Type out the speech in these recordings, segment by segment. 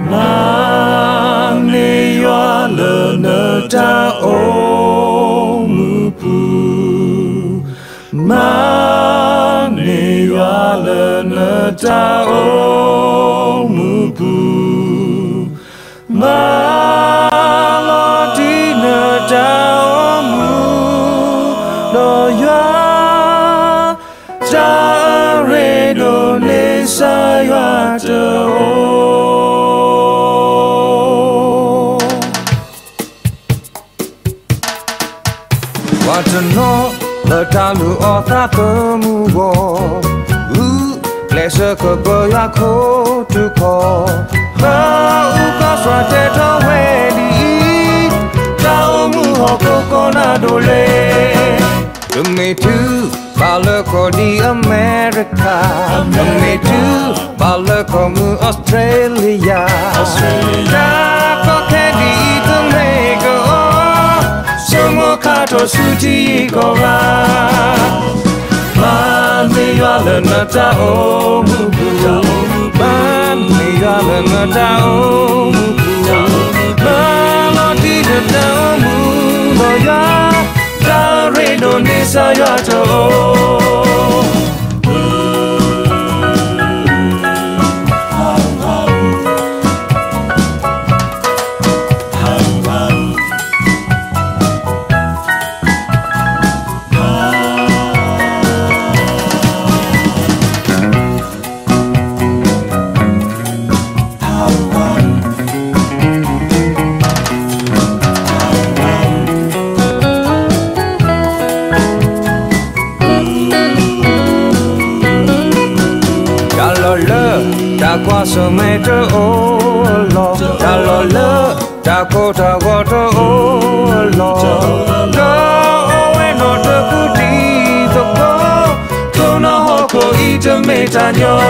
မၤန့ၢ်ယွၤလၢနတၢ်အိၣ်မူပူၤ, မၤန့ၢ်ယွၤလၢနတၢ်အိၣ်မူပူၤ, မၤလီၤတံၢ်နတၢ်အိၣ်မူ, ဒီးယွၤ တၢ်အရ့ဒိၣ်န့ၣ် ကစၢ်ယွၤတအိၣ်. ပှၤတနီၤလၢတၢ်လုၢ်အီၣ်သးသမူအဂီၢ်, ဂုာ်ကျဲးစၢးကပၢယွၤခိၣ်တုၤခီၣ်, ပအုၣ်ကီၢ်စွါတဲထီၣ်ဝဲဒ်အံၤ, တၢ်အိၣ်မူဟီၣ်ခိၣ်ကီၢ်နၢ်ဒိၣ်လၢ ပမ့ၢ်တုၤဘၣ်လၢကီၢ်ဒ်အမဲရကၤ, ပမ့ၢ်တုၤဘၣ်လၢကီၢ်မုၢ်အီစထြ့လယါ, တၢ်ကီခဲဒ်အံၤတမ့ၢ်ကီး, ဆိကမိၣ်ခါထီၣ်ဆူထံဂုၤကီၢ်ဂၤ, မၤန့ၢ်ယွၤလၢနတၢ်အိၣ်မူပူၤ, မၤန့ၢ်ယွၤလၢနတၢ်အိၣ်မူပူၤ, မၤလီၤတံၢ်နတၢ်အိၣ်မူ, ဒီးယွၤ တၢ်ရ့ဒိၣ်န့ၣ် ကစၢ်ယွၤတအိၣ်. တၢ်လီၢ်လၢတၢ်ကွၢ်ဆၢၣ်မဲာ်တအိၣ်လီၤ, တၢ်လီၢ်လၢတၢ်ကိၢ်တၢ်ဂီၤတအိၣ်လီၤ, ဒီးအိၣ်ဝဲနီၢ်တကူၣ်တံၤသကိး, တိၢ်နီၣ်ဟီၣ်ခိၣ်အံၤတမ့ၢ်တၢ်ညီ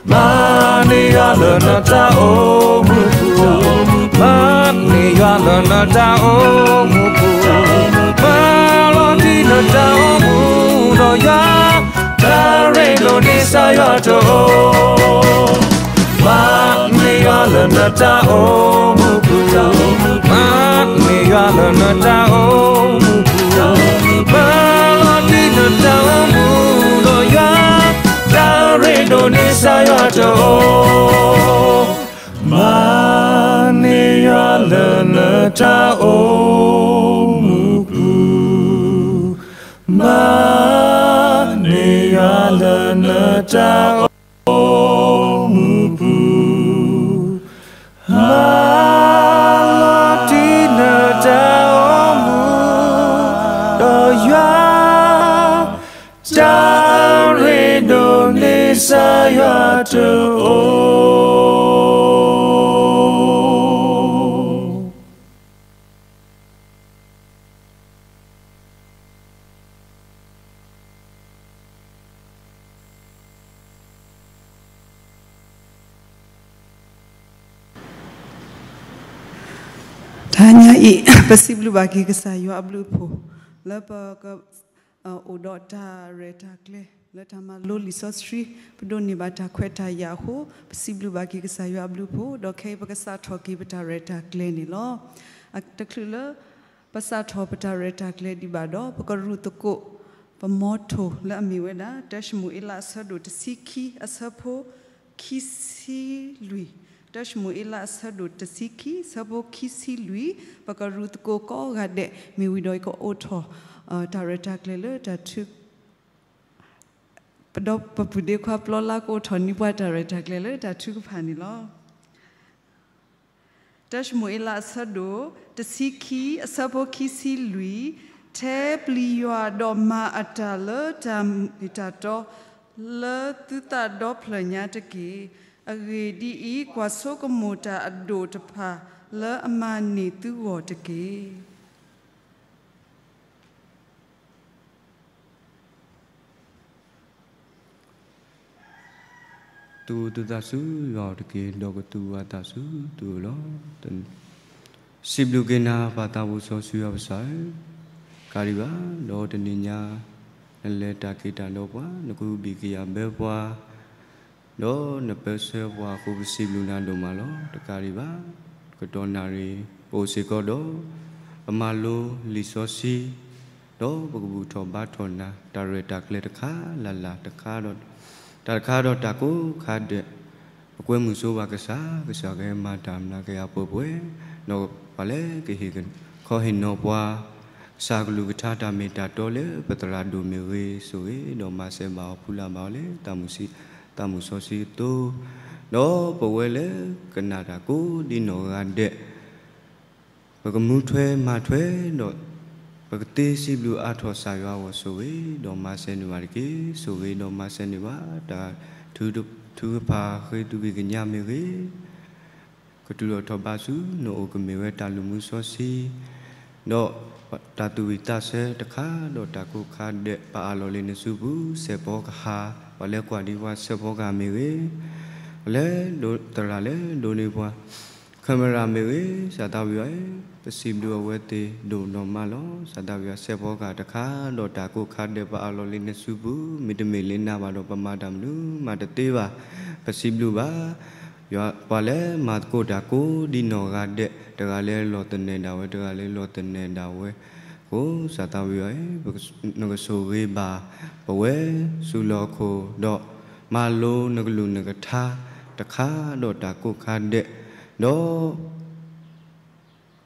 မၤန့ၢ်ယွၤလၢနတၢ်အိၣ်မူပူၤ, မၤန့ၢ်ယွၤလၢနတၢ်အိၣ်မူပူၤ, မၤလီၤတံၢ်နတၢ်အိၣ်မူဒီးယွၤ, တၢ်ရ့ဒိၣ်န့ၣ် ကစၢ်ယွၤတအိၣ်. မၤန့ၢ်ယွၤလၢနတၢ်အိၣ်မူပူၤ, မၤန့ၢ်ယွၤလၢနတၢ်အိၣ်မူပူၤ, မၤလီၤတံၢ်နတၢ်အိၣ်မူဒီးယွၤ, တၢ်ရ့ဒိၣ်န့ၣ် ကစၢ်ယွၤတအိၣ်. မၤန့ၢ်ယွၤလၢနတၢ်အိၣ်မူပူၤ, မၤန့ၢ်ယွၤလၢနတၢ်အိၣ်မူပူၤ, မၤလီၤတံၢ်နတၢ်အိၣ်မူဒီးယွၤ, တၢ်ရ့ဒိၣ်န့ၣ် ကစၢ်ယွၤတအိၣ်. တဟါညါအံၤ ပစံးဘျုးဘၣ်က့ၤကစၢ်ယွၤအဘျုးအဖှိၣ် လၢပက အိၣ်ဒီးတၢ်ရဲၣ်တၢ်ကျဲၤ လၢတၢ်မၤလိလံာ်စီဆှံ, ပဒိးန့ၢ်ဘၣ်တၢ်ခွဲးတၢ်ယာ်အဃိ ပစံးဘျုးဘၣ်က့ၤကစၢ်ယွၤအဘျုးအဖှိၣ်, ဒီးခဲအံၤပကစးထီၣ်က့ၤပတၢ်ရဲၣ်တၢ်ကျဲၤန့ၣ်လီၤ. တချုးလၢ ပစးထီၣ်ပတၢ်ရဲၣ်တၢ်ကျဲၤဒံးဘၣ်ဒီး ပကရူၢ်သကိး ပ motto လၢအမ့ၢ်ဝဲဒၣ် တၢၡမူၤအ့လးအဆၢဒိၣ်တဆံခံ အဆၢဖိ ခံဆံလွံၢ်, တၢၡမူၤအ့လးအဆၢဒိၣ်တဆံခံ အဆၢဖိခံဆံလွံၢ်, ပကရူၢ်သကိးကိးဂၤဒဲး မ့ၢ်ဝံၤဒီးယကအိးထီၣ် တၢ်ရဲၣ်တၢ်ကျဲၤလၢတၢ်ထု ပဒီပုၢ်ဝဲၢ်ခွါပျီလါကအိးထီၣ်န့ၢ်ပှၤတၢ်ရဲၣ်တၢ်ကျဲၤလၢတၢ်ထုကဖၣ်န့ၣ်လီၤ. တၢၡမူၤအ့လးအဆၢဒိၣ်တဆံခံ အဆၢဖိခံဆံလွံၢ်, ထဲပျံၤယွၤဒီးမၤအတၢ်လၢတၢ်မ့ၢ်တၢ်တီ လၢသုသးဒီဖျၢၣ်ညါတက့ၢ်. အဂ့ၢ်ဒ်အံၤ, ကွၢ်ဆိကမိၣ်တၢ်အဒိၣ်တဖၣ်လၢအမၤန့ၢ်သုဂီၢ်တက့ၢ်. သူၣ်အုးသးဆူယွၤအအိၣ်တက့ၢ်, ဒီးကသူၣ်အုးသးဆူသုအိၣ်လီၤ. စံးဘျုးက့ၤနၤ ပၢ်သးဘိစီဆှံယွၤပကစၢ်ဧၢ, ကးဒံးဘၣ် ဒီးတနံၤညါ နလဲၤတၢ်က့ၤတၢ်ဒီးပှၤ, နကဟုဘံၣ်ကယာ်ဘၢပှၤ, ဒီးနပၢဆှၢပှၤအဃိ ပစံးဘျုးနၤဒိၣ်မးလီၤ. တကးဒံးဘၣ် ကတီၢ်နၣ်ရံၣ် ပအိၣ်စ့ၢ်ကီးဒီး ပမၤလိလံာ်စီဆှံ ဒီးပကဘူၣ်ထီၣ်ဘါထီၣ်နၤ တၢ်ရဲၣ်တၢ်ကျဲၤတခါလၢ်လၢ်တခါဒီး တၢ်တခါဒီးတၢ်ကိးခါဒဲး ပကွဲမုာ်ဆိဘၣ်ကစၢ်, ကစၢ်ကမၤတၢ်မၤကယၤပှဲၤပှဲၤ, ဒီးပှၤလၢကဟ့ၣ်ခီဟ့ၣ်နီၤပှၤ ကစၢ်ကလုၢ်ကထါတၢ်မ့ၢ်တၢ်တီလၢပသရၣ်ဒိၣ်မ့ၢ်ဂ့ၤ, ဆိၣ်ဂ့ၤဒီးမၤစၢၤဘၣ်အီၤ ဖူလၢ်ဘၣ်အီၤလၢ သးမူစီဆှံအသိး, ဒီးပဝဲလၢကနၣ်တၢ်ကိးဒ်နီၢ်ဂၤဒဲး ပကမူထွဲမၤထွဲဒီး ပကသ့စံးဘျုးအါထီၣ်ကစၢ်ယွၤအဂီၢ် ဆိၣ်ဂ့ၤဒီးမၤစၢၤန့ၢ်ဘၣ်တက့ၢ်. ဆိၣ်ဂ့ၤဒီးမၤစၢၤန့ၢ်ဘၣ် တၢ်ထုကဖၣ်ဃ့သုဂံၢ်ကညးမ့ၢ်ဂ့ၤ, ကတုၤလီၤထီၣ်ဘးဆူနအိၣ်ကမ့ၢ်ဝဲတၢ်လူၤမူစီဆှံ ဒီးတၢ်သူၣ်ဝံၣ်သးဆၢတခါဒီးတၢ်ကိးခါဒဲး ပအးလီၤလံနစုပူၤ စဲးဖီကဟၣ် ပှၤလၢကွၢ်ဒံးပှၤစဲးဖီကဟၣ်မ့ၢ်ဂ့ၤ, လၢဒိးသရၣ်လၢဒိးန့ၢ်ပှၤ camera မ့ၢ်ဂ့ၤ, စၢ်သးဝံၣ်အံၤ ပစံးဘျုးအဝဲသ့ၣ်ဒိၣ်နီၢ်မးလီၤ. စၢ်သးဝံၣ်အံၤစဲးဖီကဟၣ်တခါဒီးတၢ်ကိးခါဒဲး ပအးလီၤလံနစုပူၤ မ့တမ့ၢ်လၢနၤဘၣ်ဒီး ပမၤတၢ်မနုၤမးတသ့ဘၣ်. ပစံးဘျုးဘၣ် ယွၤပှၤလၢမၤသကိးတၢ်ကိးဒ်နီၢ်ဂၤဒဲး တဂၤလၢလီၤသနၢၣ်ဒၣ်ဝဲ တဂၤလၢလီၤသနၢၣ်ဒၣ်ဝဲအဃိ စၢ်သးဝံၣ်အံၤ နကဆိၣ်ဂ့ၤဘၣ်ပဝဲ ဆူလီၢ်ခိၣ်ဒီးမၤလိနကလုၢ်နကထါတခါဒီးတၢ်ကိးခါဒဲး, ဒီး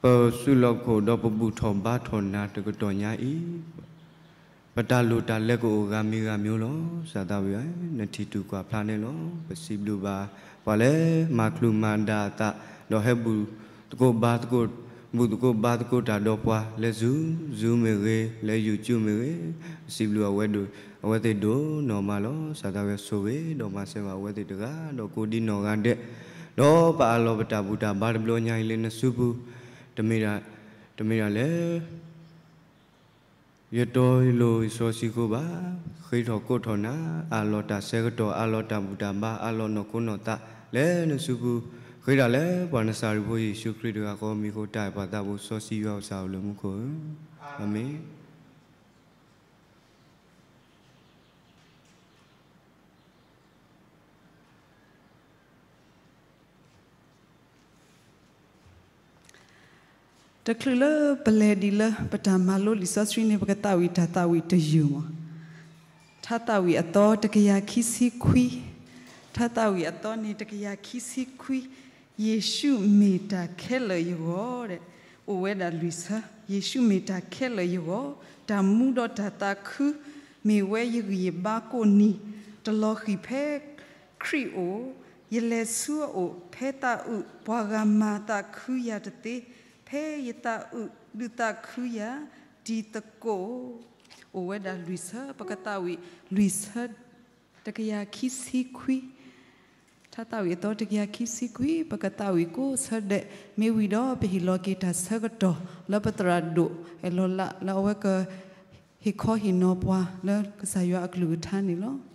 ပဆူလီၢ်ခိၣ်ဒီးပဘူၣ်ထီၣ်ဘါထီၣ်နၤတကတီၢ်ညါအံၤ, ပတၢ်လိၣ်တၢ်လဲၤကအိၣ်ဂၤမံၤဂၤမံၤလီၤ. စၢ်သးဝံၣ်အံၤ နထံၣ်တူၢ်ကွၢ်ဖျါန့ၣ်လီၤ. ပစံးဘျုးဘၣ် ပှၤလၢမၤချုးမၤဒါအသး ဒီးဟဲဘူၣ်သကိးဘါသကိး ဘူၣ်သကိးဘါသကိးတၢ်ဒီးပှၤ လၢ Zoom, Zoom မ့ၢ်ဂ့ၤ, လၢ YouTube မ့ၢ်ဂ့ၤ, ပစံးဘျုးအဝဲဒိၣ်, အဝဲသ့ၣ်ဒိၣ်နီၢ်မးလီၤ. စၢ်သးဝံၣ်ဆိၣ်ဂ့ၤဒီးမၤစၢၤဘၣ်အဝဲသ့ၣ်တဂၤဒီးကိးဒ်နီၢ်ဂၤဒဲး, ဒီးပအးလီၤပတၢ်ဘူၣ်တၢ်ဘါတဘျီညါအံၤလၢနစုပူၤ, တမ့ၢ်ဒၣ်, တမ့ၢ်ဒၣ်လၢ ယတီယလိၤယစီဆှံအဃိဘၣ်, ဃ့ထီၣ်ကိးထီၣ်နၤ, အးလီၤတၢ်ဆၢကတီၢ်, အးလီၤတၢ်ဘူၣ်တၢ်ဘါ, အးလီၤနီၢ်ခိနီၢ်သး လၢနစုပူၤ, ဃ့တၢ်လၢပှၤနစၤရ့းဖိယ့ၣ်ၡူးခရံာ်တဂၤဃီ မံၤဃိတၢ်အဲၣ်ပှၤသးဘိစီဆှံယွၤကစၢ်အိၣ်လၢမူခိၣ်ဧၢ, အၤမ့ၣ်. တချုးလၢပလဲၤဒံးလၢပတၢ်မၤလိလံာ်စီဆှံန့ၣ် ပကသးဝံၣ်တၢ်သးဝံၣ်တယုၢ်မး, ထါသးဝံၣ်အသီတကယၤခံဆံခွံ, ထါသးဝံၣ်အသီန့ၣ်တကယၤခံဆံခွံ, ယ့ၣ်ၡူးမ့ၢ်တၢ်ခဲလၢာ်ယဂီၢ်, အိၣ်ဝဲဒၣ်လွံၢ်ဆၢ, ယ့ၣ်ၡူးမ့ၢ်တၢ်ခဲလၢာ်ယဂီၢ်, တၢ်မူဒီးတၢ်သးခု, မ့ၢ်ဝဲယဂံၢ်ယဘါကိးနံၤ, တလီၤဃံၤဖဲခရံာ်အိၣ်, ယလဲၤဆူအအိၣ်ဖဲသးအုး, ပှၤဂၤမၤသးခုယၤတသ့, ဖဲယသးအုးဒုးသးခုယၤ, တံၤသကိး အိၣ်ဝဲဒၣ်လွံၢ်ဆၢ, ပကသးဝံၣ်လွံၢ်ဆၢ, တကယၤခံဆံခွံ, ထါသးဝံၣ်အသီတကယၤခံဆံခွံ, ပကသးဝံၣ်ကိးဆၢဒဲး, မ့ၢ်ဝံၤဒီးပဟ့ၣ်လီၤက့ၤတၢ်ဆၢကတီၢ် လၢပသရၣ်ဒိၣ်အဲၣ်လီၤလး လၢအဝဲကဟ့ၣ်ခီဟ့ၣ်နီၤပှၤလၢကစၢ်ယွၤအကလုၢ်ကထါန့ၣ်လီၤ.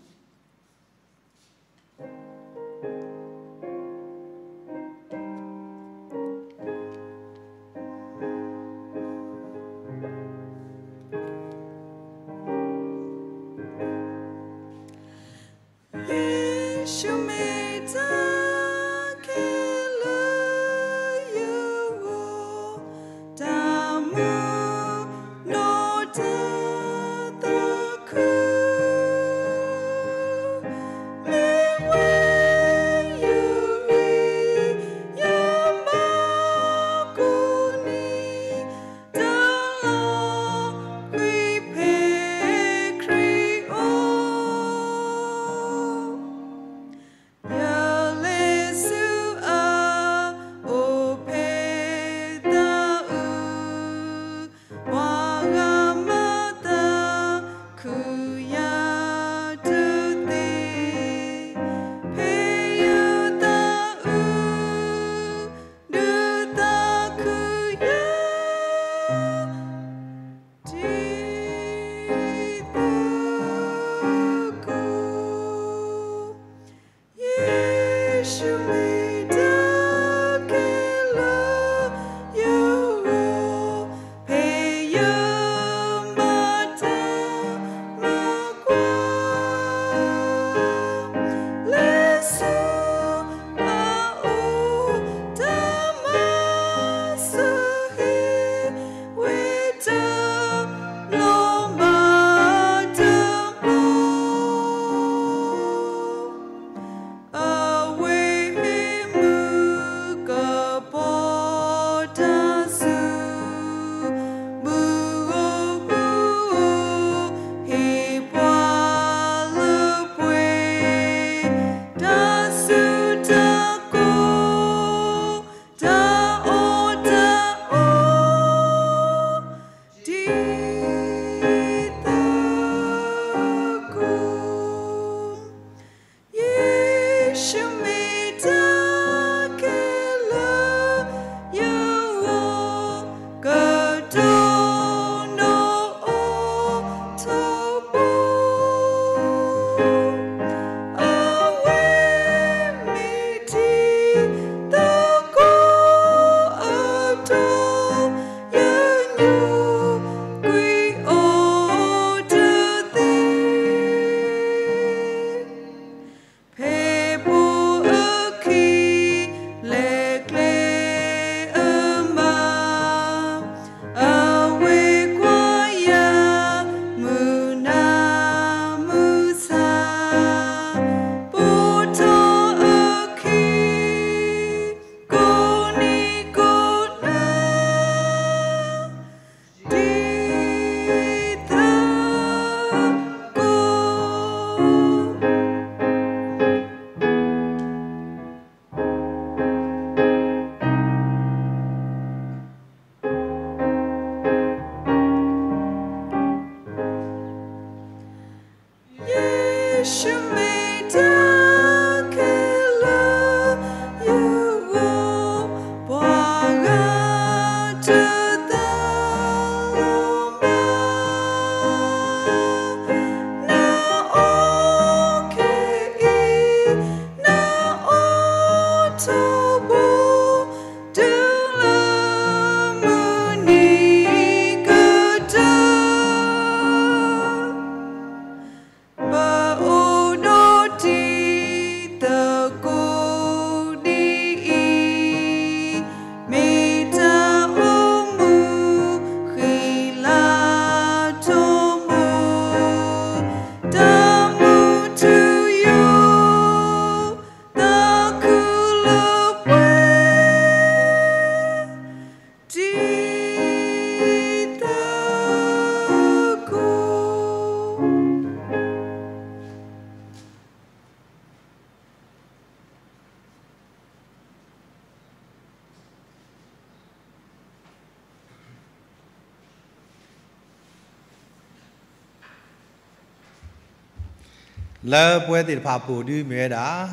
လၢပဝဲသ့ၣ်တဖၣ်အပူၤဒုးမ့ၢ်ဝဲဒၣ်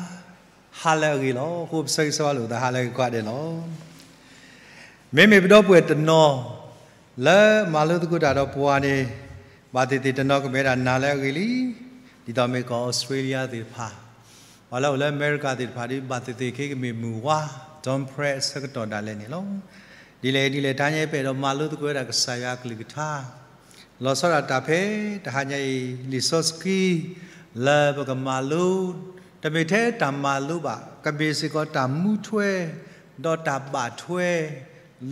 ဟါလၢအဂ့ၤလီၤ. အဃိပဆၢဂ့ၤဆၢဝါလိာ်သးဟါလၢအဂ့ၤကိးဂၤဒဲးလီၤ. မ့မ့ၢ်ပဒီပုၢ်ဝဲၢ်တနီၤ လၢမၤလိသကိးတၢ်ဒီးပှၤန့ၣ် ဘၣ်သ့ၣ်သ့ၣ်တနီၤကမ့ၢ်ဝဲဒၣ်နၤလၢအဂ့ၤလံ. ဒ်သိးမ့ၢ်ကီၢ်အီစထြ့လယါသ့ၣ်တဖၣ်, ပှၤလၢအိၣ်လၢအမဲရကၤသ့ၣ်တဖၣ်ဒီး ဘၣ်သ့ၣ်သ့ၣ်ခဲကမ့ၢ်မုၢ်ဝါ dawn prayer အဆၢကတီၢ်ဒၣ်လဲာ်န့ၣ်လီၤ. ဒ်လဲၣ်ဒ်လဲၣ် တဟါညါအံၤပအဲၣ်ဒိးမၤလိသကိးဝဲဒၣ်ကစၢ်ယွၤအကလုၢ်ကထါ လီၤဆီဒၣ်တၢ်ဖဲ တဟါညါအံၤ လံာ်စီဆှံ လၢပကမၤလိ တမ့ၢ်ထဲတၢ်မၤလိဘၣ်, ကမ့ၢ်စ့ၢ်ကီးတၢ်မူထွဲ ဒီးတၢ်ဘၣ်ထွဲ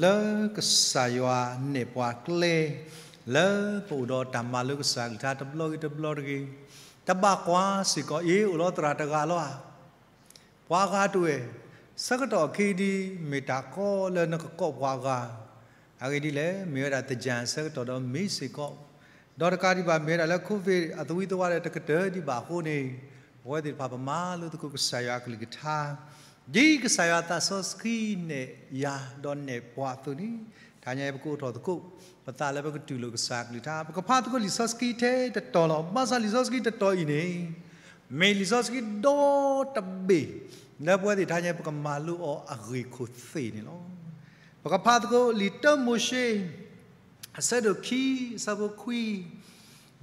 လၢကစၢ်ယွၤနဲၣ်ပှၤကျဲ လၢပအိၣ်ဒီးတၢ်မၤလိကစၢ်အကလုၢ်ကထါတဘျီဂ့ၤတဘျီတဂ့ၤ, တဘၣ်ကွၢ်စ့ၢ်ကီး အ့ အိၣ်လီၤသရၣ်တဂၤလီၤဧါ ပှၤဂၤတဝဲၢ်, ဆၢကတီၢ်အခံဒ် မ့ၢ်တၢ်ကီလၢနကကိးပှၤဂၤ, အဂ့ၢ်ဒ်လဲၣ် မ့ၢ်ဝဲဒၣ်သၢၣ်ဆၢကတီၢ်ဒီးမ့ၢ်စ့ၢ်ကီး, ဒီးတကးဒံးဘၣ် မ့ၢ်ဝဲဒၣ်လၢ COVID အသဝံသဝါဒီးတကတၢၢ်ဒံးဘၣ်အဃိန့ၣ်, ပဝဲသ့ၣ်တဖၣ်ပမၤလိသကိးကစၢ်ယွၤအကလုၢ်ကထါ, ဒ်ကစၢ်ယွၤသးစီဆှံနဲၣ်ယၤဒီးနဲၣ်ပှၤအသိးန့ၣ်, တဟါညါအံၤပကအိးထီၣ်သကိး ပသးလၢပကတူၢ်လိာ်ကစၢ်အကလုၢ်ကထါ, ပကဖးသကိးလံာ်စီဆှံထဲတတီၤလီၤ. ဘၣ်ဆၣ်လံာ်စီဆှံတတီၤအံၤန့ၣ် မ့ၢ်လံာ်စီဆှံဒီတဘ့ၣ် လၢပဝဲသ့ၣ်တဟါညါပကမၤလိအီၤအဂ့ၢ်ခိၣ်သ့ၣ်န့ၣ်လီၤ. ပကဖးသကိးလံာ်တၢမိၤၡ့ အဆၢဒိၣ်ခံ အဆၢဖိခွံ,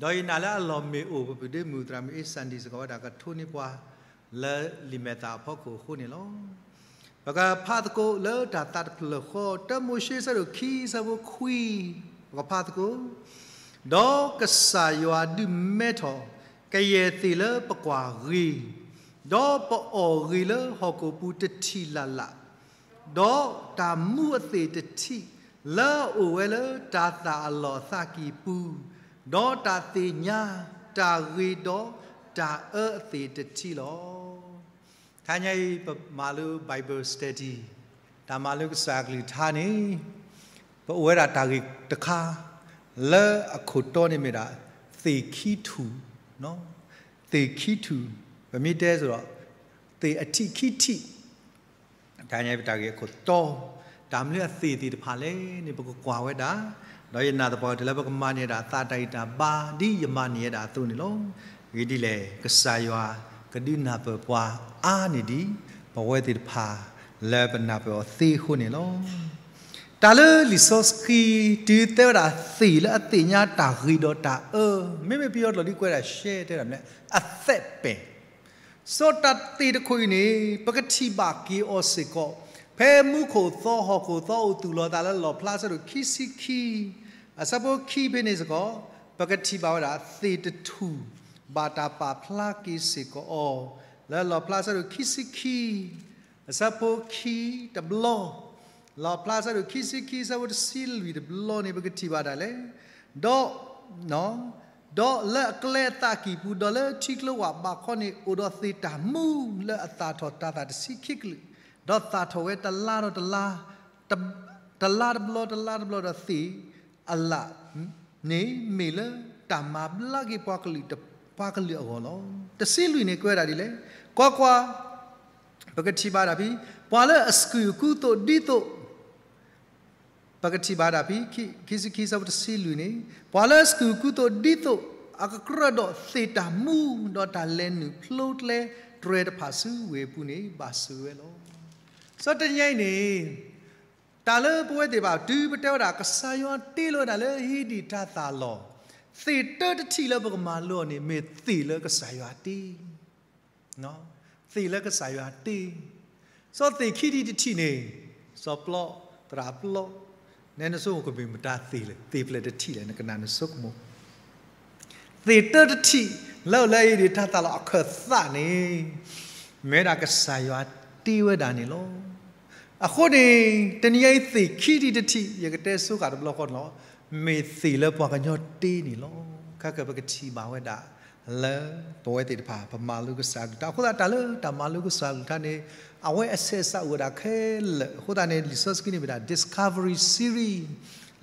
ဒီးယနာ်လၢအလီၢ်မ့ၢ်အိၣ် ပပုၢ်ဒ့မုၣ်သရၣ်မုၣ် အ့စၣ်ဒံၣ် စ့ၢ်ကီးဝဲဒၣ်ကထိန့ၢ်ပှၤ လၢလံာ်မဲာ်သၣ်အဖီခိၣ်အဃိန့ၣ်လီၤ. ပကဖးသကိးလၢတၢ်သးတဖျၢၣ်ဃီ တၢမိၤၡ့အဆၢဒိၣ်ခံ အဆၢဖိခွံ, ပကဖးသကိး, ဒီးကစၢ်ယွၤဒုးမဲထီၣ်ကယဲၢ်သ့ၣ်လၢပကွၢ်ဂ့ၤ, ဒီးပအီၣ်ဂ့ၤလၢဟီၣ်ခိၣ်ပူၤတထံၣ်လၢ်လၢ်, ဒီးတၢ်မူအသ့ၣ်တထံၣ် လၢအအိၣ်ဝဲလၢတၢ်သၣ်အလီၢ်အသးကံၢ်ပူၤ, ဒီးတၢ်သ့ၣ်ညါတၢ်ဂ့ၤဒီးတၢ်အၢအသ့ၣ်တထံၣ်လီၤ. တဟါညါအံၤ ပမၤလိ Bible study, တၢ်မၤလိကစၢ်အကလုၢ်ကထါန့ၣ် ပအိၣ်ဝဲဒၣ်တၢ်ဂ့ၢ်တခါ လၢအခိၣ်တီန့ၣ်မ့ၢ်ဒၣ် သ့ၣ်ခံထူၣ်, သ့ၣ်ခံထူၣ်, ပမ့ၢ်တဲစိဒီး သ့ၣ်အထံးခံထံး, တဟါညါအံၤပတၢ်ဂ့ၢ်အခိၣ်တီ, တၢ်မနုၤအသ့ၣ်သ့ၣ်တဖၣ်လဲၣ်န့ၣ် ပကကွၢ်ဝဲဒၣ်, ဒီးယနာ်သပှၢ်ကတၢၢ်လၢပကမၤန့ၢ်ဒၣ်သးတၢ်ဂံၢ်တၢ်ဘါ ဒ်ယမၤန့ၢ်ဝဲဒၣ်အသိးန့ၣ်လီၤ. အဂ့ၢ်ဒ်လဲၣ် ကစၢ်ယွၤကဒုးနၢ်ပၢၢ်ပှၤအါန့ၢ်ဒံး ပဝဲသ့ၣ်တဖၣ်လၢပနၢ်ပၢၢ်အီၤသ့အဃိန့ၣ်လီၤ. တၢ်လၢလံာ်စီဆှံ တုၤတဲဝဲဒၣ်သ့ၣ်လၢအသ့ၣ်ညါတၢ်ဂ့ၤဒီးတၢ်အၢ, မ့မ့ၢ်ပယီၤကျိာ်ဒ်ကွဲးဒၣ်ရှဲ တဲဒၣ်မနုၤလဲၣ် အသက်ပင်, စီၤတၢ်သ့ၣ်တခိၣ်အံၤန့ၣ် ပကထံၣ်ဘၣ်က့ၤအီၤစ့ၢ်ကီး ဖဲမူခိၣ်သီဟီၣ်ခိၣ်သီအိၣ်သူၣ်လီၤသးလၢလီၣ်ဖျါဆၢဒိၣ်ခံဆံခံ အဆၢဖိခံဖဲန့ၣ်စ့ၢ်ကီး, ပကထံၣ်ဘၣ်ဝဲဒၣ်သ့ၣ်တထူၣ် ဘၣ်တၢ်ပာ်ဖျါက့ၤစ့ၢ်ကီးအီၤ လၢလီၣ်ဖျါဆၢဒိၣ်ခံဆံခံ အဆၢဖိခံတဘျီ, လီၣ်ဖျါဆၢဒိၣ်ခံဆံခံ အဆၢဖိတဆံလွံၢ်တဘျီန့ၣ် ပကထံၣ်ဘၣ်ဒၣ်လဲာ်, ဒီး ဒီးလၢအကျဲအသးကံၢ်ပူၤ ဒီးလၢထံကျိဝၢ်ဘးခီန့ၣ် အိၣ်ဒီးသ့ၣ်တၢ်မူလၢအသၣ်ထီၣ်တၤသၣ်တဆံခံကလုာ်, ဒီးသၣ်ထီၣ်ဝဲတလါဒီးတလါ, တလါတဘျီ တလါတဘျီဒီးသ့ၣ်အလၣ်န့ၣ် မ့ၢ်လၢတၢ်မၤဘျါက့ၤပှၤကလုာ် ပှၤကလုာ်အဂီၢ်လီၤ. တဆံလွံၢ်န့ၣ် ကွဲးဒၣ်ဒ်လဲၣ်, ကွၢ်ကွၢ်, ပကထံၣ်ဘၣ်ဒၣ်ဖဲ ပှၤလၢအစကူၣ်အကူသိးဒ်သိး ပကထံၣ်ဘၣ်ဒၣ်ဖဲ ခံဆံခံဆၢဖိတဆံလွံၢ်န့ၣ်, ပှၤလၢအစကူၣ်အကူသိးဒ်သိး အကကြၢးဒီးသ့ၣ်တၢ်မူ ဒီးတၢ်လဲၤနုာ်ဖျိကျဲတြဲၤတဖၣ်ဆူဝ့ၢ်အပူၤန့ၣ် ဘၣ်ဆိၣ်ဂ့ၤဝဲလီၤ. စီၤတနံၤအံၤန့ၣ် တၢ်လၢပဝဲသ့ၣ်တဖၣ် တုၤပတဲဝဲဒၣ် ကစၢ်ယွၤတ့လီၤဝဲဒၣ်လၢဟံၣ်ဒံးတၢ်သၣ်လီၢ်, သ့ၣ်တၢတထံၣ်လၢပကမၤလိအီၤန့ၣ် မ့ၢ်သ့ၣ်လၢကစၢ်ယွၤတ့ သ့ၣ်လၢကစၢ်ယွၤတ့, စီၤသ့ၣ်ခံထံၣ်တထံၣ်န့ၣ်, စီၤပျီ, သရၣ်ပျီ, နဲနဆိကမိၣ်မတၤသ့ၣ်လဲၣ်, သ့ၣ်ဖျၢၣ်တထံၣ်လဲၣ် နကနၣ်နဆိကမိၣ်, သ့ၣ်တၢတထံၣ် လၢအအိၣ်လၢဟံၣ်ဒံးတၢ်သၣ်လီၢ်အခၢၣ်သးန့ၣ်, မ့ၢ်ဝဲဒၣ်ကစၢ်ယွၤတ့ဝဲဒၣ်န့ၣ်လီၤ. အဃိန့ၣ် တနံၤအံၤသ့ၣ်ခံထံၣ်တထံၣ် ယကတဲဆိဃာ်တဘျီဃီန့ၣ်လီၤ, မ့ၢ်သ့ၣ်လၢပှၤကညီတ့န့ၣ်လီၤ. ခဲကပကထံၣ်ဘၣ်ဝဲဒၣ် လၢပဝဲသ့ၣ်တဖၣ် ပမၤလိကစၢ်အကလုၢ်ကထါ, အဃိသတးတၢ်လၢတၢ်မၤလိကစၢ်အကလုၢ်ကထါန့ၣ် အဝဲအဆဲးစးအိၣ်ဝဲဒၣ်ခဲလၢာ်, အဃိသတးန့ၣ် လံာ်စီဆှံန့ၣ်မ့ၢ်ဒၣ် Discovery Series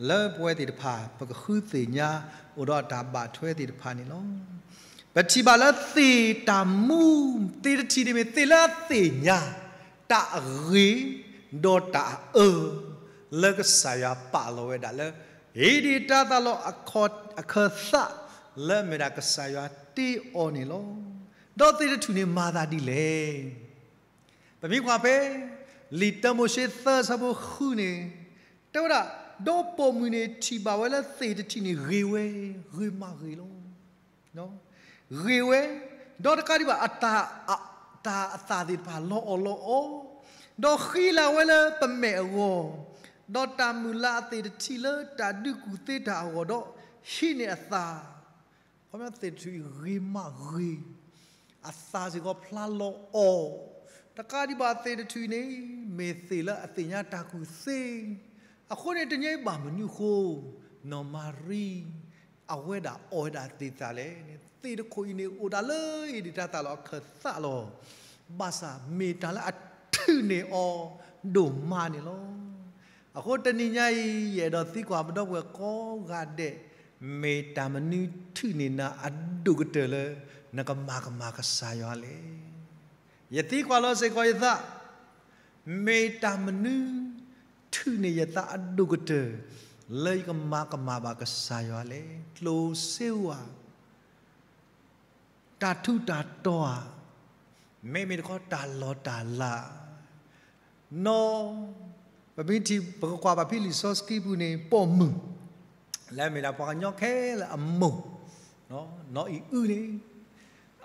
လၢပဝဲသ့ၣ်တဖၣ် ပကဃုသ့ၣ်ညါ အိၣ်ဒီးတၢ်ဘၣ်ထွဲသ့ၣ်တဖၣ်န့ၣ်လီၤ. ပထံၣ်ဘၣ်လၢသ့ၣ်တၢ်မူ သ့ၣ်တထံၣ်န့ၣ်မ့ၢ်သ့ၣ်လၢအသ့ၣ်ညါ တၢ်အဂ့ၤ ဒီးတၢ်အအၢ လၢကစၢ်ယွၤပာ်လီၤဝဲဒၣ်လၢ ဟံၣ်ဒံးတၢ်သၣ်လီၢ်အခၢၣ်သး လၢအမ့ၢ်ဒၣ်ကစၢ်ယွၤတ့အီၤန့ၣ်လီၤ. ဒီးသ့ၣ်တထူၣ်န့ၣ်မၤသးဒ်လဲၣ်. ပမ့ၢ်ကွၢ်ဖဲ လံာ်တၢမိၤၡ့သၢဆၢဖိဃုန့ၣ် တဲဝဲဒၣ်, ဒီးပိာ်မုၣ်န့ၣ်ထံၣ်ဘၣ်ဝဲလၢသ့ၣ်တထူၣ်န့ၣ်ဂ့ၤဝဲ, ဂ့ၤမးဂ့ၤလီၤ. ဂ့ၤဝဲ, ဒီးတကးဒံးဘၣ် အတၢ်အသၣ်သ့ၣ်တဖၣ်လီၤအီၣ်လီၤအီ, ဒီးဃံလၤဝဲလၢပမဲာ်အဂီၢ်, ဒီးတၢ်မုၢ်လၢ်အသ့ၣ်တထူၣ်လၢတၢ်ဒုးကူၣ်သ့တၢ်အဂီၢ်ဒီး ဟံးန့ၢ်အသၣ် ခီပညီသ့ၣ်တထူၣ်အံၤဂ့ၤမးဂ့ၤ, အသၣ်စ့ၢ်ကီးဖျါလီၤအီၣ်, တကးဒံးဘၣ်သ့ၣ်တထူၣ်အံၤန့ၣ် မ့ၢ်သ့ၣ်လၢအသ့ၣ်ညါတၢ်ကူၣ်သ့, အဃိန့ၣ်တနံၤအံၤဘၣ်မနုၤအဃိ နီၢ်မၤရံ အဝဲဒၣ်အီၣ်ဝဲဒၣ်သ့ၣ်သၣ်လဲၣ်န့ၣ် သ့ၣ်တခိၣ်အံၤန့ၣ်အိၣ်ဒၣ်လၢအံၤဒံးတၢ်သၣ်လီၤအခၢၣ်သးလီၤ. ဘၣ်ဆၣ်မ့ၢ်တၢ်လၢအထူၣ်န့ၢ်အီၤဒိၣ်မးန့ၣ်လီၤ. အဃိတနံၤညါအံၤ ယအဲၣ်ဒိးသံကွၢ်ပဒီပုၢ်ဝဲၢ်ကိးဂၤဒဲး, မ့ၢ်တၢ်မနုၤထူၣ်န့ၢ်နၤအဒိၣ်ကတၢၢ်လၢ နကမၤကမၣ်ကစၢ်ယွၤလဲၣ်. ယသံကွၢ်လီၤစ့ၢ်ကီးယသး, မ့ၢ်တၢ်မနုၤထူၣ်န့ၢ်ယသးအဒိၣ်ကတၢၢ် လၢယကမၤကမၣ်ဘၣ်ကစၢ်ယွၤလဲၣ်. ကျိၣ်စ့ဧါ, တၢ်ထူးတၢ်တီၤဧါ, မ့မ့ၢ်တခီတၢ်လီၢ်တၢ်လၤ, နီၢ်, ပမ့ၢ်ထံၣ် ပကကွၢ်ဘၣ်ဖဲလံာ်စီဆှံပူၤန့ၣ် ပိာ်မုၣ် လၢအမ့ၢ်ဒၣ်ပှၤကညီခဲလၢာ်အမိၢ် နီၢ်အံၤအုန့ၣ်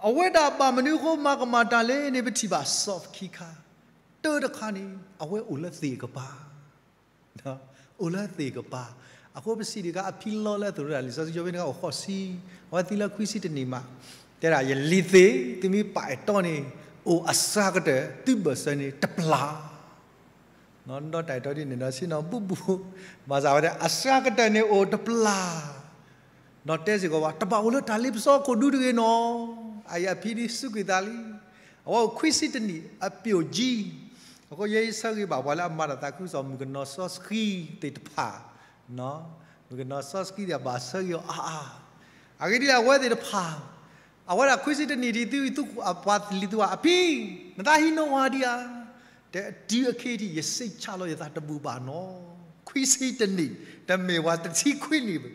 အဝဲဒၣ်ဘၣ်မနုၤအဃိမၤကမၣ်တၢ်လဲၣ်န့ၣ် ပထံၣ်ဘၣ်စီၤခံခါ, တၢတခါန့ၣ် အဝဲအိၣ်လၢသ့ၣ်ကပၤ အိၣ်လၢသ့ၣ်ကပၤ, အဃိပစံးဒံးက့ၤအဖံလီၢ်လၢသရိာ်ဒၣ် လံာ်စီဆှံကၠိဖဲန့ၣ်အိၣ်ဃိးဆံ, အဝဲသံလၢခွံဆံတနံၣ်မး, တဲဒၣ်ယလံၤသ့ၣ် သုမ့ၢ်ပာ်အဲၣ်တီန့ၣ် အိၣ်အစှၤကတၢၢ် သုဘၢၣ်စၢၤန့ၣ်တပျၢ် ဒီးတၢ်အဲၣ်တီဒ်န့ၣ်ဒီးဆ့ၣ်နီၤဘူၣ်ဘူၣ်, ဘၣ်ဆၣ်ဝဲဒၣ်အစှၤကတၢၢ်န့ၣ်အိၣ်တပျၢ်, ဒီးတဲစ့ၢ်ကီးဘၣ် တဘၣ်အိၣ်လၢတၢ်လ့ပစီခိၣ်ဒူတဂ့ၤနီၤ, အအံၤအဖံဒ်စူးကွံာ်သးလံ, အဝဲအိၣ်ခွံဆံတနံၣ် အပျိၢ်ကၠံ, အဃိယဲယဆၢဂ့ၤဘၣ်ပှၤလၢအမၤတၢ်သးခုကစီၣ် မုၣ်ကနီၤစီဆှံသ့ၣ်တဖၣ်, မုၣ်ကနီၤစီဆှံသ့ၣ်တဖၣ်ဘၣ်ဆၢဂ့ၤအီၤအါအါ, အဂ့ၢ်ဒ်လဲၣ်အဝဲသ့ၣ်တဖၣ် အဝဲဒၣ်ခွံဆံတနံၣ်ဒ်သု ပှၤလံၤသုဝဲ အဖံ, နသးဟံးနီၤဝဲဒံးဧါ, တဲတုၤအခဲအံၤ ယစိတ်ချလီၤယသးတဘူၣ်ဘၣ်နီၤ, ခွံဆံတနံၣ် တမ့ၢ်ဝဲတဆံခွံနံၣ်ဘၣ်,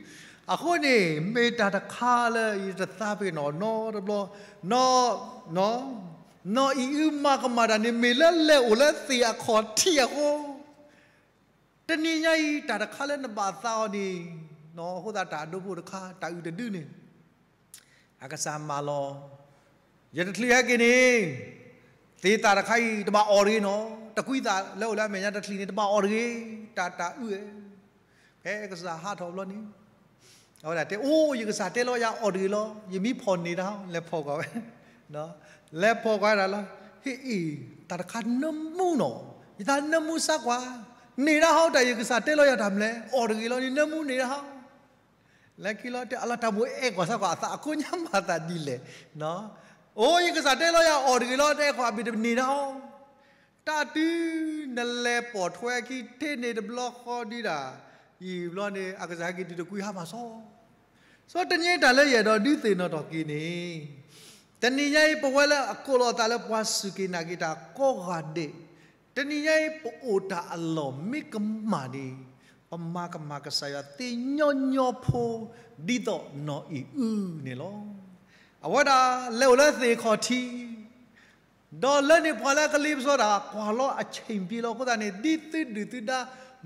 အဃိန့ၣ် မ့ၢ်တၢ်တခါလၢယတသးပ့ၤနီၣ်နီတဘျီ, နီၢ်အံၤအုမၤကမၣ်တၢ်န့ၣ် မ့ၢ်လၢလဲၤအိၣ်လၢသ့ၣ်အခီၣ်ထံးအဃိ တနံၤညါအံၤ တၢ်တခါလၢနဘၣ်သးအီၤန့ၣ်, အဃိသတးတၢ်အဒိဖိတခါ တၢ်အုၣ်တဒုန့ၣ်, အကစၢ်မၢလီၤ, ယတချုးဟဲက့ၤန့ၣ်, သ့ၣ်သၣ်တခါအံၤ တဘၣ်အီၣ်တဂ့ၤနီၤ, တကွံသးလၢအိၣ်လၢအမဲာ်ညါတချုးန့ၣ် တဘၣ်အီၣ်တဂ့ၤ, တၢ်တၢ်အုၣ်, ဖဲကစၢ်ဟးထီၣ်ဘျီန့ၣ် အဝဲဒၣ်တဲ အိၣ် ယကစၢ်တဲလီၤယၤအီၣ်တဂ့ၤလီၤ, ယမ့ၢ်ဖီၣ်န့ၢ်တၢ်ဟီ လဲၤဖီၣ်ကွၢ်ဝဲ, လဲၤဖီၣ်ကွၢ်ဝဲဒၣ်လီၤ, ဟ့ၣ်အံၤ, တၢ်တခါနၢမူနီၤ, ယသးနၢမူစၢ်ကွၢ်, န့ၢ်တၢ်ဟီ တၢ်ယကစၢ်တဲလီၤယၤတၢ်မနုၤလဲၣ်, အီၣ်တဂ့ၤလီၤန့ၣ် နၢမူန့ၢ်တၢ်ဟီ, လဲၤခံလီၤတဲအလီၤတၢ်မိၣ်အဲၣ်ကွၢ်စၢ်ကွၢ်အသးအကိးညါမၤသးဒ်လဲၣ်, အိၣ် ယကစၢ်တဲလီၤယၤအီၣ်တဂ့ၤလီၤ တအဲၣ်ကွၢ်အဘ့ၣ်တန့ၢ်တၢ်ဟီ တၢ်တုၤနလဲၤပိာ်ထွဲခံထံၣ်န့ၣ်တဘျီဃီဒံးဒၣ်, ယံာ်ဘျီန့ၣ် အကစၢ်ဟဲက့ၤတုၤတကွံဟါမၢ်စီ, စီတနံၤတၢ်လၢယအဲၣ်ဒိးဒုးသ့ၣ်နီၣ်ထီၣ်က့ၤန့ၣ်, တနံၤညါအံၤ ပဝဲလၢအကိးလီၤအသးလၢပှၤစူၢ်က့ၤနာ်က့ၤတၢ်ကိးဂၤဒဲး, တနံၤညါအံၤ ပအိၣ်တၢ်အလီၢ်မ့ၢ်ကမၣ်န့ၣ်, ပမၤကမၣ်ကစၢ်ယွၤသ့ညီညီဖိ ဒ်သိးနီၢ်အံၤအုန့ၣ်လီၤ. အဝဲဒၣ်လဲၤအိၣ်လၢသ့ၣ်ခီၣ်ထံး ဒီးလၢန့ၣ်ပှၤလၢကလ့ပစီတၢ် ကွၢ်လီၤအဆ့ၣ်ပျ့ၤလီၤ. အဃိသတးန့ၣ် ဒ်သုဒုၣ်သုဒါ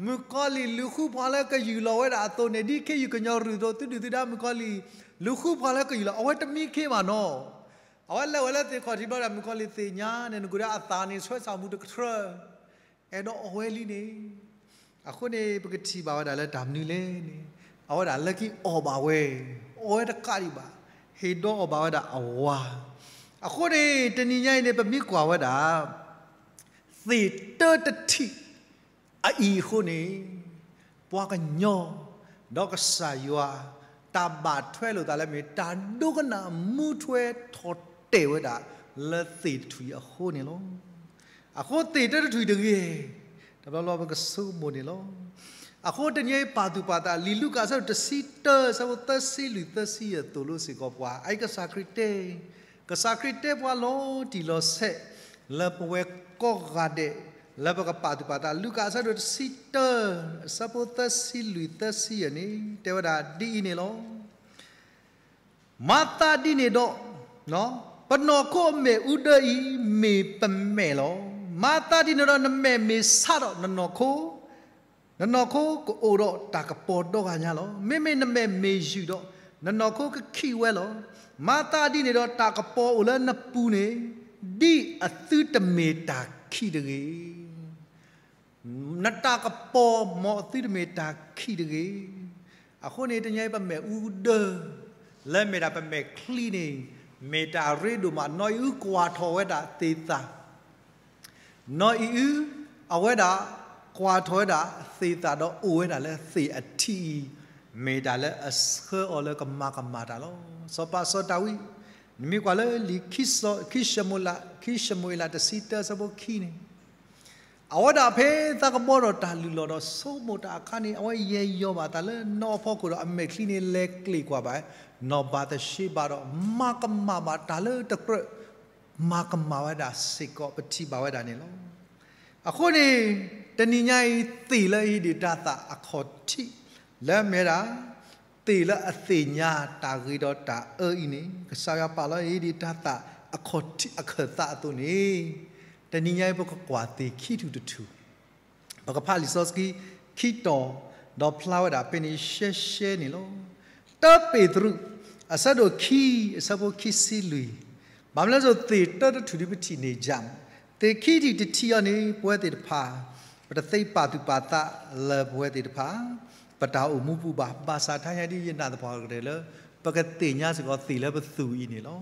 မုၣ်ကီၤလံၢ်လူၤဃုပှၤလၢကယူၢ်လီၤဝဲဒၣ်အသိးန့ၣ်, ဒ်ခ့ယုၢ်ကညီရုၢ်အသိး သုဒုၣ်သုဒါမုၣ်ကီၤလံၢ် လူၤဃုပှၤလၢကယူၢ်လီၤ, အဝဲတမံခ့ဘၣ်နီၤ. အဝဲလဲၤဝဲလၢသ့ၣ်ခီၣ်ထံးဘျီဒီး မုၣ်ကီၤလံၢ်သ့ၣ်ညါန့ၣ် နကွၢ်ဒၣ်အသးန့ၣ် ဆွဲဆၣ်မူတကထြၢ အဲၣ်ဒိးအီၣ်ဝဲလံန့ၣ်, အဃိန့ၣ် ပကထံၣ်ဘၣ်ဝဲဒၣ်လၢတၢ်မနုၤလဲၣ်န့ၣ်, အဝဲဒၣ်လၢခံအီၣ်ဘၣ်ဝဲ, အီၣ်ဝဲတကးဒံးဘၣ်, ဟ့ၣ်ဒီးအီၣ်ဘၣ်ဝဲဒၣ်အဝၤ, အဃိန့ၣ် တနံၤညါအံၤန့ၣ် ပမ့ၢ်ကွၢ်ဝဲဒၣ် သ့ၣ်တၢတထံၣ် အအံၤအဃိန့ၣ်, ပှၤကညီ ဒီးကစၢ်ယွၤ တၢ်ဘၣ်ထွဲလိာ်သးလၢမ့ၢ် တၢ်ဒိကနၣ်မူထွဲထီၣ်တဲာ်ဝဲဒၣ်လၢသ့ၣ်တထူၣ်အံၤအဃိန့ၣ်လီၤ. အဃိသ့ၣ်တၢတထူၣ်တဂ့ၤ, တဘျီဘျီပကဆိကမိၣ်န့ၣ်လီၤ. အဃိတနံၤအံၤပာ်သူၣ်ပာ်သး လံာ်လူၤကၣ်အဆၢဒိၣ်တဆံတၢ အဆၢဖိသၢဆံလွံၢ်သၢဆံယဲၢ်သိၣ်လိစ့ၢ်ကီးပှၤ, အအံၤကစၢ်ခရံာ်တဲ ကစၢ်ခရံာ်တဲပှၤလီၤတံၢ်လီၤဆဲး လၢပဝဲကိးဂၤဒဲး လၢပကပာ်သူၣ်ပာ်သး လူၤကၣ်အဆၢဒိၣ်တဆံတၢ အဆၢဖိသၢဆံလွံၢ်သၢဆံယဲၢ်န့ၣ် တဲဝဲဒၣ်ဒ်အံၤန့ၣ်လီၤ. မၤသးဒ်န့ၣ်ဒီး, ပနီၢ်ခိအမဲာ်အူဒၢအံၤ မ့ၢ်ပမဲာ်လီၤ. မၤသးဒ်န့ၣ်ဒီး နမဲာ်မ့ၢ်ဆါဒီးနနီၢ်ခိ, နနီၢ်ခိကအိၣ်ဒီးတၢ်ကပီၤဒီဂၤညါလီၤ. မ့မ့ၢ်နမဲာ်မ့ၢ်ယုာ်ဒီး နနီၢ်ခိကခံးဝဲလီၤ. မၤသးဒ်န့ၣ်ဒီး တၢ်ကပီၤအိၣ်လၢနပူၤန့ၣ် ဒ်အသုတမ့ၢ်တၢ်ခံးတဂ့ၤ. နတၢ်ကပီၤ မ်အသုတမ့ၢ်တၢ်ခံးတဂ့ၤ. အဃိန့ၣ် တနံၤအံၤပမဲာ်အူဒၢ လၢမ့ၢ်ဒၣ်ပမဲာ်ချံန့ၣ် မ့ၢ်တၢ်အရ့ဒိၣ်မး, နီၢ်အံၣ်အုကွၢ်ထီၣ်ဝဲဒၣ်သ့ၣ်သၣ်, နီၢ်အံၣ်အု အဝဲဒၣ်ကွၢ်ထီၣ်ဝဲဒၣ်သ့ၣ်သၣ်ဒီးအိၣ်ဝဲဒၣ်လၢသ့ၣ်အထံးအံၤ, မ့ၢ်ဒၣ်လၢအဆှၢအီၤလၢကမၤကမၣ်တၢ်လီၤ. စီၤပၤစီၤဒၤဝံး, နမ့ၢ်ကွၢ်လၢလံာ်ခံၡမူၤအ့လး, ခံၡမူၤအ့လးတဆံတၢ ဆၢဖိခံန့ၣ် အဝဲဒၣ်ဖဲသးကဘီဒီးတၢ်လုၢ်လီၢ်ဒီးဆိကမိၣ်တၢ်အခါန့ၣ် အဝဲယဲၢ်ယီၤဘၣ်တၢ်လၢနီၢ်အဖီခိၣ်ဒီးအမဲာ်ချံန့ၣ် လဲၤကျ့ၣ်ကွၢ်ဘၣ် နီၢ်ဘၤသရှ့ဘၤဒီး မၤကမၣ်ဘၣ်တၢ်လၢတကြၢး မၤကမၣ်ဝဲဒၣ်စ့ၢ်ကီး ပထံၣ်ဘၣ်ဝဲဒၣ်န့ၣ်လီၤ. အဃိန့ၣ် တနံၤညါအံၤ သ့ၣ်လၢဟ့ၣ်ဒံးတၢ်သၣ်အခီၣ်ထံး လၢမ့ၢ်ဝဲဒၣ် သ့ၣ်လၢအသ့ၣ်ညါတၢ်ဂ့ၤဒီးတၢ်အၢအံၤန့ၣ် ကစၢ်ယွၤပာ်လီၤဟ့ၣ်ဒံးတၢ်သၣ်အခီၣ်ထံးအခၢၣ်သးအသိးန့ၣ်, တနံၤညါအံၤ ပကကွၢ်သ့ၣ်ခံထူၣ်တထူၣ်, ပကဖးလံာ်စီဆှံခံတီၤ ဒီးဖျါဝဲဒၣ်ဖဲန့ၣ်ရှဲရှဲန့ၣ်လီၤ. တၢပ့းတရူး အဆၢဒိၣ်ခံ အဆၢဖိခံဆံလွံၢ်, ဘၣ်မနုၤလဲၣ် သ့ၣ်တၢတထူၣ်ဒ်ပထံၣ်န့ၢ်ယၤ, သ့ၣ်ခံထံၣ်တထံၣ်အံၤန့ၣ် ပဝဲသ့ၣ်တဖၣ် ပတသ့ပာ်သူၣ်ပာ်သးလၢပဝဲသ့ၣ်တဖၣ် ပတၢ်အိၣ်မူပူၤဘၣ်. ဘၣ်ဆၣ်တနံၤညါဒ်ယနာ်သပှၢ်ကတၢၢ်လၢ ပကသ့ၣ်ညါစ့ၢ်ကီးသ့ၣ်လၢပသူၣ်အံၤန့ၣ်လီၤ.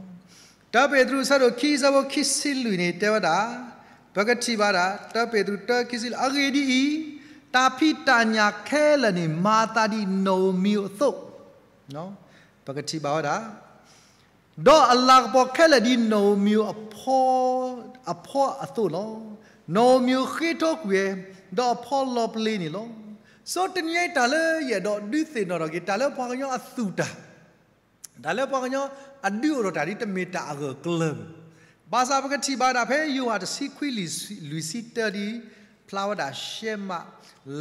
တၢပ့းတရူး အဆၢဒိၣ်ခံ အဆၢဖိခံဆံလွံၢ်န့ၣ် တဲဝဲဒၣ်, ပကထံၣ်ဘၣ်ဒၣ် တၢပ့းတရူး တၢခံဆံလွံၢ်, အဂ့ၢ်ဒ်အံၤ, တၢ်ဖံးတၢ်ညၣ်ခဲလၢာ်န့ၣ် မၤသးဒ်နီၣ်ဧိၤမံၤဧိၤအသိး, ပကထံၣ်ဘၣ်ဝဲဒၣ် ဒီးအလၤကပီၤခဲလၢာ်ဒ်နီၣ်ဧိၤမံၤဧိၤအဖီ, အဖီအသိးလီၤ. နီၣ်ဧိၤမံၤဧိၤဃ့ထီကွံာ်ဝဲ, ဒီးအဖီလီၤပလ့ၤန့ၣ်လီၤ. ဆိတနံၤညါအံၤ တၢ်လၢယအဲၣ်ဒိးဒုးသ့ၣ်နီၣ်ထီၣ်က့ၤ တၢ်လၢပှၤကညီအသူၣ်တၢ်, တၢ်လၢပှၤကညီအဒုးအိၣ်ထီၣ်တၢ်ဒ်တမ့ၢ်တၢ်အဂၢၢ်အကျၢၤ, ဘၣ်ဆၣ်ပကထံၣ်ဘၣ်ဒၣ်ဖဲယိၤဟၣ်တဆံခွံလွံၢ်ဆံတၢဒ် ဖျါဝဲဒၣ်ရှဲမး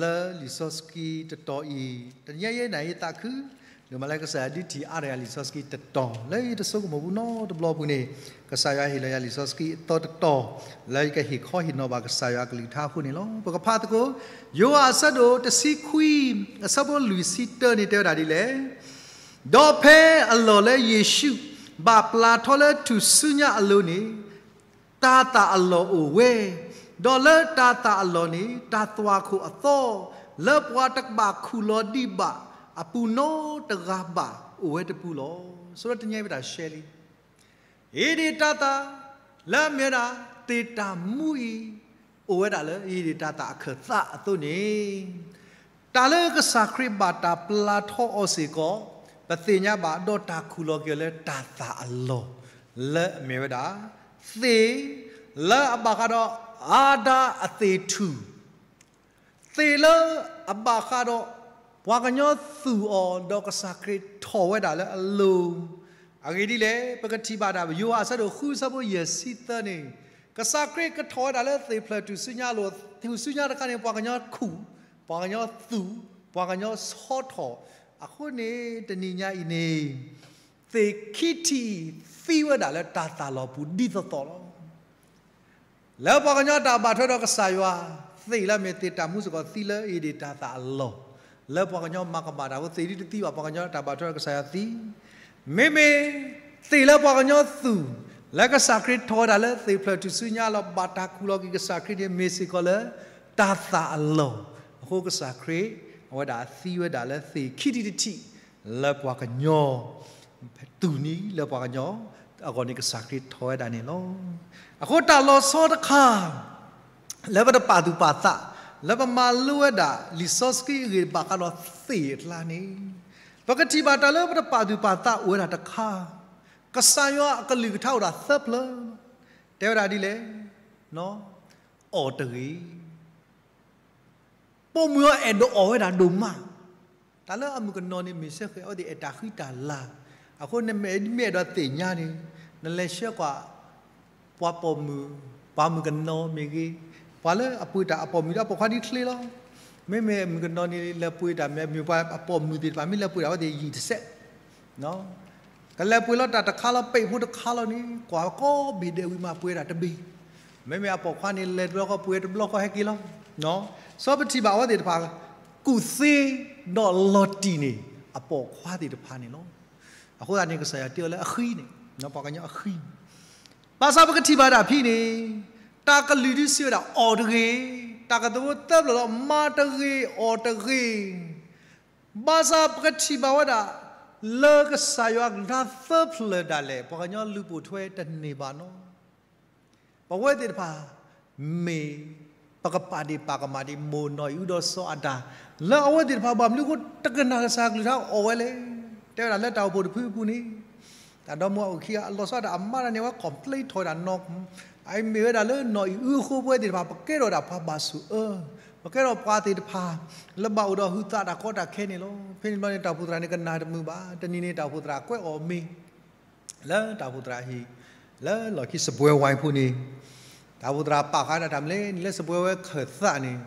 လၢလံာ်စီဆှံတတီၤအံၤ, တနံၤညါယဲနၤယသးခု ဒိၣ်မးလၢကစၢ်ယွၤဒုးထံၣ်အါထီၣ်ယၤလံာ်စီဆှံတတီၤ လၢယတဆိကမိၣ်ပူၤနီတဘျီပူၤန့ၣ်, ကစၢ်ယွၤဟ့ၣ်လီၤယၤလံာ်စီဆှံအသီတတီၤ လၢယကဟ့ၣ်ခီဟ့ၣ်နီၤဘၣ်ကစၢ်ယွၤအကလုၢ်ကထါအဃိန့ၣ်လီၤ. ပကဖးသကိး ယိၤဟၣ်အဆၢဒိၣ်တဆံခွံ အဆၢဖိလွံၢ်ဆံတၢန့ၣ် တဲဝဲဒၣ်ဒ်လဲၣ်. ဒီးဖဲအလီၢ်လၢယ့ၣ်ၡူးဘၣ်ပျၢ်ထီလၢထူၣ်စုညါအလိၤန့ၣ် တၤသၣ်အလီၢ်အိၣ်ဝဲ, ဒီးလၢတၤသၣ်အလီၢ်န့ၣ် တၢ်သွၣ်ခိၣ်အသီ လၢပှၤတကဘၣ်ခူၣ်လီၤဒံးဘၣ်အပူၤနီတဂၤဘၣ် အိၣ်ဝဲတပူၤလီၤ. ဆိတနံၤညါအံၤပတၢ်ရှဲလံ ဟ့ၣ်ဒံးတၤသၣ် လၢအမ့ၢ်ဝဲဒၣ် သ့ၣ်တၢ်မူအံၤ အိၣ်ဝဲဒၣ်လၢဟ့ၣ်ဒံးတၤသၣ်အခၢၣ်သးအသိးန့ၣ်, တၢ်လၢကစၢ်ခရံာ်ဘၣ်တၢ်ပျၢ်ထီအီၤစ့ၢ်ကီး ပသ့ၣ်ညါဘၣ်ဒီးတၢ်ခူၣ်လီၤက့ၤအီၤလၢတၤသၣ်အလီၢ် လၢအမ့ၢ်ဝဲဒၣ် သ့ၣ် လၢအဘၣ်ဃးဒီးအါဒၣ်အသ့ၣ်ထူၣ် သ့ၣ်လၢအဘၣ်ဃးဒီး ပှၤကညီသူၣ်အီၤ ဒီးကစၢ်ခရံာ်ထီၣ်ဝဲဒၣ်လၢအလိၤ, အဂ့ၢ်ဒ်လဲၣ် ပကထံၣ်ဘၣ်ဒၣ် ယိၤဟၣ်အဆၢဒိၣ်ဃု အဆၢဖိယဲၢ်ဆံသၢန့ၣ်, ကစၢ်ခရံာ်ကထီၣ်ဝဲဒၣ်လၢသ့ၣ်ဖျၢၣ်ထူၣ်စုညါအလိၤ, ထူၣ်စုညါတခါန့ၣ် ပှၤကညီခူၣ်, ပှၤကညီသူၣ်, ပှၤကညီဆီထီၣ်, အဃိန့ၣ် တနံၤညါအံၤန့ၣ် သ့ၣ်ခံထံၣ်အံၤ သံဝဲဒၣ်လၢတၤသၣ်လီၢ်ပူၤဒ်သိးသိးလီၤ. လၢပှၤကညီတၢ်ဘၣ်ထွဲဒီးကစၢ်ယွၤ, သ့ၣ်လၢအမ့ၢ်သ့ၣ်တၢ်မူစ့ၢ်ကီးသံလၢဟ့ၣ်ဒံးတၤသၣ်အလီၢ်, လၢပှၤကညီမၤကမၣ်တၢ်အဃိ သ့ၣ်ဒ်တသံဘၣ် ပှၤကညီတၢ်ဘၣ်ထွဲဒီးကစၢ်ယွၤသံ, မ့မ့ၢ်သ့ၣ်လၢပှၤကညီသူၣ်, လၢကစၢ်ခရံာ်ထီၣ်ဝဲဒၣ်လၢသ့ၣ်ဖျၢၣ်ထူၣ်စုညါအလီၢ် ဘၣ်တၢ်ခူၣ်လီၤက့ၤကစၢ်ခရံာ်န့ၣ် မ့ၢ်စ့ၢ်ကီးလၢတၤသၣ်အလီၢ်, အဃိကစၢ်ခရံာ် အဝဲဒၣ်သံဝဲဒၣ်လၢသ့ၣ်ခံထံၣ်တထံၣ် လၢပှၤကညီ သူၣ်နံၤလၢပှၤကညီအဂီၢ်န့ၣ် ကစၢ်ခရံာ်ထီၣ်ဝဲဒၣ်န့ၣ်လီၤ. အဃိတၢ်လီၤဆီတခါ လၢပတပာ်သူၣ်ပာ်သး လၢပမၤလိဝဲဒၣ်လံာ်စီဆှံအဂ့ၢ်ဘၣ်ဃးဒီးသ့ၣ်အကျါန့ၣ်, ပကထံၣ်ဘၣ်တၢ်လၢပတပာ်သူၣ်ပာ်သးအိၣ်ဝဲဒၣ်တခါ, ကစၢ်ယွၤအကလုၢ်ကထါအိၣ်ဒၣ်သၢဖျၢၣ်, တဲဝဲဒၣ်ဒ်လဲၣ်, အီၣ်တဂ့ၤ ပိာ်မုၣ်အီၤအဲၣ်ဒိးအီၣ်ဝဲဒၣ်ဒိၣ်မး, တၢ်လၢအမုၣ်ကနီၤန့ၣ် မ့ၢ်စ့ၢ်ကီးအဝဲသ့ၣ်အဲၣ်တၢ်ဃံတၢ်လၤ, အဃိန့ၣ်မ့ၢ်အဲၣ်ဒိးသ့ၣ်ညါန့ၣ် နလဲၤဆှၢကွၢ် ပှၤပိာ်မုၣ်, ပှၤမုၣ်ကနီၤမ့ၢ်ဂ့ၤ, ပှၤလၢအပှ့ၤတၢ်အပိာ်မုၣ်ဒီးအပိာ်ခွါဒ်ချ့လီၤ. မ့မ့ၢ်မုၣ်ကနီၤန့ၣ် လဲၤပှ့ၤတၢ်မ့ၢ် မ့ၢ်ပှၤအပိာ်မုၣ်သ့ၣ်တဖၣ် မ့ၢ်လဲၤပှ့ၤတၢ်အဝဲသ့ၣ်ယံာ်တစဲး, က တလဲၤပှ့ၤလီၤတၢ်တခါလီၤ ပ့းဖိတခါလီၤန့ၣ် ကွၢ်ကီဘ့ၣ်ဒဲးဝံၤမးပှ့ၤတၢ်တဘ့ၣ်, မ့မ့ၢ်အပိာ်ခွါန့ၣ် လဲၤတဘျီဃီပှ့ၤတဘျီဃီဟဲက့ၤလီၤ. စီၤပထံၣ်ဘၣ်အဝဲသ့ၣ်တဖၣ် ကူၣ်သ့ဒီးလီၤတံၢ်န့ၢ် အပိာ်ခွါသ့ၣ်တဖၣ်န့ၣ်လီၤ. အဃိသတးန့ၣ် ကစၢ်ယွၤတဲအီၤလၢအဃံန့ၣ်, ပှၤကညီအဃံ ဘၣ်ဆၣ်ပကထံၣ်ဘၣ်ဒၣ်ဖဲန့ၣ်, တၢ်ကလုၢ်ဒုးစံးဝဲဒၣ်အီၣ်တဂ့ၤ, တၢ်ကတိၤသၢဖျၢၣ်လီၤ မၤတဂ့ၤအီၣ်တဂ့ၤ, ဘၣ်ဆၣ်ပကထံၣ်ဘၣ်ဝဲဒၣ် လၢကစၢ်ယွၤကလုၢ်ကထါသၢဖျၢၣ်ဒၣ်လဲာ် ပှၤကညီလူၤပိာ်ထွဲတန့ၢ်ဘၣ်နီၤ. ပဝဲသ့ၣ်တဖၣ် မ့ၢ်ပကပာ်ဒ့ၣ်ပာ်ကမၣ်ဒံး မိၢ်နီၢ်အံၣ်အုဒီးစီၤအၤဒၣ် လၢအဝဲသ့ၣ်တဖၣ်ဘၣ်မနုၤအဃိ တကနၣ်ကစၢ်ကလုၢ်ကထါအီၣ်ဝဲလဲၣ်. တဲဝဲဒၣ်လၢတၢ်အိၣ်ဖှိၣ်တဖုအပူၤန့ၣ် တၢ်ဒီမါဝၤအခံဂၤ အလီၤဆီဒၣ်တၢ်အမါတၢ်န့ၣ် အဝဲ complain ထီၣ်ဝဲဒၣ်နီၤ, အအံၤမ့ၢ်ဝဲဒၣ်လၢနီၢ်အံၣ်အုအဃိ ပဝဲသ့ၣ်တဖၣ် ပကဲထီၣ်ဒၣ်ပှၤဘၣ်ဆိၣ်အၢ, ပကဲထီၣ်ပှၤသ့ၣ်တဖၣ် လၢဘၣ်အိၣ်ဒီးဟုသးတၢ်ကီတၢ်ခဲန့ၣ်လီၤ. ဖဲန့ၣ်ဘျီန့ၣ် တၢ်အိၣ်ဖှိၣ်သရၣ်န့ၣ် ကနၣ်တမုာ်ဘၣ်. တနံၤန့ၣ် တၢ်အိၣ်ဖှိၣ်သရၣ်ကွဲးအီၤမ့ၤ လၢတၢ်အိၣ်ဖှိၣ်သရၣ်ဟံၣ် လၢလီၢ်ခံစပွဲဝဲအံၤဖိန့ၣ်, တၢ်အိၣ်ဖှိၣ်သရၣ်ပာ်ဃာ်ဒၣ်တၢ်မနုၤလဲၣ်န့ၣ် လၢစပွဲဝဲခၢၣ်သးန့ၣ်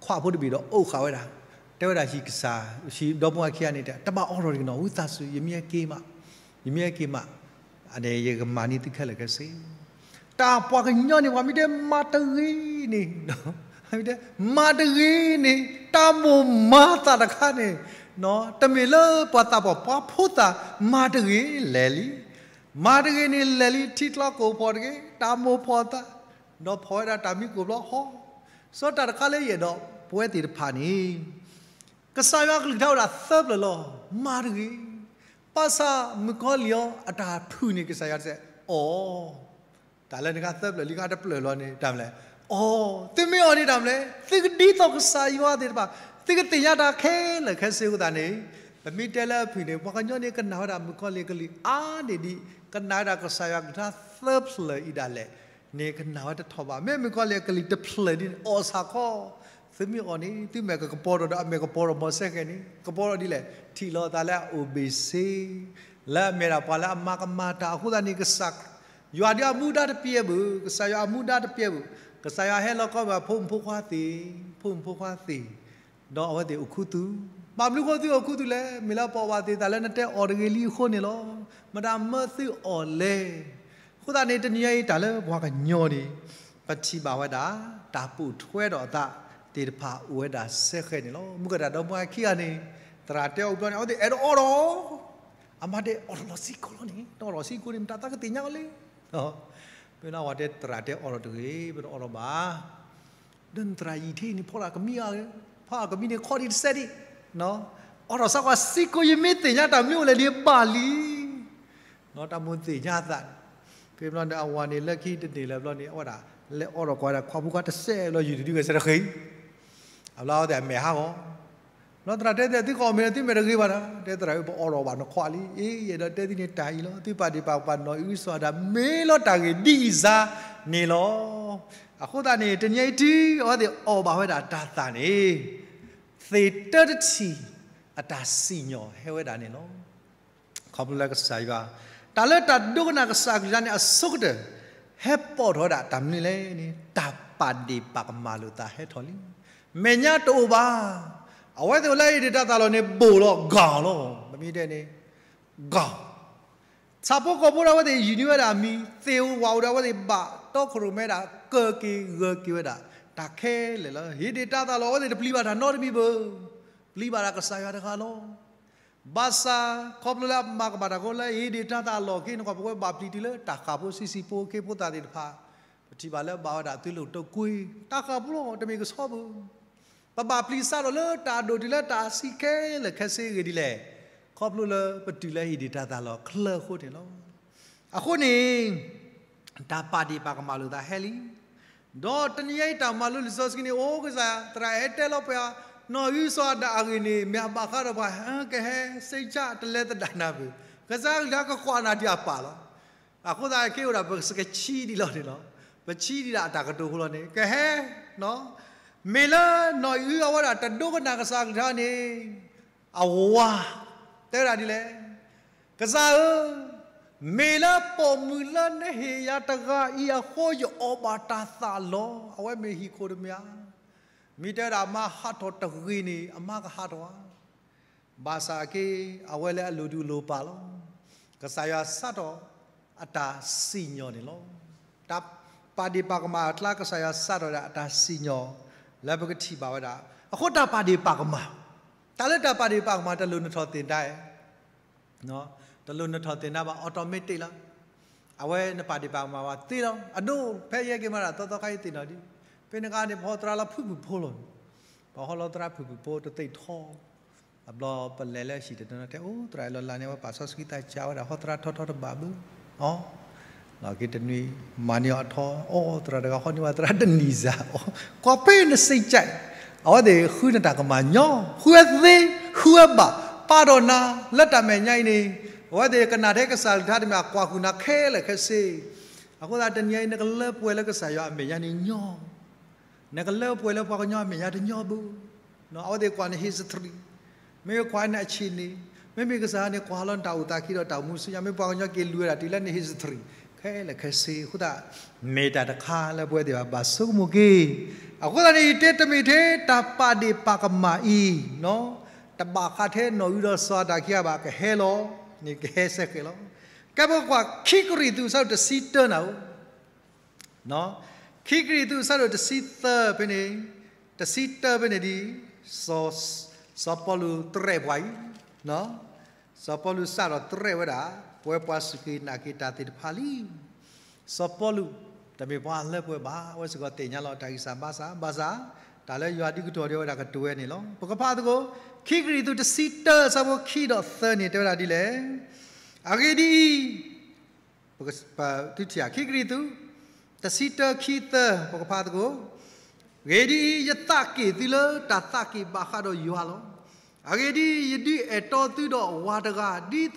ခွးဖိတဘ့ၣ်ဒီးအိၣ်ဃာ်ဝဲဒၣ်, တဲဝဲဒၣ်ဟံၣ်ကစၢ် ဟံၣ်ဒီမါဝၤခံဂၤန့ၣ် တဘၣ်အိးထီၣ်တဂ့ၤနီၤ, ဝံသးစူၤ ယမ့ၢ်ဟဲက့ၤမး, ယမ့ၢ်ဟဲက့ၤမး ယကမၤန့ၢ်သုခဲလၢာ်ခဲဆ့. တၢ်ပှၤကညီန့ၣ် ပှၤမ့ၢ်တဲမၤတဂ့ၤန့ၣ်, မ့ၢ်တဲ မၤတဂ့ၤန့ၣ် တၢ်မိၣ်မၤသးတခါန့ၣ်, တမ့ၢ်လၢပှၤသးပှၢ် ပှၤဖိသၣ် မၤတဂ့ၤလဲၤလံ, မၤတဂ့ၤန့ၣ်လဲၤလံ ထံကျီကိာ်ဖီၣ်တဂ့ၤ တၢ်မိၣ်ဖီၣ်သး, ဒီးဖီၣ်ဝဲဒၣ်တၢ်မံကိာ်ဘျီဟီ, စီၤတၢ်တခါလၢယအဲၣ်ဒိးပဝဲသ့ၣ်တဖၣ်န့ၣ် ကစၢ်ယွၤကလုၢ်ကထါအိၣ်ဒၣ်သၢဖျၢၣ်လီၤ. မၤတဂ့ၤ, ဘၣ်ဆၣ်မုၣ်ကီၤလံၢ်အီၤ အတၢ်ဖုၣ်န့ၣ် ကစၢ်ယွၤတစဲးအီၣ်, တၢ်လၢနကသၢဖျၢၣ်လံ ကတဖျၢၣ်လီၤန့ၣ် တၢ်မနုၤလဲၣ်, အီၣ်, သုမ့ၢ်အီၣ်န့ၣ်တၢ်မနုၤလဲၣ်, သုကဒ်သိးကစၢ်ယွၤသ့ၣ်တဖၣ်, သုကသ့ၣ်ညါတၢ်ခဲလၢာ်ခဲဆ့အဃိသတးန့ၣ်, ပမ့ၢ်တဲလၢအဖုၣ်န့ၣ် ပှၤကညီန့ၣ် ကနၣ်ဝဲဒၣ်မုၣ်ကီၤလံၢ်အကလုၢ်အါန့ၢ်ဒံး, ကနၣ်ဝဲဒၣ်ကစၢ်ယွၤကလုၢ်ကထါသၢဖျၢၣ်အံၤဒၣ်လဲာ်န့ၣ် ကနၣ်ဝဲတထီၣ်ဘၣ်. မ့ၢ်မုၣ်ကီၤလံၢ်အကလုၢ်တဖျၢၣ်ဒ်န့ၣ် အီၣ်ဆၣ်ခီ, သုမ့ၢ်အီၣ်န့ၣ် သုမဲာ်ကကပီၤထီၣ်ဒီးအမဲာ်ကပီၤထီၣ် မီၤစဲဃဲၤန့ၣ် ကပီၤထီၣ်ဒ်လဲၣ်, ထံၣ်လိာ်သးလၢအအိၣ်ဘ့ၣ်ဆ့, လၢအမ့ၢ်ဒၣ်ပှၤလၢအမၤကမၣ်တၢ်အဃိသတးန့ၣ် ကစၢ်ယွၤဒုးအမူဒါတပျဲၢ်ဘၣ်, ကစၢ်ယွၤအမူဒါတပျဲၢ်ဘၣ်, ကစၢ်ယွၤဟဲလီၤကီဘၣ်ဖိမုၣ်ဖိခွါသ့ၣ်, ဖိမုၣ်ဖိခွါသ့ၣ်, ဒီးအဝဲသ့ၣ်အိၣ်ခူသူၣ်, ဘၣ်မနုၤဃိသုအိၣ်ခူသူၣ်လဲၣ်, မ့ၢ်လၢပအီၣ်ဘၣ်သ့ၣ်တၢ်လၢနတဲအီၣ်တဂ့ၤလံအဃိန့ၣ်လီၤ. မတၤမၢသုအီၣ်လဲၣ်. အဃိသတးန့ၣ် တနံၤညါအံၤတၢ်လၢပှၤကညီန့ၣ် ပထံၣ်ဘၣ်ဝဲဒၣ် တၢ်ပိာ်ထွဲဒီးအသးသ့ၣ်တဖၣ်အိၣ်ဝဲဒၣ်စဲဃဲၤန့ၣ်လီၤ. မုၢ်ကတၢၢ်ဒီမါဝၤခံဂၤန့ၣ် သရၣ်တဲအီၤဘျီန့ၣ် အဝဲသ့ၣ်အဲၣ်ဒိးအီၣ်ဒီး အမါတဲအီၣ်တလီၤဆံးကိာ်လီၤန့ၣ် တအီၣ်လီၤဆံးကိာ်န့ၣ် မတၤသးကသ့ၣ်ညါအီၤလဲၣ်. ဖဲန့ၣ်ဝဲတဲသရၣ်တဲအီၣ်ဒီးတဂ့ၤ ပတအီၣ်ဒီးဘၣ် ဒီးနသရၣ်ယံာ်ထံန့ၣ် ဖီလာ်ကမံအါ, ဖီလာ်ကမံန့ၣ် ခီၣ်ဒံးတစဲးဒံး, အီၣ်ဒီးစးကွၢ်ဆံးကိာ် ယမ့ၢ်သ့ၣ်ညါတၢ်မနုၤအိၣ်လဲၣ်န့ၣ်ဘၣ်လံ. တၢ်မိၣ်သ့ၣ်ညါသးန့ၣ်, ဖဲဘျီန့ၣ် အဝၤန့ၣ်လၢခံတန့ၢ်လၢၤဘျီန့ၣ် အဝဲဒၣ် လဲၤအီၣ်ဒီးကွၢ်ဒၣ်ခွါဖိခွါတစဲးဘျီ ယုၢ်တဒုကစဲတဃ့, အဘျီအဝဲသ့ၣ်အမဲာ်ဟးဂီၤ ဘျီသရၣ်တဲသ့ၣ် သုကအီၣ်မ့ၤလၢသုမဲာ်တဂ့ၤဘၣ်ဒီး တဲသရၣ်ဧၢ ပအီၣ်ဒီးဘၣ်နခွါလံ, အ့ ယအဲၣ်ဒိးတဲသုန့ၣ်တၢ်အံၤလီၤ, သုပာ်ဒ့ၣ်ပာ်ကပၤနီၢ်အံၣ်အုစီၤအၤဒၣ် မ့ၢ်လီၤတၢ်ဂ့ၢ်ဒ်အံၤစါန့ၣ်လီၤ. အဃိသတးန့ၣ် တနံၤအံၤတုၤအဝဲသ့ၣ်အီၣ်ဘၣ်ဝဲဒၣ်တၢ်သၣ်န့ၣ် သ့ၣ်တၢတထံၣ် အတၢ်စံၣ်ညီၣ်ဟဲဝဲဒၣ်န့ၣ်လီၤ. ခီဖျိလၢကစၢ်ယွၤ တၢ်လၢတၢ်ဒိကနၣ်ကစၢ်အကလုၢ်ကထါန့ၣ် အဆိကတၢၢ် ဟဲပိာ်ထီၣ်ဝဲဒၣ်တၢ်မနုၤလဲၣ်န့ၣ် တၢ်ပာ်ဒ့ၣ်ပာ်ကမၣ်လိာ်သးဟဲထီၣ်လံ. မဲာ်ညါတအိၣ်ဘၣ်. အဝဲသ့ၣ်အိၣ်လၢအဟ့ၣ်ဒ့ၣ်တၢ်သၣ်လီၢ်န့ၣ် ဘိၣ်လီၤ ဂီၤလီၤ, ပမ့ၢ်တဲန့ၣ် ဂီၤ ဆၣ်ဖိကီၢ်ဖိဒီးအဝဲသ့ၣ် ယူၢ်န့ၢ်ဝဲဒၣ်အမံၤ, သ့ၣ်ဧိၤဝၣ်ဧိၤဒီးအဝဲသ့ၣ် ဘၣ်တီခိၣ်ရိၣ်မဲဒၣ် ကၢက့ၤဂၢၤက့ၤဝဲဒၣ် တၢ်ခဲလၢာ်လီၤ. ဟ့ၣ်ဒ့ၣ်တၢ်သၣ်လီၢ် အဝဲသ့ၣ်တပျံၤဘၣ်တၢ်နီတမံၤဘၣ်, ပျံၤဘၣ်ဒၣ်ကစၢ်ယွၤတဂၤလီၤ. ဘၣ်ဆၣ် ခီဖျိလၢအမၤကမၣ်တၢ်ဃိလၢ ဟ့ၣ်ဒ့ၣ်တၢ်သၣ်လီၢ်က့ၤန့ၣ် ပဝဲဘၣ်ပျံၤတုၤလၢတၢ်ဃၣ်ဖိဆံးဆံးဖိ ခ့ဖိသၣ်သ့ၣ်တဖၣ်, ပထံၣ်ဘၣ်လၢဘၣ်ဝဲဒၣ်သုးလိာ်တိာ်ကွံာ် တၢ်ဃၣ်ဖိလီၤ တမ့ၢ်ကဆှီဘၣ်. ပဘၣ်ပျံၤစးထီၣ်လၢတၢ်ဒိၣ်တုၤလၢတၢ်ဆံးခဲလၢာ်ခဲဆ့အဂ့ၢ်ဒ်လဲၣ်, ခီဖျိလၢပတုၤလၢဟ့ၣ်ဒ့ၣ်တၢ်သၣ်လီၢ်ချၢအဃိန့ၣ်လီၤ. အဃိန့ၣ် တၢ်ပာ်ဒ့ၣ်ပာ်ကမၣ်လိာ်သးဟဲလံ. ဒီးတနံၤအံၤတၢ်မၤလိလံာ်စီဆှံန့ၣ် အိၣ်ကစၢ် သရၣ်အဲၣ်တဲလီၤပှၤ နီၢ်အံၣ်အုစီၤအၤဒၣ်အဂ့ၢ်န့ၣ် မ့ၢ်အဘၣ်ဃးဒီးပှၤ ကဟဲ စိတ်ချ တလဲၤသဒၣ်နၤဘၣ်. ကစၢ်အကလုၢ်ကကွၢ်နၤဒံးအပၢ်လီၤ. အဃိသတးခဲအိၣ်ဒၣ် ပကဆှံဒံးလီၤန့ၣ်လီၤ. ပဆှံဒံးဒၣ်အတၢ်ကတိၤဖိလီၤန့ၣ် ကဟဲ မ့ၢ်လၢနီၢ်အံၣ်အုအဝဲဒၣ်တဒိကနၣ်ကစၢ်အကလုၢ်ကထါန့ၣ် အဝၤ တဲဝဲဒၣ်ဒ်လဲၣ်, ကစၢ်ဧၢ, မ့ၢ်လၢပိာ်မုၣ်လၢနဟ့ၣ်ယၤတဂၤအံၤအဃိ ယအီၣ်ဘၣ်တၢ်သၣ်လီၤ. အဝဲမ့ၢ်ဟံၣ်ခိၣ်တမ့ၢ်ဧါ. မ့ၢ်တဲဝဲဒၣ်အမါဟးထီၣ်တဂ့ၤန့ၣ် အမါကဟးထီၣ်ဧါ. ဘၣ်ဆၣ်က့ အဝဲလၢအလိၤဒူလိၤပာ်လီၤ. ကစၢ်ယွၤစးထီၣ်အတၢ်စံၣ်ညီၣ်န့ၣ်လီၤ. တၢ်ပာ်ဒ့ၣ်ပာ်ကမၣ်အကျါ ကစၢ်ယွၤစးထီၣ်ဒၣ်အတၢ်စံၣ်ညီၣ် လၢပကထံၣ်ဘၣ်ဝဲဒၣ်. အဃိတၢ်ပာ်ဒ့ၣ်ပာ်ကမၣ်, တၢ်လၢတၢ်ပာ်ဒ့ၣ်ပာ်ကမၣ် တလိၣ်နထီၣ်သ့ၣ်ညါ, တလိၣ်နထီၣ်သ့ၣ်ညါဘၣ် automatic လီၤ. အဝဲနပာ်ဒ့ၣ်ပာ်ကမၣ်ဘၣ်သ့လီၤ. အဒိဖဲယဲက့ၤမးဒၣ်သီသီခါအံၤသ့ၣ်နီၣ်ဒံး, ဖဲန့ၣ်အခါန့ၣ် ပဟီသရၣ်လၢဖုၣ်ဖုၣ်ဖိလီၤ. ပဟီလီၤသရၣ်ဖုၣ်ဖုၣ်ဖိတသ့ၣ်ထီ အဘျီပလဲၤလၢဟံၣ်တနီၤနီၤ တဲအိၣ်သရၣ်အံၤလီၤလၢ်န့ၣ် အဝဲပာ်စီဆှံသးစၢ်ဝဲဒၣ် ဟီသရၣ်ထီထီတဘၣ်ဘၣ်. အီၤ, လီၤက့ၤတနွံ မၤန့ၢ်အီၤထီ, အိၣ်သရၣ်တဂၤဟီန့ၢ်ဝဲသရၣ်တနံၤစၢ်, ကွၢ်ဖဲန့ၣ်စ့ကၠဲး, အဝဲသ့ၣ်ဃုနတၢ်ကမၣ်ညီ, ဃုဝဲသ့, ဃုဝဲဘၣ်, ပာ်ဒီးနၤ လၢတၢ်မဲာ်ညါအံၤန့ၣ်, အဝဲသ့ၣ်ကနၣ်ထဲကစၢ်ကလုၢ်ကထါတမံၤ အကွၢ်ဃုာ်နၤခဲလၢာ်ခဲဆ့. အဃိသတးတနံၤအံၤ နကလၢပှဲၤလၢကစၢ်ယွၤအမဲာ်ညါန့ၣ်ညီ နကလၢပှဲၤလၢပှၤကညီအမဲာ်ညါတညီဘၣ်. အဝဲသ့ၣ်ကွၢ်န history, မ့ၢ်ကွၢ်န အခြေအနေ, မ့မ့ၢ်ကစၢ်ယွၤန့ၣ် ကွၢ်လီၤနတၢ်အိၣ်သးခံဒီးတၢ်အိၣ်မူဆူညါ, မ့ၢ်ပှၤကညီက့ၤလူၤဝဲဒၣ်တုၤလၢန history ခဲလၢာ်ခဲဆ့အဃိသတး, မ့ၢ်တၢ်တခါလၢပဝဲသ့ၣ်ဘၣ်ဆိကမိၣ်က့ၤ. အဃိသတးန့ၣ် ယတဲတမ့ၢ်ထဲ တၢ်ပာ်ဒ့ၣ်ပာ်ကမၣ်အံၤ တဘၣ်ဃးထဲနီၣ်အုဒီးစီၤအၤဒၣ်ခံဂၤဘၣ်, ကဟဲလီၤန့ၣ် ကဟဲစဲဃဲးလီၤ. ကဲပကွၢ်ခံကရံၣ်သူး အဆၢဒိၣ်တဆံတၢနၤဧိၤ ခံကရံၣ်သူး အဆၢဒိၣ်တဆံသၢဖဲန့ၣ်, တဆံတၢဖဲန့ၣ်ဒ်, စီၤပီလူးတရဲၣ်ပှၤအံၤ, စီၤပီလူးစးထီၣ်တရဲၣ်ဝဲဒၣ် ပဝဲပှၤစူၢ်က့ၤနာ်က့ၤတၢ်သ့ၣ်တဖၣ်လံ. စီၤပီလူး တမ့ၢ်ပှၤလၢပှဲၤဘၣ်, အဝဲစ့ၢ်ကီးသ့ၣ်ညါလီၤတၢ်ဂံၢ်စၢ်ဘါစၢ်, ဘၣ်ဆၣ် တၢ်လၢယွၤဒုးကတိၤဒံးဝဲဒၣ်ကတိၤဝဲန့ၣ်လီၤ. ပကဖးသကိး, ခံကရံၣ်သူး တဆံတၢ အဆၢဖိခံဒီးသၢန့ၣ် တဲဝဲဒၣ်ဒ်လဲၣ်. အဂ့ၢ်ဒ်အံၤ, သုထံၣ်ဧါ, ခံကရံၣ်သူး တဆံတၢ ခံသၢ, ပကဖးသကိး, အဂ့ၢ်ဒ်အံၤ, ယသးက့ၣ်သုလၢတၢ်သးက့ၣ်ဘၣ်ဃးဒီးယွၤလီၤ. အဂ့ၢ်ဒ်အံၤ, ယဒုးအဲၣ်တီသုဒီးဝၤတဂၤ, ဒ်သိး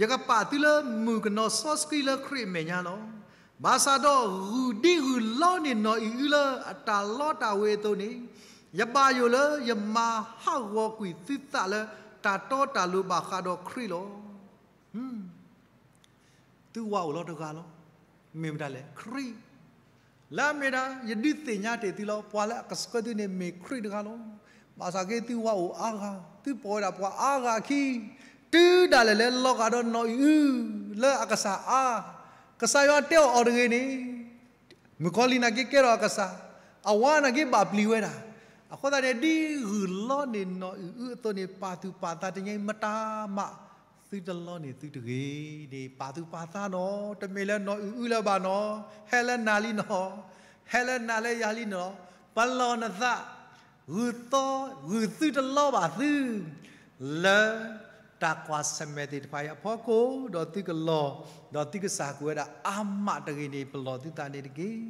ယကပာ်သုလၢမုၣ်ကနီၤစီဆှံလၢခရံာ်အမဲာ်ညါလီၤ. ဘၣ်ဆၣ်ဒီးဂုၢ်ဒ်ဂုၢ်လီန့ၢ်နီၢ်အံၣ်အုလၢအတၢ်လီတၢ်ဝ့ၤအသိးန့ၣ်, ယဘၣ်ယိၣ်လၢယမၤဟးဂီၤကွံာ်သုသးလၢတၢ်တီတၢ်လိၤဘၣ်ဃးဒီးခရံာ်လီၤ. သုဝၤအိၣ်လီၤတဂၤလီၤ. မ့ၢ်မတၤလဲၣ်, ခရံာ်. လၢအမ့ၢ်ဒၣ် ယဒုးသ့ၣ်ညါတ့ၢ်သုလီၤ, ပှၤလၢအကဆှၢသုန့ၣ်မ့ၢ်ခရံာ်တဂၤလီၤ. ဘၣ်ဆၣ်က့သုဝၤအိၣ်အါဂၤ, သုပိာ်ဝဲဒၣ်ပှၤအါဂၤအခံ, တုၤဒၣ်လဲာ်လၢလီၤဂာ်ဒီးနီၢ်အံၣ်အုလၢအကစၢ်အါ, ကစၢ်ယွၤတဲအီၤအီၤတဂ့ၤန့ၣ် မုၣ်ကီၤလံၢ်နာ်က့ကဲထီၣ်အကစၢ်, အဝၤနာ်က့ဘၣ်ပျံၤဝဲဒၣ်. အဃိသတးန့ၣ် ဒ်ဂုၢ်လီန့ၢ်နီၢ်အံၣ်အုအသိးန့ၣ် ပာ်သူၣ်ပာ်သးတနံၤအံၤ မတၤမး သုတလီန့ၢ်သုတဂ့ၤန့ၣ် ပာ်သူၣ်ပာ်သးနီၤ, တမ့ၢ်လၢနီၢ်အံၣ်အုလၢၤဘၣ်နီၤ, ဟဲလၢနၤလံနီၤ, ဟဲလၢနၤလၢယၤလံနီၤ, ပလီၢ်နသး ဂုၢ်သီ, ဂုၢ်သုတလီဘၣ်သု လၢတၢ်ကွၢ်ဆၢၣ်မဲာ်သ့ၣ်တဖၣ်အံၤအဖီခိၣ်, ဒီးသုကလီၤ, ဒီးသုကစၢ်ကွံာ်ဝဲဒၣ်အါမးတဂ့ၤန့ၣ် ပလီၢ်သုသးန့ၣ်တက့ၢ်.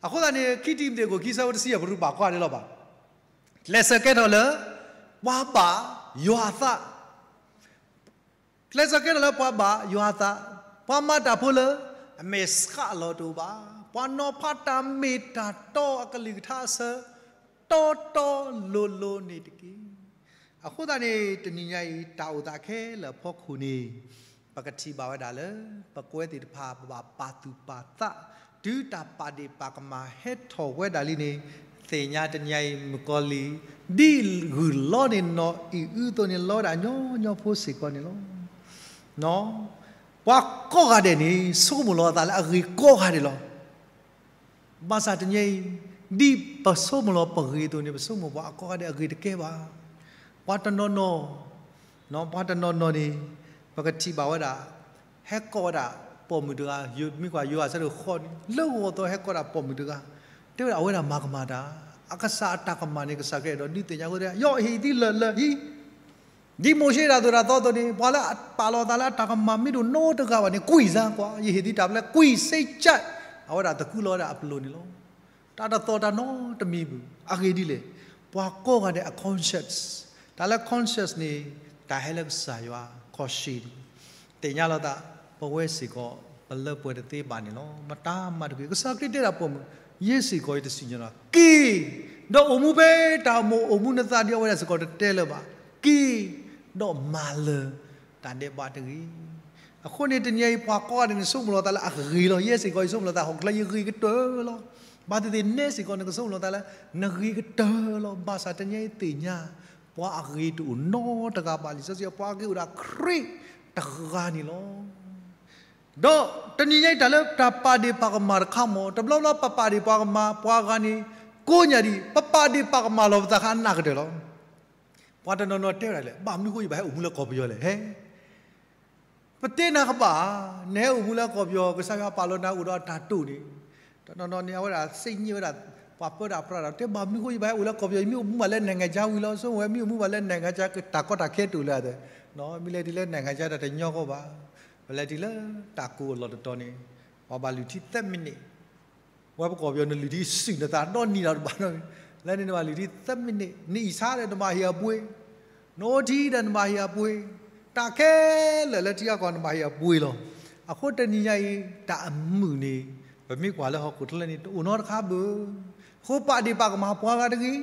အဃိသတးန့ၣ် ခံတံၤမသ့းခိၣ်ခံဆၢဖိတဆံယဲၢ် ပရူးဘၣ်ကွၢ်ဒ်လီၤဘၣ်. ကျဲးစၢးကဲထီၣ်လၢ ပှၤဘၣ်ယွၤအသး ကျဲးစၢးကဲထီၣ်လၢပှၤဘၣ်ယွၤအသး, ပှၤမၤတၢ်ဖိလၢအမဲာ်ဆှးအလီၢ်တအိၣ်ဘၣ်, ပှၤနီၤဖးတၢ်မ့ၢ်တၢ်တီအကလုၢ်ကထါအဆၢ တီတီလိၤလိၤန့ၣ်တက့ၢ်. အဃိသတးန့ၣ် တနံၤညါအံၤ တၢ်အိၣ်သးခဲလၢာ်အဖီခိၣ်န့ၣ် ပကထံၣ်ဘၣ်ဝဲဒၣ်လၢ ပကွဲသ့ၣ်တဖၣ် ပဘၣ်ပာ်သူၣ်ပာ်သး တုၤတၢ်ပာ်ဒ့ၣ်ပာ်ကမၣ်ဟဲထီၣ်ဝဲဒၣ်လံန့ၣ်, သ့ၣ်ညါတနံၤညါအံၤ မုၣ်ကီၤလံၢ် ဒ်ဂုၢ်လီန့ၢ်နီၢ်အံၣ်အုအသိးန့ၣ် လီဝဲဒၣ်ညီညီဖိစ့ၢ်ကီးန့ၣ်လီၤ. ပှၤကိးဂၤဒဲးန့ၣ် ဆိကမိၣ်လီၤအသးလၢအဂ့ၤကိးဂၤဒဲးလီၤ. ဘၣ်ဆၣ်တနံၤညါအံၤ ဒ်ပဆိကမိၣ်လီၤပဂ့ၤအသိးန့ၣ် ပဆိကမိၣ်ပှၤအကိးဂၤဒဲးအဂ့ၤတကဲဘၣ်. ပှၤတနီၤနီၤ, ပှၤတနီၤနီၤန့ၣ် ပကထံၣ်ဘၣ်ဝဲဒၣ် ဟဲကိးဝဲဒၣ်ပိာ်မုၣ်တဂၤ, မ့ၢ်ကွၢ်ယိၤဟၣ်အဆၢဒိၣ်ဃိးန့ၣ် လၢဂီၤသီဟဲကိးဒၣ်ပိာ်မုၣ်တဂၤ, တဲဝဲဒၣ်အဝဲဒၣ်မၤကမၣ်တၢ်, အကစၢ်အတၢ်ကမၣ်န့ၣ် ကစၢ်ခရံာ်အဲၣ်ဒိးဒုးသ့ၣ်ညါအဃိ ယီၢ်ဟ့ၣ်သုလၢာ်လၢာ်ဟံၣ် ဒ်မိၤၡ့တၢ်သိၣ်တၢ်သီအသိးန့ၣ် ပှၤလၢအပာ်လီၤအသးလၢအတၢ်ကမၣ်မ့ၢ်တအိၣ်နီတဂၤဘၣ်န့ၣ် ကွံာ်စ့ၢ်ကွၢ်, ယဟ့ၣ်သုတၢ်ဘျၢ ကွံာ်စ့ၢ်ကီး, အဝဲဒၣ်သကူလီၤဝဲဒၣ်အပျိၢ်န့ၣ်လီၤ. တၢ်တသီၣ်တၢ်နီတမံၤဘၣ်. အဂ့ၢ်ဒ်လဲၣ်, ပှၤကိးဂၤဒဲးအ conscience, တၢ်လၢ conscience န့ၣ် တၢ်ဟဲလၢကစၢ်ယွၤခီၣ်ဆံးန့ၣ် သ့ၣ်ညါလီၤသး ပဝဲစ့ၢ်ကီး ပလၢပှဲၤတသ့ဘၣ်န့ၣ်လီၤ. မတၤမၤတဂ့ၤ, ကစၢ်ခရံာ်တဲဒၣ်ပိာ်မုၣ်, ယဲစ့ၢ်ကီးယတစံၣ်ညီၣ်လီၤ, က့ၤ, ဒီးအိၣ်မူဖဲတၢ်အိၣ်မူအိၣ်မူနသးဒ်အဝဲဒၣ်စ့ၢ်ကီးတတဲလၢၤဘၣ်, က့ၤ, ဒီးမၤလၢတၢ်ဒဲးဘးတဂ့ၤ. အဃိန့ၣ်တနံၤအံၤ ပှၤကိးဂၤဒဲးန့ၣ် ဆိကမိၣ်လီၤသးလၢအဂ့ၤလီၤ. ယဲစ့ၢ်ကီးယဆိကမိၣ်လီၤသး ဟီၣ်ခိၣ်ချၢယဂ့ၤကတၢၢ်လီၤ. ဘၣ်သ့ၣ်သ့ၣ်နဲစ့ၢ်ကီးန့ၣ် ကဆိကမိၣ်လီၤသးလၢ နဂ့ၤကတၢၢ်လီၤ. ဘၣ်ဆၣ်တနံၤအံၤသ့ၣ်ညါ ပှၤအဂ့ၤတအိၣ်နီတဂၤဘၣ်လံ. လံာ်စီဆှံ ပှၤအဂ့ၤအိၣ်ဒၣ်ခရံာ် တဂၤန့ၣ်လီၤ. ဒီးတနံၤညါအံၤ တၢ်လၢတၢ်ပာ်ဒ့ၣ်ပာ်ကမၣ်တခါမ့ၢ် တဘျီဘျီပပာ်ဒ့ၣ်ပာ်ကမၣ်ပှၤဂၤန့ၣ် ကိးညါဒံး ပပာ်ဒ့ၣ်ပာ်ကမၣ်လီၤပသးခါအနၢ်ကတၢၢ်လီၤ. ပှၤတနီၤနီၤတဲဝဲဒၣ်လဲၣ် ဘၣ်မနုၤဃိယဘၣ်ဟဲအိၣ်မူလၢကီၢ်ပယီၤလဲၣ် ဟဲ ပတဲနၤကဘၣ်, နဟဲအိၣ်မူလၢကီၢ်ပယီၤ ကစၢ်ယွၤပာ်လီၤနၤအိၣ်ဒီးတၢ်တိာ်န့ၣ်, တနီၤနီၤန့ၣ် အဝဲဒၣ်သ့ၣ်ညါဝဲဒၣ် ပှၤပၢတၢ်ပြးဒီး တဲဘၣ်မနုၤဃိယဘၣ်ဟဲအိၣ်လၢကီၢ်ပယီၤ ယမ့ၢ်အိၣ်မူဘၣ်လၢ နိုင်ငံခြား ဝံၤလီၤ ဆိဝဲမ့ၢ်အိၣ်မူဘၣ်လၢ နိုင်ငံခြား တၢ်ကီတၢ်ခဲတိာ်လၢအသး, မ့ၢ်လဲၤတုၤလၢ နိုင်ငံခြား တၢ်တညီဃီဘၣ်, ပလဲၤတုၤလၢတၢ်ကိၢ်အလီၢ်တတီၤန့ၣ်, ပှၤဘၣ်လုၢ်ထံသၢမံးနံး ဝဲပကီၢ်ပယီၤ နလုၢ်ထံစုၣ်နသးဒီနံၤဒီးတဘၣ်နီတမံၤ, လၢန့ၣ်နဘၣ်လုၢ်ထံသၢမံးနံး, နအံၣ်ဆါဒီးနဘၣ်ဟ့ၣ်အပှ့ၤ, နအိၣ်ထံဒီးနဘၣ်ဟ့ၣ်အပှ့ၤ, တၢ်ခဲလၢာ်လၢထံဂၤကီၢ်နဘၣ်ဟ့ၣ်အပှ့ၤလီၤ. အဃိတနံၤညါအံၤ တၢ်အမုာ်န့ၣ် ပမ့ၢ်ကွၢ်လၢဟီၣ်ခိၣ်ချၢန့ၣ် တအိၣ်နီတခါဘၣ်. အဃိပာ်ဒ့ၣ်ပာ်ကမၣ်ပှၤဂၤတဂ့ၤ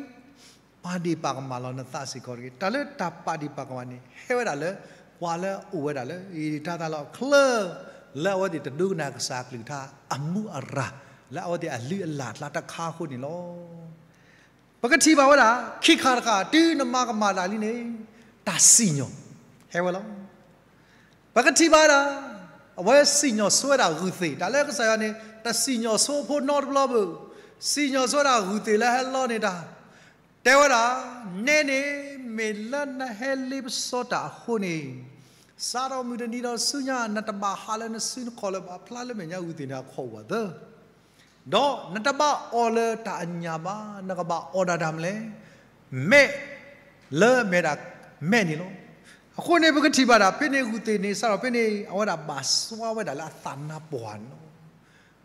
ပာ်ဒ့ၣ်ပာ်ကမၣ်လီၤနသးစ့ၢ်ကီးတဂ့ၤ. တၢ်လၢတၢ်ပာ်ဒ့ၣ်ပာ်ကမၣ်န့ၣ် ဟဲဝဲဒၣ်လၢ ပှၤလၢအအိၣ်ဝဲဒၣ်လၢ အံၤတၢ်သးလီၤချၢ လၢအဝဲသ့ၣ်တဒိကနၣ်ကစၢ်အကလုၢ်ကထါ အမူအရၢ် လၢအဝဲသ့ၣ်အလုၢ်အလၢ်အကျါတခါအဃိန့ၣ်လီၤ. ပကထံၣ်ဘၣ်ဝဲဒၣ် ခံခါတခါ တုၤနမၤကမၣ်တၢ်လံန့ၣ် တၢ်စံၣ်ညီၣ် ဟဲဝဲလီၤ. ပကထံၣ်ဘၣ်ဝဲဒၣ် အဝဲစံၣ်ညီၣ်ဆိဝဲဒၣ်ဂုၢ်သ့ၣ်, တၢ်လၢကစၢ်ယွၤန့ၣ် တစံၣ်ညီၣ်ဆိဖိနီတဘျီဘၣ်, စံၣ်ညီၣ်ဆိဝဲဒၣ်ဂုၢ်သ့ၣ်လၢဟဲလီန့ၢ်တၢ်, တဲဝဲဒၣ်, နဲန့ၣ် မ့ၢ်လၢနဟဲလ့ပစီတၢ်အဃိန့ၣ်, စးထီၣ်မုၢ်တနံၤဒီးဆူညါ နတဘၣ်ဟးလၢနစုနခီၣ်လၢၤဘၣ်, ဖျါလၢမဲာ်ညါဂုၢ်သ့ၣ်န့ၣ်အခီၣ်အိၣ်ဘၣ်သၢ ဒီးနတဘၣ်အီၣ်လၢတၢ်အညၣ်ဘၣ်, နကဘၣ်အီၣ်ဒၣ်တၢ်မနုၤလဲၣ်, မဲး, လၢမဲာ်ဒၣ်မဲးန့ၣ်လီၤ. အဃိန့ၣ် ပကထံၣ်ဘၣ်ဒၣ် ဖဲန့ၣ်ဂုၢ်သ့ၣ်န့ၣ် စးထီၣ်ဖဲန့ၣ် အဝဲဒၣ်ဘၣ်စွါဝဲဒၣ်လၢအသးနါပှၢ်န့ၣ်လီၤ.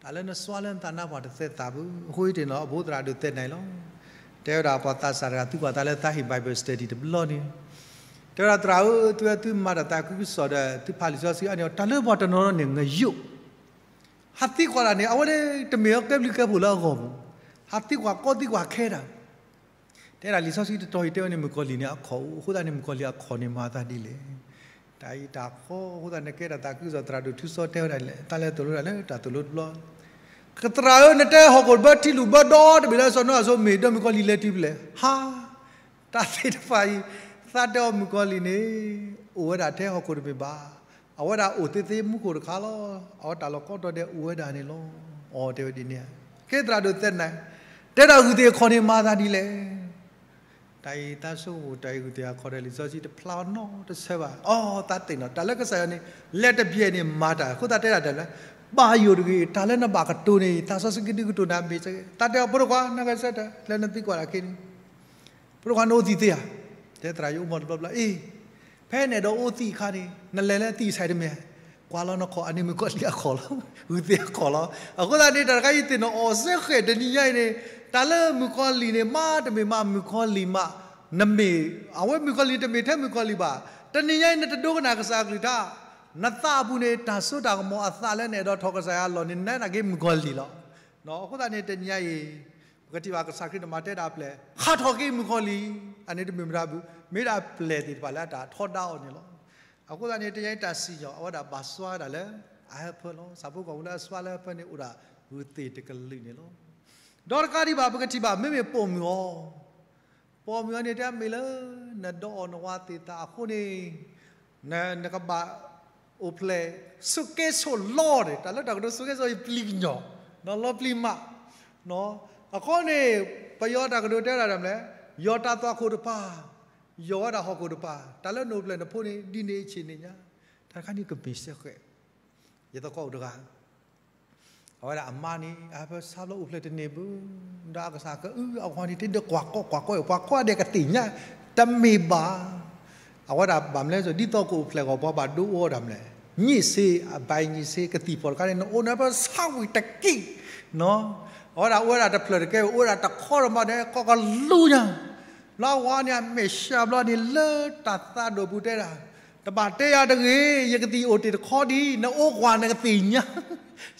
တၢ်လၢနစွါလၢနသးနါပှၢ်တသဲသးဘၣ်, အဃိတ့ၢ်နီၤ အဘိသရၣ်ဒိၣ်သဲနၤအံၤလီၤ. တဲဝဲဒၣ်ပှၤသးစၢ်တဂၤ သုကွၢ်သးလၢသးဟ့ၣ် Bible study တဘျီန့ၣ်, တဲဝဲဒၣ် သရၣ်ဧၢ, သုဝဲသုမၤတၢ်သးခုကစီၣ်ဒီး သုဖးလံာ်စီဆှံအါန့ၢ်အီၤ, တၢ်လၢပှၤတနီၤနီၤန့ၣ် ငယိၣ် ဟးသံကွၢ်တၢ်န့ၣ် အဝဲန့ၣ်တမ့ၢ်အီၤကဲဘျုးကဲဖှိၣ်လၢအဂီၢ်ဘၣ်, ဟးသံကွၢ်ကီသံကွၢ်ခဲတၢ်, တဲဒၣ်လံာ်စီဆှံတတီၤအံၤတဲဝဲန့ၣ် မုၣ်ကီၤလံၢ်န့ၣ်အခီၣ်အိၣ်, အဃိသတးန့ၣ် မုၣ်ကီၤလံၢ်အခီၣ်န့ၣ်မၤသးဒ်လဲၣ်. တၢ်အံၤတၢ်ဃီအဃိသတးန့ၣ် ကဲတၢ်သးခုကစီၣ် သရၣ်ဒိၣ်ထူစီတဲဝဲဒၣ်လဲၣ်, တၢ်လဲၤသိၣ်လိဒၣ်လၢတၢ်သိၣ်လိတဘျီ, ကသရၣ်ဧၢ, နတဲဟီၣ်ခိၣ်တဘၢထံလူၢ်ဘၢဒီတဘ့ၣ်လၢစီၤနိအၤအစိၤမ့ၢ်ဒီးမုၣ်ကီၤလံၢ်လဲၤတုၤဖဲလဲၣ်, ဟါ တၢ်သ့ၣ်တဖၣ်အံၤ သးတဲအီၤမုၣ်ကီၤလံၢ်န့ၣ် အိၣ်ဝဲဒၣ်ထဲဟီၣ်ခိၣ်တဘ့ၣ်ဘၣ်, အဝဲဒၣ်အိၣ်သ့သ့မူခိၣ်တခါလီၤ, အဝဲတၢ်လီၢ်ကိးတီၤဒဲးအိၣ်ဝဲဒၣ်န့ၣ်လီၤ. အီၤတဲဝဲဒ်န့ၣ်ဧါ, ကဲသရၣ်ဒိၣ်သဲနၤ, တဲဒၣ်ဂုၢ်သ့ၣ်အခီၣ်န့ၣ်မၤသးဒ်လဲၣ်. တၢ်အံၤသးဆိကမိၣ် တၢ်အံၤဂုၢ်သ့ၣ်အခီၣ်ဒီးလံာ်စီဆှံတဖျါအီၤနီတဆၢဘၣ်, အီ သးသ့ၣ်နီၣ် တၢ်လၢကစၢ်ယွၤန့ၣ် လဲၤတဘျဲၣ်န့ၣ်မၤတၢ်, အဃိသတးတဲဒၣ်တၢ်လၢ ဘၣ်ယိၣ်တဂ့ၤ, တၢ်လၢနဘၣ်ကတိၤန့ၣ် သးစီဆှံကဒုးကတိၤနၤမ့ၢ်စ့ၢ်ကီး, သးတဲအီၤ ဖိဒိၣ်ခွါ နဂဲၤဆၢထၢၣ် လဲၤနသံကွၢ်တၢ်ခဲန့ၣ် ဖိဒိၣ်ခွါ နအိၣ်သံသ့ဧါ, တဲသရၣ်ယအိၣ်မီၢ်တဘျီဘျီ, အ့ ဖဲနအဲၣ်ဒိးအိၣ်သံအခါန့ၣ် နလဲၤလၢသံအဆဲးတမ့ၢ်, ကွၢ်လီၤနခီၣ်အန့ၣ် မုၣ်ကီၤလံၢ်အခီၣ်လီၤ, ဂုၢ်သ့ၣ်အခီၣ်လီၤ. အဃိသတးန့ၣ် တၢ်တခါအံၤသ့ၣ်နီၣ်အီၤစ့ၢ်ကီးတနံၤညါအံၤန့ၣ်, တၢ်လၢမုၣ်ကီၤလံၢ်န့ၣ် မ့တမ့ၢ်မး မုၣ်ကီၤလံၢ်မး, နမ့ၢ်, အဝဲမုၣ်ကီၤလံၢ်တမ့ၢ်ထဲမုၣ်ကီၤလံၢ်ဘၣ်. တနံၤညါအံၤ နတဒိကနၣ်ကစၢ်အကလုၢ်ကထါ, နသးအပူၤန့ၣ် တၢ်စိတၢ်ကမီၤအသးလၢနအဲၣ်ဒိးထီၣ်ကစၢ်ယွၤအလီၢ်န့ၣ် နနာ်က့မုၣ်ကီၤလံၢ်လီၤ. အဃိသတးန့ၣ် တနံၤညါအံၤ ပကထံၣ်ဘၣ်ကစၢ်ခရံာ်န့ၣ်မၤတဲဒၣ်ပျဲၢ်, ဟးထီၣ်က့ၤမုၣ်ကီၤလံၢ်, အန့ၣ်တမ့ၢ်မတၤဘၣ်, မ့ၢ်ဒၣ်ပျဲၢ်သ့ၣ်တဖၣ်လၢအတၢ်ထီဒါအီၤန့ၣ်လီၤ. အဃိသတးန့ၣ် တနံၤညါအံၤတၢ်စံၣ်ညီၣ် အဝဲဒၣ်ဘၣ်စွါဝဲဒၣ်လၢအဟၢဖၢလီၤ. ဆၣ်ဖိကီၢ်ဖိလၢအစွါလၢဟၢဖၢန့ၣ် အိၣ်ဒၣ်ဂုၢ်သ့ၣ်တကလုာ်န့ၣ်လီၤ. ဒီးတကးဒံးဘၣ် ပကထံၣ်ဘၣ် မ့မ့ၢ်ပိာ်မုၣ်အီၤ ပိာ်မုၣ်အီၤန့ၣ် တမ့ၢ်လၢ နဒီးအီၣ်နဝၤသ့ၣ်သးအဃိန့ၣ် နကဘၣ်အိၣ်ဖျဲၣ် ဆိးကဲဆိးလီၤန့ၣ်, တၢ်လၢတၢ်ကတိၤဆိးကဲဆိးအံၤပျံၤကညီၤ, လီၤပျံၤမး. အခီန့ၣ် ပယီၤတၢ်ကတိၤတဲဝဲဒၣ်မနုၤလဲၣ်, ယီၢ်တၢ်သွၣ်ခိၣ်တပၤ, ယီၢ်ဝဲဒၣ်ဟီၣ်ခိၣ်တပၤ, တၢ်လၢနအိၣ်ဖျဲၣ်နဖိန့ၣ် ဒ်န့ၣ်အဆ့ၣ်န့ၣ်ညါ, တၢ်တခါန့ၣ်ကမ့ၢ်စ့ၢ်ကီး ယသကိးအိၣ်တဂၤ အဝဲဒၣ်အမါန့ၣ် အဟၢဖၢဆါဘျီအိၣ်ဖျဲၣ်တန့ၢ်ဘၣ်, ဒီးအကစၢ်ကအုအဝၤန့ၣ် တဲဒီးကွၢ်ကီကွၢ်ကီ ပှၤကိးဂၤဒဲးကသ့ၣ်ညါ, တမ့ၢ်ဘၣ်. အဝဲဒၣ်ဘၣ်မနုၤလဲၣ်, ဒ်သိးကအိၣ်ဖျဲၣ်ဂီၢ် ပှၤဘၣ်ဒိအိၣ်ဝဲဒၣ်မနုၤလဲၣ်, ညိၣ်စ့, အဘၣ်ညိၣ်စ့ကသံၣ်ဖီၣ်တခါန့ၣ် နအိၣ်နဟၢဖၢဆါဝံၤတက့ၢ်, အဝဲဒၣ်အိၣ်ဝဲဒၣ်တဖျၢၣ်တကဲ, အိၣ်ဝဲဒၣ်တခီတမးဒီး ကီကလူညါ ဘျီဝၤန့ၣ် အမဲာ်ဆှးဘျီန့ၣ် လၢတၢ်သးဒိၣ်ပူၤတဲဒၣ်, တဘၣ်တဲယၤတဂ့ၤ, ယကသံၣ်အိၣ်တ့ၢ်တခီဒံး, နအိၣ်ကွၢ်နကသ့ၣ်ညါ.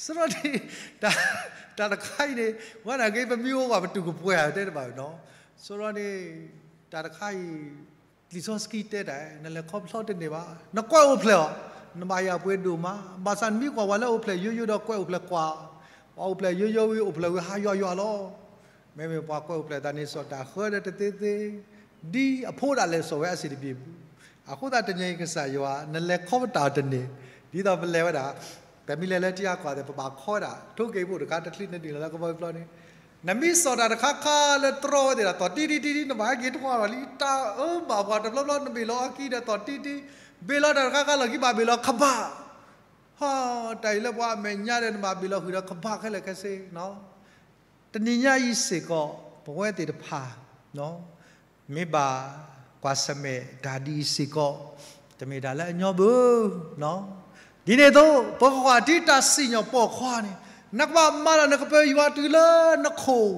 ဆိဒီးန့ၣ် တၢ်တခါအံၤန့ၣ် ဝဲဒၣ်က့ ပမ့ၢ်အိၣ်ကွၢ်ပတူၢ်ကပှဲၤဧါ တဲတဘၣ်နီၤ. ဆိဒီးန့ၣ် တၢ်တခါအံၤ လံာ်စီဆှံတဲတၢ်, နလဲၤခီဖျိတန့ၢ်ဘၣ်, နကွဲးအိၣ်ဖျဲၣ်အီၤ, နဘၣ်ယၤပှ့ၤဒိၣ်မး, ဘၣ်ဆၣ်နမ့ၢ်ကွၢ်ပှၤလၢအိၣ်ဖျဲၣ်ယိယိဒီးကွဲးအိၣ်ဖျဲၣ်ကွၢ်, ပှၤအိၣ်ဖျဲၣ်ယိယိဝံၤ အိၣ်ဖျဲၣ်ဝံၤဟးယွၤယွၤလီၤ. မ့မ့ၢ်ပှၤကွဲးအိၣ်ဖျဲၣ်သးန့ၣ် စိာ်တၢ်ဃၢဒီးတသ့သ့, ဒ်အဖိဒၣ်လဲာ်စိာ်ဝဲအစ့ၣ်တဘ့ၣ်ပူၤ အဃိသတးတနံၤအံၤကစၢ်ယွၤ နလဲၤခီပတာ်အီၤတန့ၢ်, ဒ်သိးပလဲၤဝဲဒၣ်, ပမ့ၢ်လဲၤလၢထံအကွၢ်သ့ၣ် ပဘၣ်ခီဝဲဒၣ် ထိၣ်က့ၤဘိၣ်တခါ တချုးနဒုးလီၤလၢကဘီယူၤပျီန့ၣ်, နမ့ၢ်စိာ်တၢ်တခါခါလၢတြီဝဲသ့ၣ်ဒီး သီၣ်တံၢ်တံၢ်တံၢ်တံၢ် နဘၣ်ဟဲက့ၤထွါလီၤလံ, တၢ်အၢဘၣ်ပှၤတဘျီဘျီ နဘ့ၣ်လီၤအခံဒီးသီၣ်တံၢ်တံၢ်, ဘ့ၣ်လီၤတၢ်တခါခါလီၢ်ခံဘၣ်ဘ့ၣ်လီၤခဘၣ်, ဟီ, တၢ်အံၤလၢပှၤအမဲာ်ညါဒီး နဘၣ်ဘ့ၣ်လီၤဃုာ်ဒီးခဘၣ်ခဲလၢာ်ခဲဆ့ တနံၤညါအံၤစ့ၢ်ကီး ပဝဲသ့ၣ်တဖၣ် မ့ၢ်ဘၣ်ကွၢ်ဆၢၣ်မဲာ်တၢ်ဒ်အံၤစ့ၢ်ကီး တမ့ၢ်တၢ်လၢအညီဘၣ်. ဒ်န့ၣ်အသိး ပကကွၢ်ထံတၢ်စံၣ်ညီၣ်ပိာ်ခွါန့ၣ် နကဘၣ်မၤလီၤနကပၢၤယွၤတုၤလၢနခိၣ်,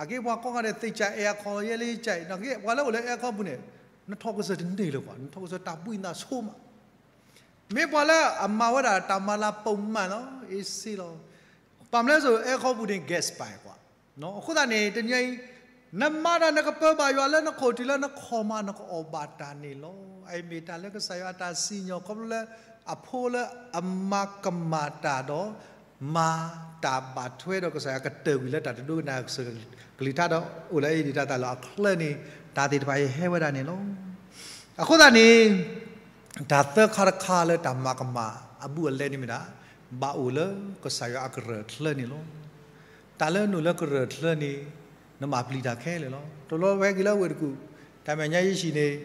အက့ၢ်ပှၤကိးဂၤဒဲးသ့ၣ်ကၢ်အဲၣ်အခီလီၤ ယဲလၢယကၢ်အံၤ နက့ၢ်ပှၤလၢအိၣ်လၢအဲၣ်ခီပူၤန့ၣ် နထီၣ်ကစၢၢ်တန့ၢ်လၢၤကွၢ် နထီၣ်ကစၢၢ်တၢ်ဘှံးနးဆိမး မ့ၢ်ပှၤလၢအမၤဝဲဒၣ်တၢ်မၤလၤပိာ်မးလီၤ အ့စ့လီၤ. ဘၣ်မနုၤလဲၣ် အဲၣ်ခီပူၤန့ၣ် gas pipe ကွၢ်. အဃိသတးန့ၣ် တနံၤအံၤ နမၤတၢ်နကပၢၤဘၣ်ယွၤလၢနခိၣ်တုၤလၢနခီၣ်မး နကအီၣ်ဘၣ်တၢ်န့ၣ်လီၤ. အအံၤမ့ၢ်တၢ်လၢကစၢ်ယွၤအတၢ်စံၣ်ညီၣ်ခီဖျိလၢ အဖိလၢအမၤကမၣ်တၢ်ဒီး မၤတၢ်ဘၣ်ထွဲဒီးကစၢ်ယွၤကတၢၢ်ကွံာ်လၢတၢ်တဒိကနၣ် ကလုၢ်ကထါဒီးအိၣ်လၢအအံၤဒံးတၢ်သၣ်လီၤအချၢန့ၣ် တၢ်သ့ၣ်တဖၣ်အံၤဟဲဝဲဒၣ်န့ၣ်လီၤ. အဃိသတးန့ၣ် တၢ်သၢခါတခါလၢတၢ်မၤကမၣ်အဘူးအလဲန့ၣ်မ့ၢ်ဒၣ် ဘၣ်အိၣ်လၢကစၢ်ယွၤအကရၢၢ်ချၢန့ၣ်လီၤ. တၢ်လၢနအိၣ်လၢကရၢၢ်ချၢန့ၣ် နမၤပျံၤတၢ်ခဲလၢာ်လီၤ. တဘျီဝဲက့ၤလၢဝ့ၢ်တကူၣ် တၢ်မဲာ်ညါယ့ၢ်ဆံးန့ၣ်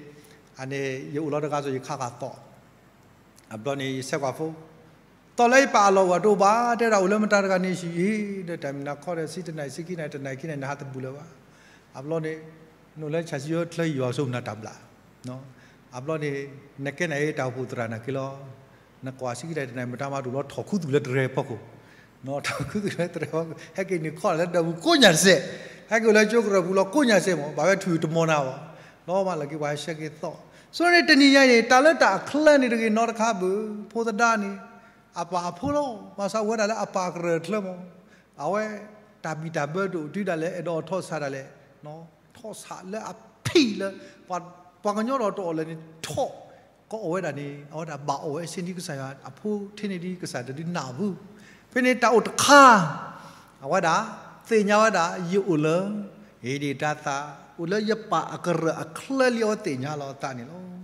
အန့ၣ် ယအိၣ်လီၤတဂၤစီၤ ယခါဃာ်သီၣ် အဘျီန့ၣ် ယဆဲးကွၢ်ဖိ သီၣ်လၢယပာ်အလီၢ်ဝဲတအိၣ်ဘၣ် တဲဒၣ်အိၣ်လၢမတၤတဂၤန့ၣ်ဆံးအံၤ ဒီးတၢ်မံၤနၤခီဒီး ဆံတနံၤ ဆံခံနံၤ တနံၤခံနံၤ နဟးတဘူၣ်လၢၤဘၣ်. အဘျီန့ၣ် နအိၣ်လၢဆၢ်စံယိၣ်ချၢယွၤဆိကမိၣ်နၤတၢ်ဘျၣ် အဘျီန့ၣ် နကဲနၤအံၤတၢ်အိၣ်ဖှိၣ်သရၣ်နာ်က့လီၤ. နကွၢ်ဆံခံနံၤ တနံၤ မတၤမၤတအိၣ်လီၤ ထီၣ်ခူသူၣ်လၢတြဲၤဖီခိၣ် ထီၣ်ခူသူၣ်လၢတြဲၤဖီခိၣ် ဟဲက့ၤနုာ်ခီၣ်လၢဒၢးပူၤကိးညၣ်စဲး ဟဲက့ၤအိၣ်လၢကၠိကရၢၢ်ပူၤလီၤကိးညၣ်စဲးမး ဘၣ်ဝဲထွံၣ်တမီၤနၤဘၣ် လီၤမးလၢက့ၤပှၤဟဲဆှၢက့ၤသီၣ် ဆိန့ၣ်တနံၤညါအံၤန့ၣ် တၢ်လၢတၢ်အချၢန့ၣ်တဂ့ၤနီတခါဘၣ် ဖိသဒါန့ၣ် အပၢ်အဖိလီၤ ဘၣ်ဆၣ်အိၣ်ဝဲဒၣ်လၢအပၢ်ကရၢၢ်ချၢမး အဝဲ တၢ်ဘံၣ်တၢ်ဘၢတအိၣ်တုၤဒၣ်လဲာ်အဲၣ်ဒိးထီၣ်ဆးဒၣ်လဲာ် ထီၣ်ဆးလၢအဖံးလၢ ပှၤကညီဒီးတအီၣ်လၢၤန့ၣ်ထီၣ် ကအီၣ်ဝဲဒၣ်န့ၣ် အဝဲဒၣ်ဘၣ်အီၣ်ဝဲအဆ့ၣ်ဒ်ကစၢ်ယွၤအဖိထဲန့ၣ်ဒ် ကစၢ်တဒုးနၢ်အီၤဘၣ်. ဖဲန့ၣ်တၢ်အိၣ်တခါ အဝဲဒၣ် သ့ၣ်ညါဝဲဒၣ် ယအိၣ်လၢ ဟ့ၣ်ဒံးတၢ်သၣ် အိၣ်လၢယပၢ်အကရၢၢ်အချၢလံ အဝဲသ့ၣ်ညါလီၤအသးန့ၣ်လီၤ.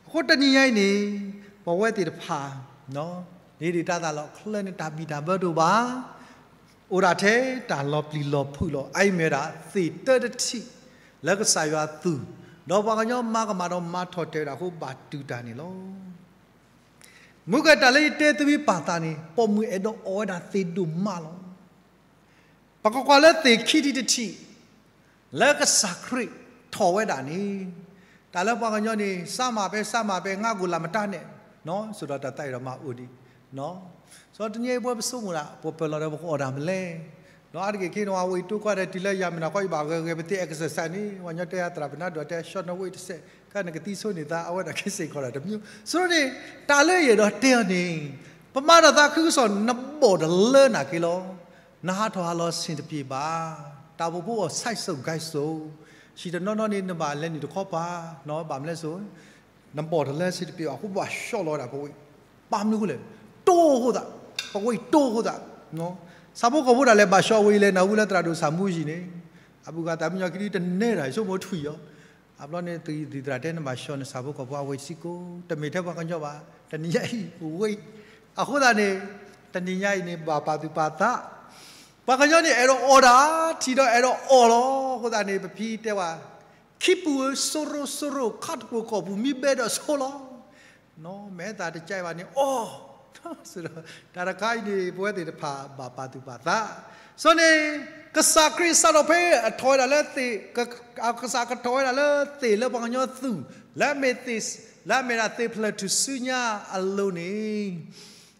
အဃိတနံၤညါအံၤန့ၣ် ပဝဲသ့ၣ်တဖၣ် ဟ့ၣ်ဒံးတၢ်သၣ်လီၤအချၢန့ၣ် တၢ်ဘံၣ်တၢ်ဘၢတအိၣ်ဘၣ် အိၣ်ဒၣ်ထဲတၢ်လီၤပျံၤလီၤဖုးလီၤ. အအံၤမ့ၢ်ဝဲဒၣ်သ့ၣ်တၢတထံၣ် လၢကစၢ်ယွၤအသူၣ် ဒီးပှၤကညီမၤကမၣ်ဒီးမၤထီၣ်တဲာ်ဝဲဒၣ်အဃိ ဘၣ်တုၤတၢ်န့ၣ်လီၤ. မုၢ်ကတၢၢ်လၢယတဲသုမ့ၢ်ပာ်သးန့ၣ် ပိာ်မုၣ်အဲၣ်ဒိးအီၣ်ဝဲဒၣ်သ့ၣ်ဒိၣ်မးလီၤ. ပကကွၢ်လၢသ့ၣ်ခံထံၣ်တထံၣ် လၢကစၢ်ခရံာ်ထီၣ်ဝဲဒၣ်န့ၣ် တၢ်လၢပှၤကညီန့ၣ် စၢ်မၤပဲ စၢ်မၤပဲ ငါကအိၣ်လၢမတၤန့ၣ် စ့ၢ်ဒီးတၢ်သးအံၤဒီးမၤအိၣ်ဒံး စီၤတနံၤအံၤပဝဲပဆိကမိၣ်ဒၣ် ပပၢၢ်လီၤဒီးပကအိၣ်ဒၣ်မလဲၣ်. ဒီးအါတက့ၢ်ခဲန့ၣ် အဝဲအံၤတိကွၢ်ဒီးတုၤလၢယၤမ့ၢ်နၤခီ ယဘၣ်ဂဲၤဂဲၤပသ့ exercise န့ၣ် ပှၤကညီတဲယၤသရၣ်ပနါဒိၣ်တဲ ရှီၣ်နဝ့ၢ်တစဲး ခဲနကသံဆိန့ၢ်သး အဝဲဒၣ်က့ၤစ့ၢ်ကီးဒၣ်တမံၤ ဆိန့ၣ် တၢ်လၢယအဲၣ်ဒိးတဲအီၤန့ၣ် ပမၤထီၣ်သးခုကစီၣ် နဘီၣ်တလၢနာ်က့လီၤ. နဟးထီၣ်ဟးလီၤဆင်တပြေးဘၣ်. တၢ်အိၣ်ဖှိၣ်ဖိအီၤ စဲးစိၤ ကဲးစိၤ ဆံးတနီၤနီၤန့ၣ် နဘၣ်လဲၤနုာ်တခီပၤ ဘၣ်မနုၤလဲၣ်စိ နဘီၣ်တလၢဆင်တပြေးဘၣ်အဃိ ဘၣ်ဆှီလီၤဝဲဒၣ်ပဝဲ ဘၣ်မနုၤအဃိလဲၣ် တိၢ်ဃိသး ပဝဲတိၢ်ဃိသး ဆၣ်ဖိကီၢ်ဖိဒၣ်လဲာ်ဘၣ်ဆှီဝဲအံၤလဲၣ် နၢ်ဟူလၢသရၣ်ဒိၣ်ဆၣ်မူယံၤန့ၣ် အဘူးကသးမုၢ်ညီခံဒုတနဲတၢ် ဆိကမိၣ်ထွံၣ်အီၤ အဘျီန့ၣ် သရၣ်တဲနဘၣ်ဆှီနဆၣ်ဖိကီၢ်ဖိအဝဲစ့ၢ်ကီး တမ့ၢ်ထဲပှၤကညီဘၣ် တနံၤညါအံၤဝဲ အဃိသတးန့ၣ် တနံၤညါအံၤန့ၣ် ဘၣ်ပာ်သူၣ်ပာ်သး ပှၤကညီန့ၣ် အဲၣ်ဒိးအီၣ်ဒၣ် ထံၣ်ဒီးအဲၣ်ဒိးအီၣ်လီၤ. အဃိသတးန့ၣ် ပဖံတဲဝဲ ခံပူၤဧၢ စိရိၤစိရိၤ ခါတပူၤကီၢ်ပူၤ မံဘဲဒီးဆိလီၤ. မ့ၢ်သးတကဲဘၣ်န့ၣ် အီၣ် တၢ်တခါအံၤန့ၣ် ပဝဲသ့ၣ်တဖၣ်ဘၣ်ပာ်သူၣ်ပာ်သး စီၤန့ၣ် ကစၢ်ခရံာ်စးထီၣ်ဖဲအထီၣ်ဝဲဒၣ်လၢသ့ၣ် ကစၢ်ကထီၣ်ဝဲဒၣ်လၢသ့ၣ်လၢပှၤကညီသူၣ် လၢအမ့ၢ်သ့ၣ် လၢအမ့ၢ်ဒၣ်သ့ၣ်ဖျၢၣ်ထူၣ်စုညါအလိၤန့ၣ်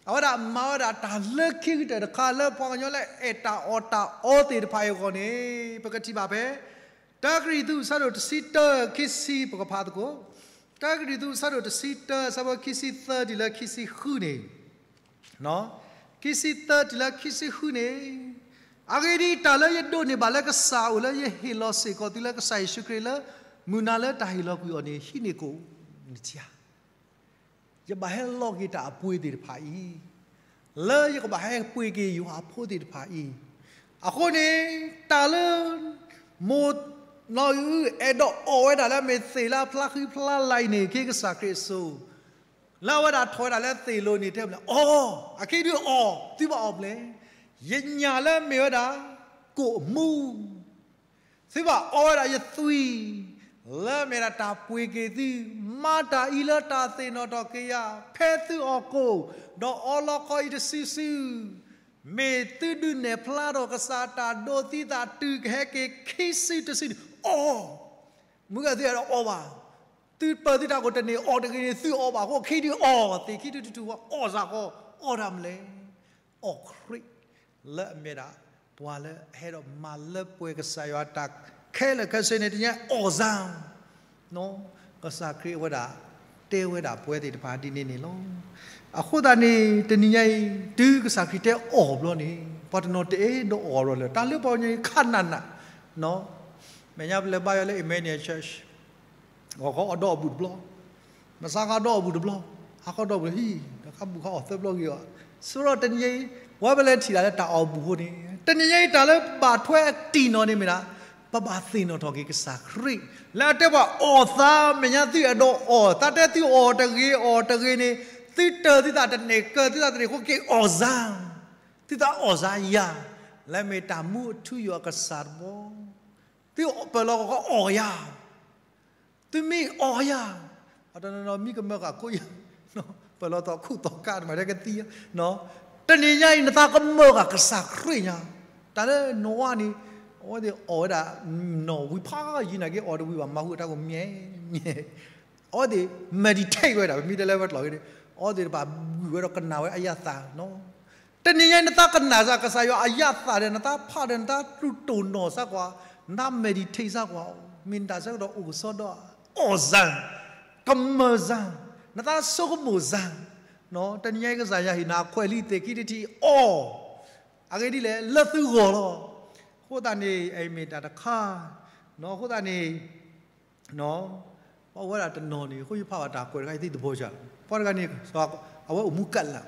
အဝဲဒၣ်မၤဝဲဒၣ်တၢ်လၢခံကတၢၢ်တခါလၢပှၤကညီလၢအဲၣ်တၢ်အီၣ်တၢ်အီသ့ၣ်တဖၣ်အံၤအဂီၢ်န့ၣ် ပကထံၣ်ဘၣ်ဖဲ တၢကရံၣ်သူး အဆၢဒိၣ်တဆံတၢ ခံဆံ ပကဖးသကိး တၢကရံၣ်သူး အဆၢဒိၣ်တဆံတၢ အဆၢဖိခံဆံသၢတုၤလၢခံဆံဃုန့ၣ် ခံဆံသၢတုၤလၢခံဆံဃုန့ၣ် အဂ့ၢ်ဒ်အံၤ, တၢ်လၢယဒိးန့ၢ်ဘၣ်လၢကစၢ်အအိၣ်လၢယဟ့ၣ်လီၤစ့ၢ်ကီးသုလၢကစၢ်ယ့ၣ်ၡူးခရံာ်လၢ မုၢ်နၤလၢတၢ်ဟ့ၣ်လီၤကွံာ်အီၤန့ၣ် ဟံးန့ၢ်ကိးနထံဧါ. ယဘၣ်ဟဲလီၤက့ၤတၢ်အပှ့ၤသ့ၣ်တဖၣ်အံၤ, လၢယကဘၣ်ဟဲပှ့ၤက့ၤယွၤအဖိသ့ၣ်တဖၣ်အံၤ, အဃိန့ၣ် တၢ်လၢ မိၢ် နီၢ်အုၣ်အဲၣ်ဒိးအီၣ်ဝဲဒၣ်လၢအမ့ၢ်သ့ၣ်လၢအဖျါဃံဖျါလၤအံၤန့ၣ် က့ၤကစၢ်ခရံာ်အစိၤ လၢအဝဲဒၣ်ထီၣ်ဝဲဒၣ်လၢသ့ၣ်လိၤန့ၣ် တဲမလဲၣ် အီၣ်, အခံဒုးအီၣ်, သုဘၣ်အီၣ်မလဲၣ်, ယညၣ်လၢမ့ၢ်ဝဲဒၣ် ကိၣ်အမူ သုဘၣ်အီၣ်ဝဲဒၣ်ယသွံၣ် လၢမ့ၢ်ဒၣ်တၢ်ပှ့ၤက့ၤသု, မၤတၢ်အံၤလၢတၢ်သ့ၣ်နီၣ်ထီၣ်က့ၤယၤ, ဖဲသုအီၣ်ကိၣ်, ဒီးအီလီၤခီအံၤတစုစု, မ့ၢ်သုဒုးနဲၣ်ဖျါထီၣ်ကစၢ်တၢ်ဒိးသံသးတုၤကဟဲက့ၤခံစုတစုန့ၣ် အီၣ်, မုၢ်ဂၤသုအဲၣ်ဒိးအီၣ်ဘၣ်, သုပၢၤသုတၢ်ကိၣ်တန့ၢ်အီၣ်တဂ့ၤန့ၣ် သုအီၣ်ဘၣ်အဃိ ခံဒုးအီၣ်, သ့ၣ်ခံဒုးတထူၣ်ဝဲအီၣ်စ့ၢ်ကီး, အီၣ်တၢ်မလဲၣ် အီၣ်ခရံာ်, လၢအမ့ၢ်ဒၣ် ပှၤလၢအဟဲဒီးမၤလၢပှဲၤကစၢ်ယွၤတၢ်ခဲလၢာ်ခဲဆ့န့ၣ် တနံၤညါအီၣ်စၢ်, ကစၢ်ခရံာ်အဝဲဒၣ် တဲဝဲဒၣ်ပှၤသ့ၣ်တဖၣ်ဒ်န့ၣ်န့ၣ်လီၤ. အဃိသတးန့ၣ် တနံၤညါအံၤ တုၤကစၢ်ခရံာ်တဲအီၣ်ဘျီန့ၣ် ပှၤတနီၤတအဲၣ်ဒိးအီၣ်လီၤလၢ တၢ်လၢပှၤကညီအံၤခးနးနး, မဲာ်ညါပလဲၤဘါယွၤလၢ Emmanuel Church ဂီၤခီအီၣ်ဒီးအီၣ်ဘူးတဘျီ, မဆါခီဒီးအီၣ်ဘူးတဘျီ, ဟါခီဒီးအီၣ်ဘူးဟံၣ်, ဒီးခါဘူးခါအီၣ်သၢဘျီဂ့ၤအီၤ, ဆိဒီးတနံၤညါအံၤ ဝဲပလဲၤထံၣ်တၢ်လၢတၢ်အီၣ်ဘူးအဃိန့ၣ် တနံၤညါအံၤတၢ်လၢဘၣ်ထွဲအတံၢ်နီၢ်န့ၣ်မ့ၢ်ဒၣ် ပဘၣ်သ့ၣ်နီၣ်ထီၣ်က့ၤကစၢ်ခရံာ် လၢအတဲပှၤအီၣ်သး မဲာ်ညါသုအဲၣ်ဒိးအီၣ်, သးတဲသုအီၣ်တဂ့ၤအီၣ်တဂ့ၤန့ၣ် သုတၢၤသုသးတန့ၢ်ကၢၤသုသးတန့ၢ်အဃိက့ၤအီၣ်စၢ်, သုသးအီၣ်စၢ်ယၤ, လၢမ့ၢ်တၢ်မူအထူအယိာ်အကစၢ်တဘီ သုပၢၢ်လီၤကီးအီၣ်ယၤ, သုမ့ၢ်အီၣ်ယၤ, ပှၤတနီၤနီၤမံကမၢဃာ်ခိၣ်ယၤ, ပၢၢ်လီၤသီခူၣ်သီခးတမၤထဲကသံ, တနံၤညါအံၤ နသးကမၢဃာ်ကစၢ်ခရံာ်ညါ, တၢ်လၢနီၢ်ဝါန့ၣ် အဝဲသ့ၣ်အီၣ်ဝဲဒၣ် နီၢ်ဝံၤဖးယံၤနာ်က့ အီၣ်တဝံၤဘၣ် မၤဃုာ်တၢ်ကိးမံၤ အဝဲသ့ၣ် meditate ဝဲဒၣ် ပမ့ၢ်တဲလၢဝဲကျိာ်ဂ့ၤန့ၣ် အဝဲသ့ၣ်တဖၣ်ဂုာ်ဝဲဒီးကနၣ်ဝဲအယၣ်သးနီၤ. တနံၤညါအံၤ နသးကနၣ်စ့ၢ်ကီးကစၢ်ယွၤအယၣ်သးဒီး နသးဖးဒီး နသးတူၢ်တိၢ်နီၣ်စ့ၢ်ကီး, နသး meditate စ့ၢ်ကီး, မ့ၢ်နတၢ်ဆၢကတီၢ်အိၣ်ကစီဒီး အီၣ်စၢ်, ကမၢစၢ်, နသးဆိကမိၣ်စၢ်, တနံၤညါအံၤကစၢ်ယွၤဟ့ၣ်နၤခွဲးလံသ့ၣ်ခံတထံၣ်အီၣ်, အဂ့ၢ်ဒ်လဲၣ် လၢသုဂီၢ်လီၤ. အဃိသတးန့ၣ် အအံၤမ့ၢ်တၢ်တခါ, အဃိသတးန့ၣ် ပှၤအိၣ်ဝဲဒၣ်တနီၤန့ၣ် အဃိယဖးဘၣ်တၢ်ကွဲးတခါ ယသ့ၣ်သဘီစၢ်လီၤ. ပှၤတဂၤန့ၣ် အဝဲအိၣ်မူကၢ်လၢ်,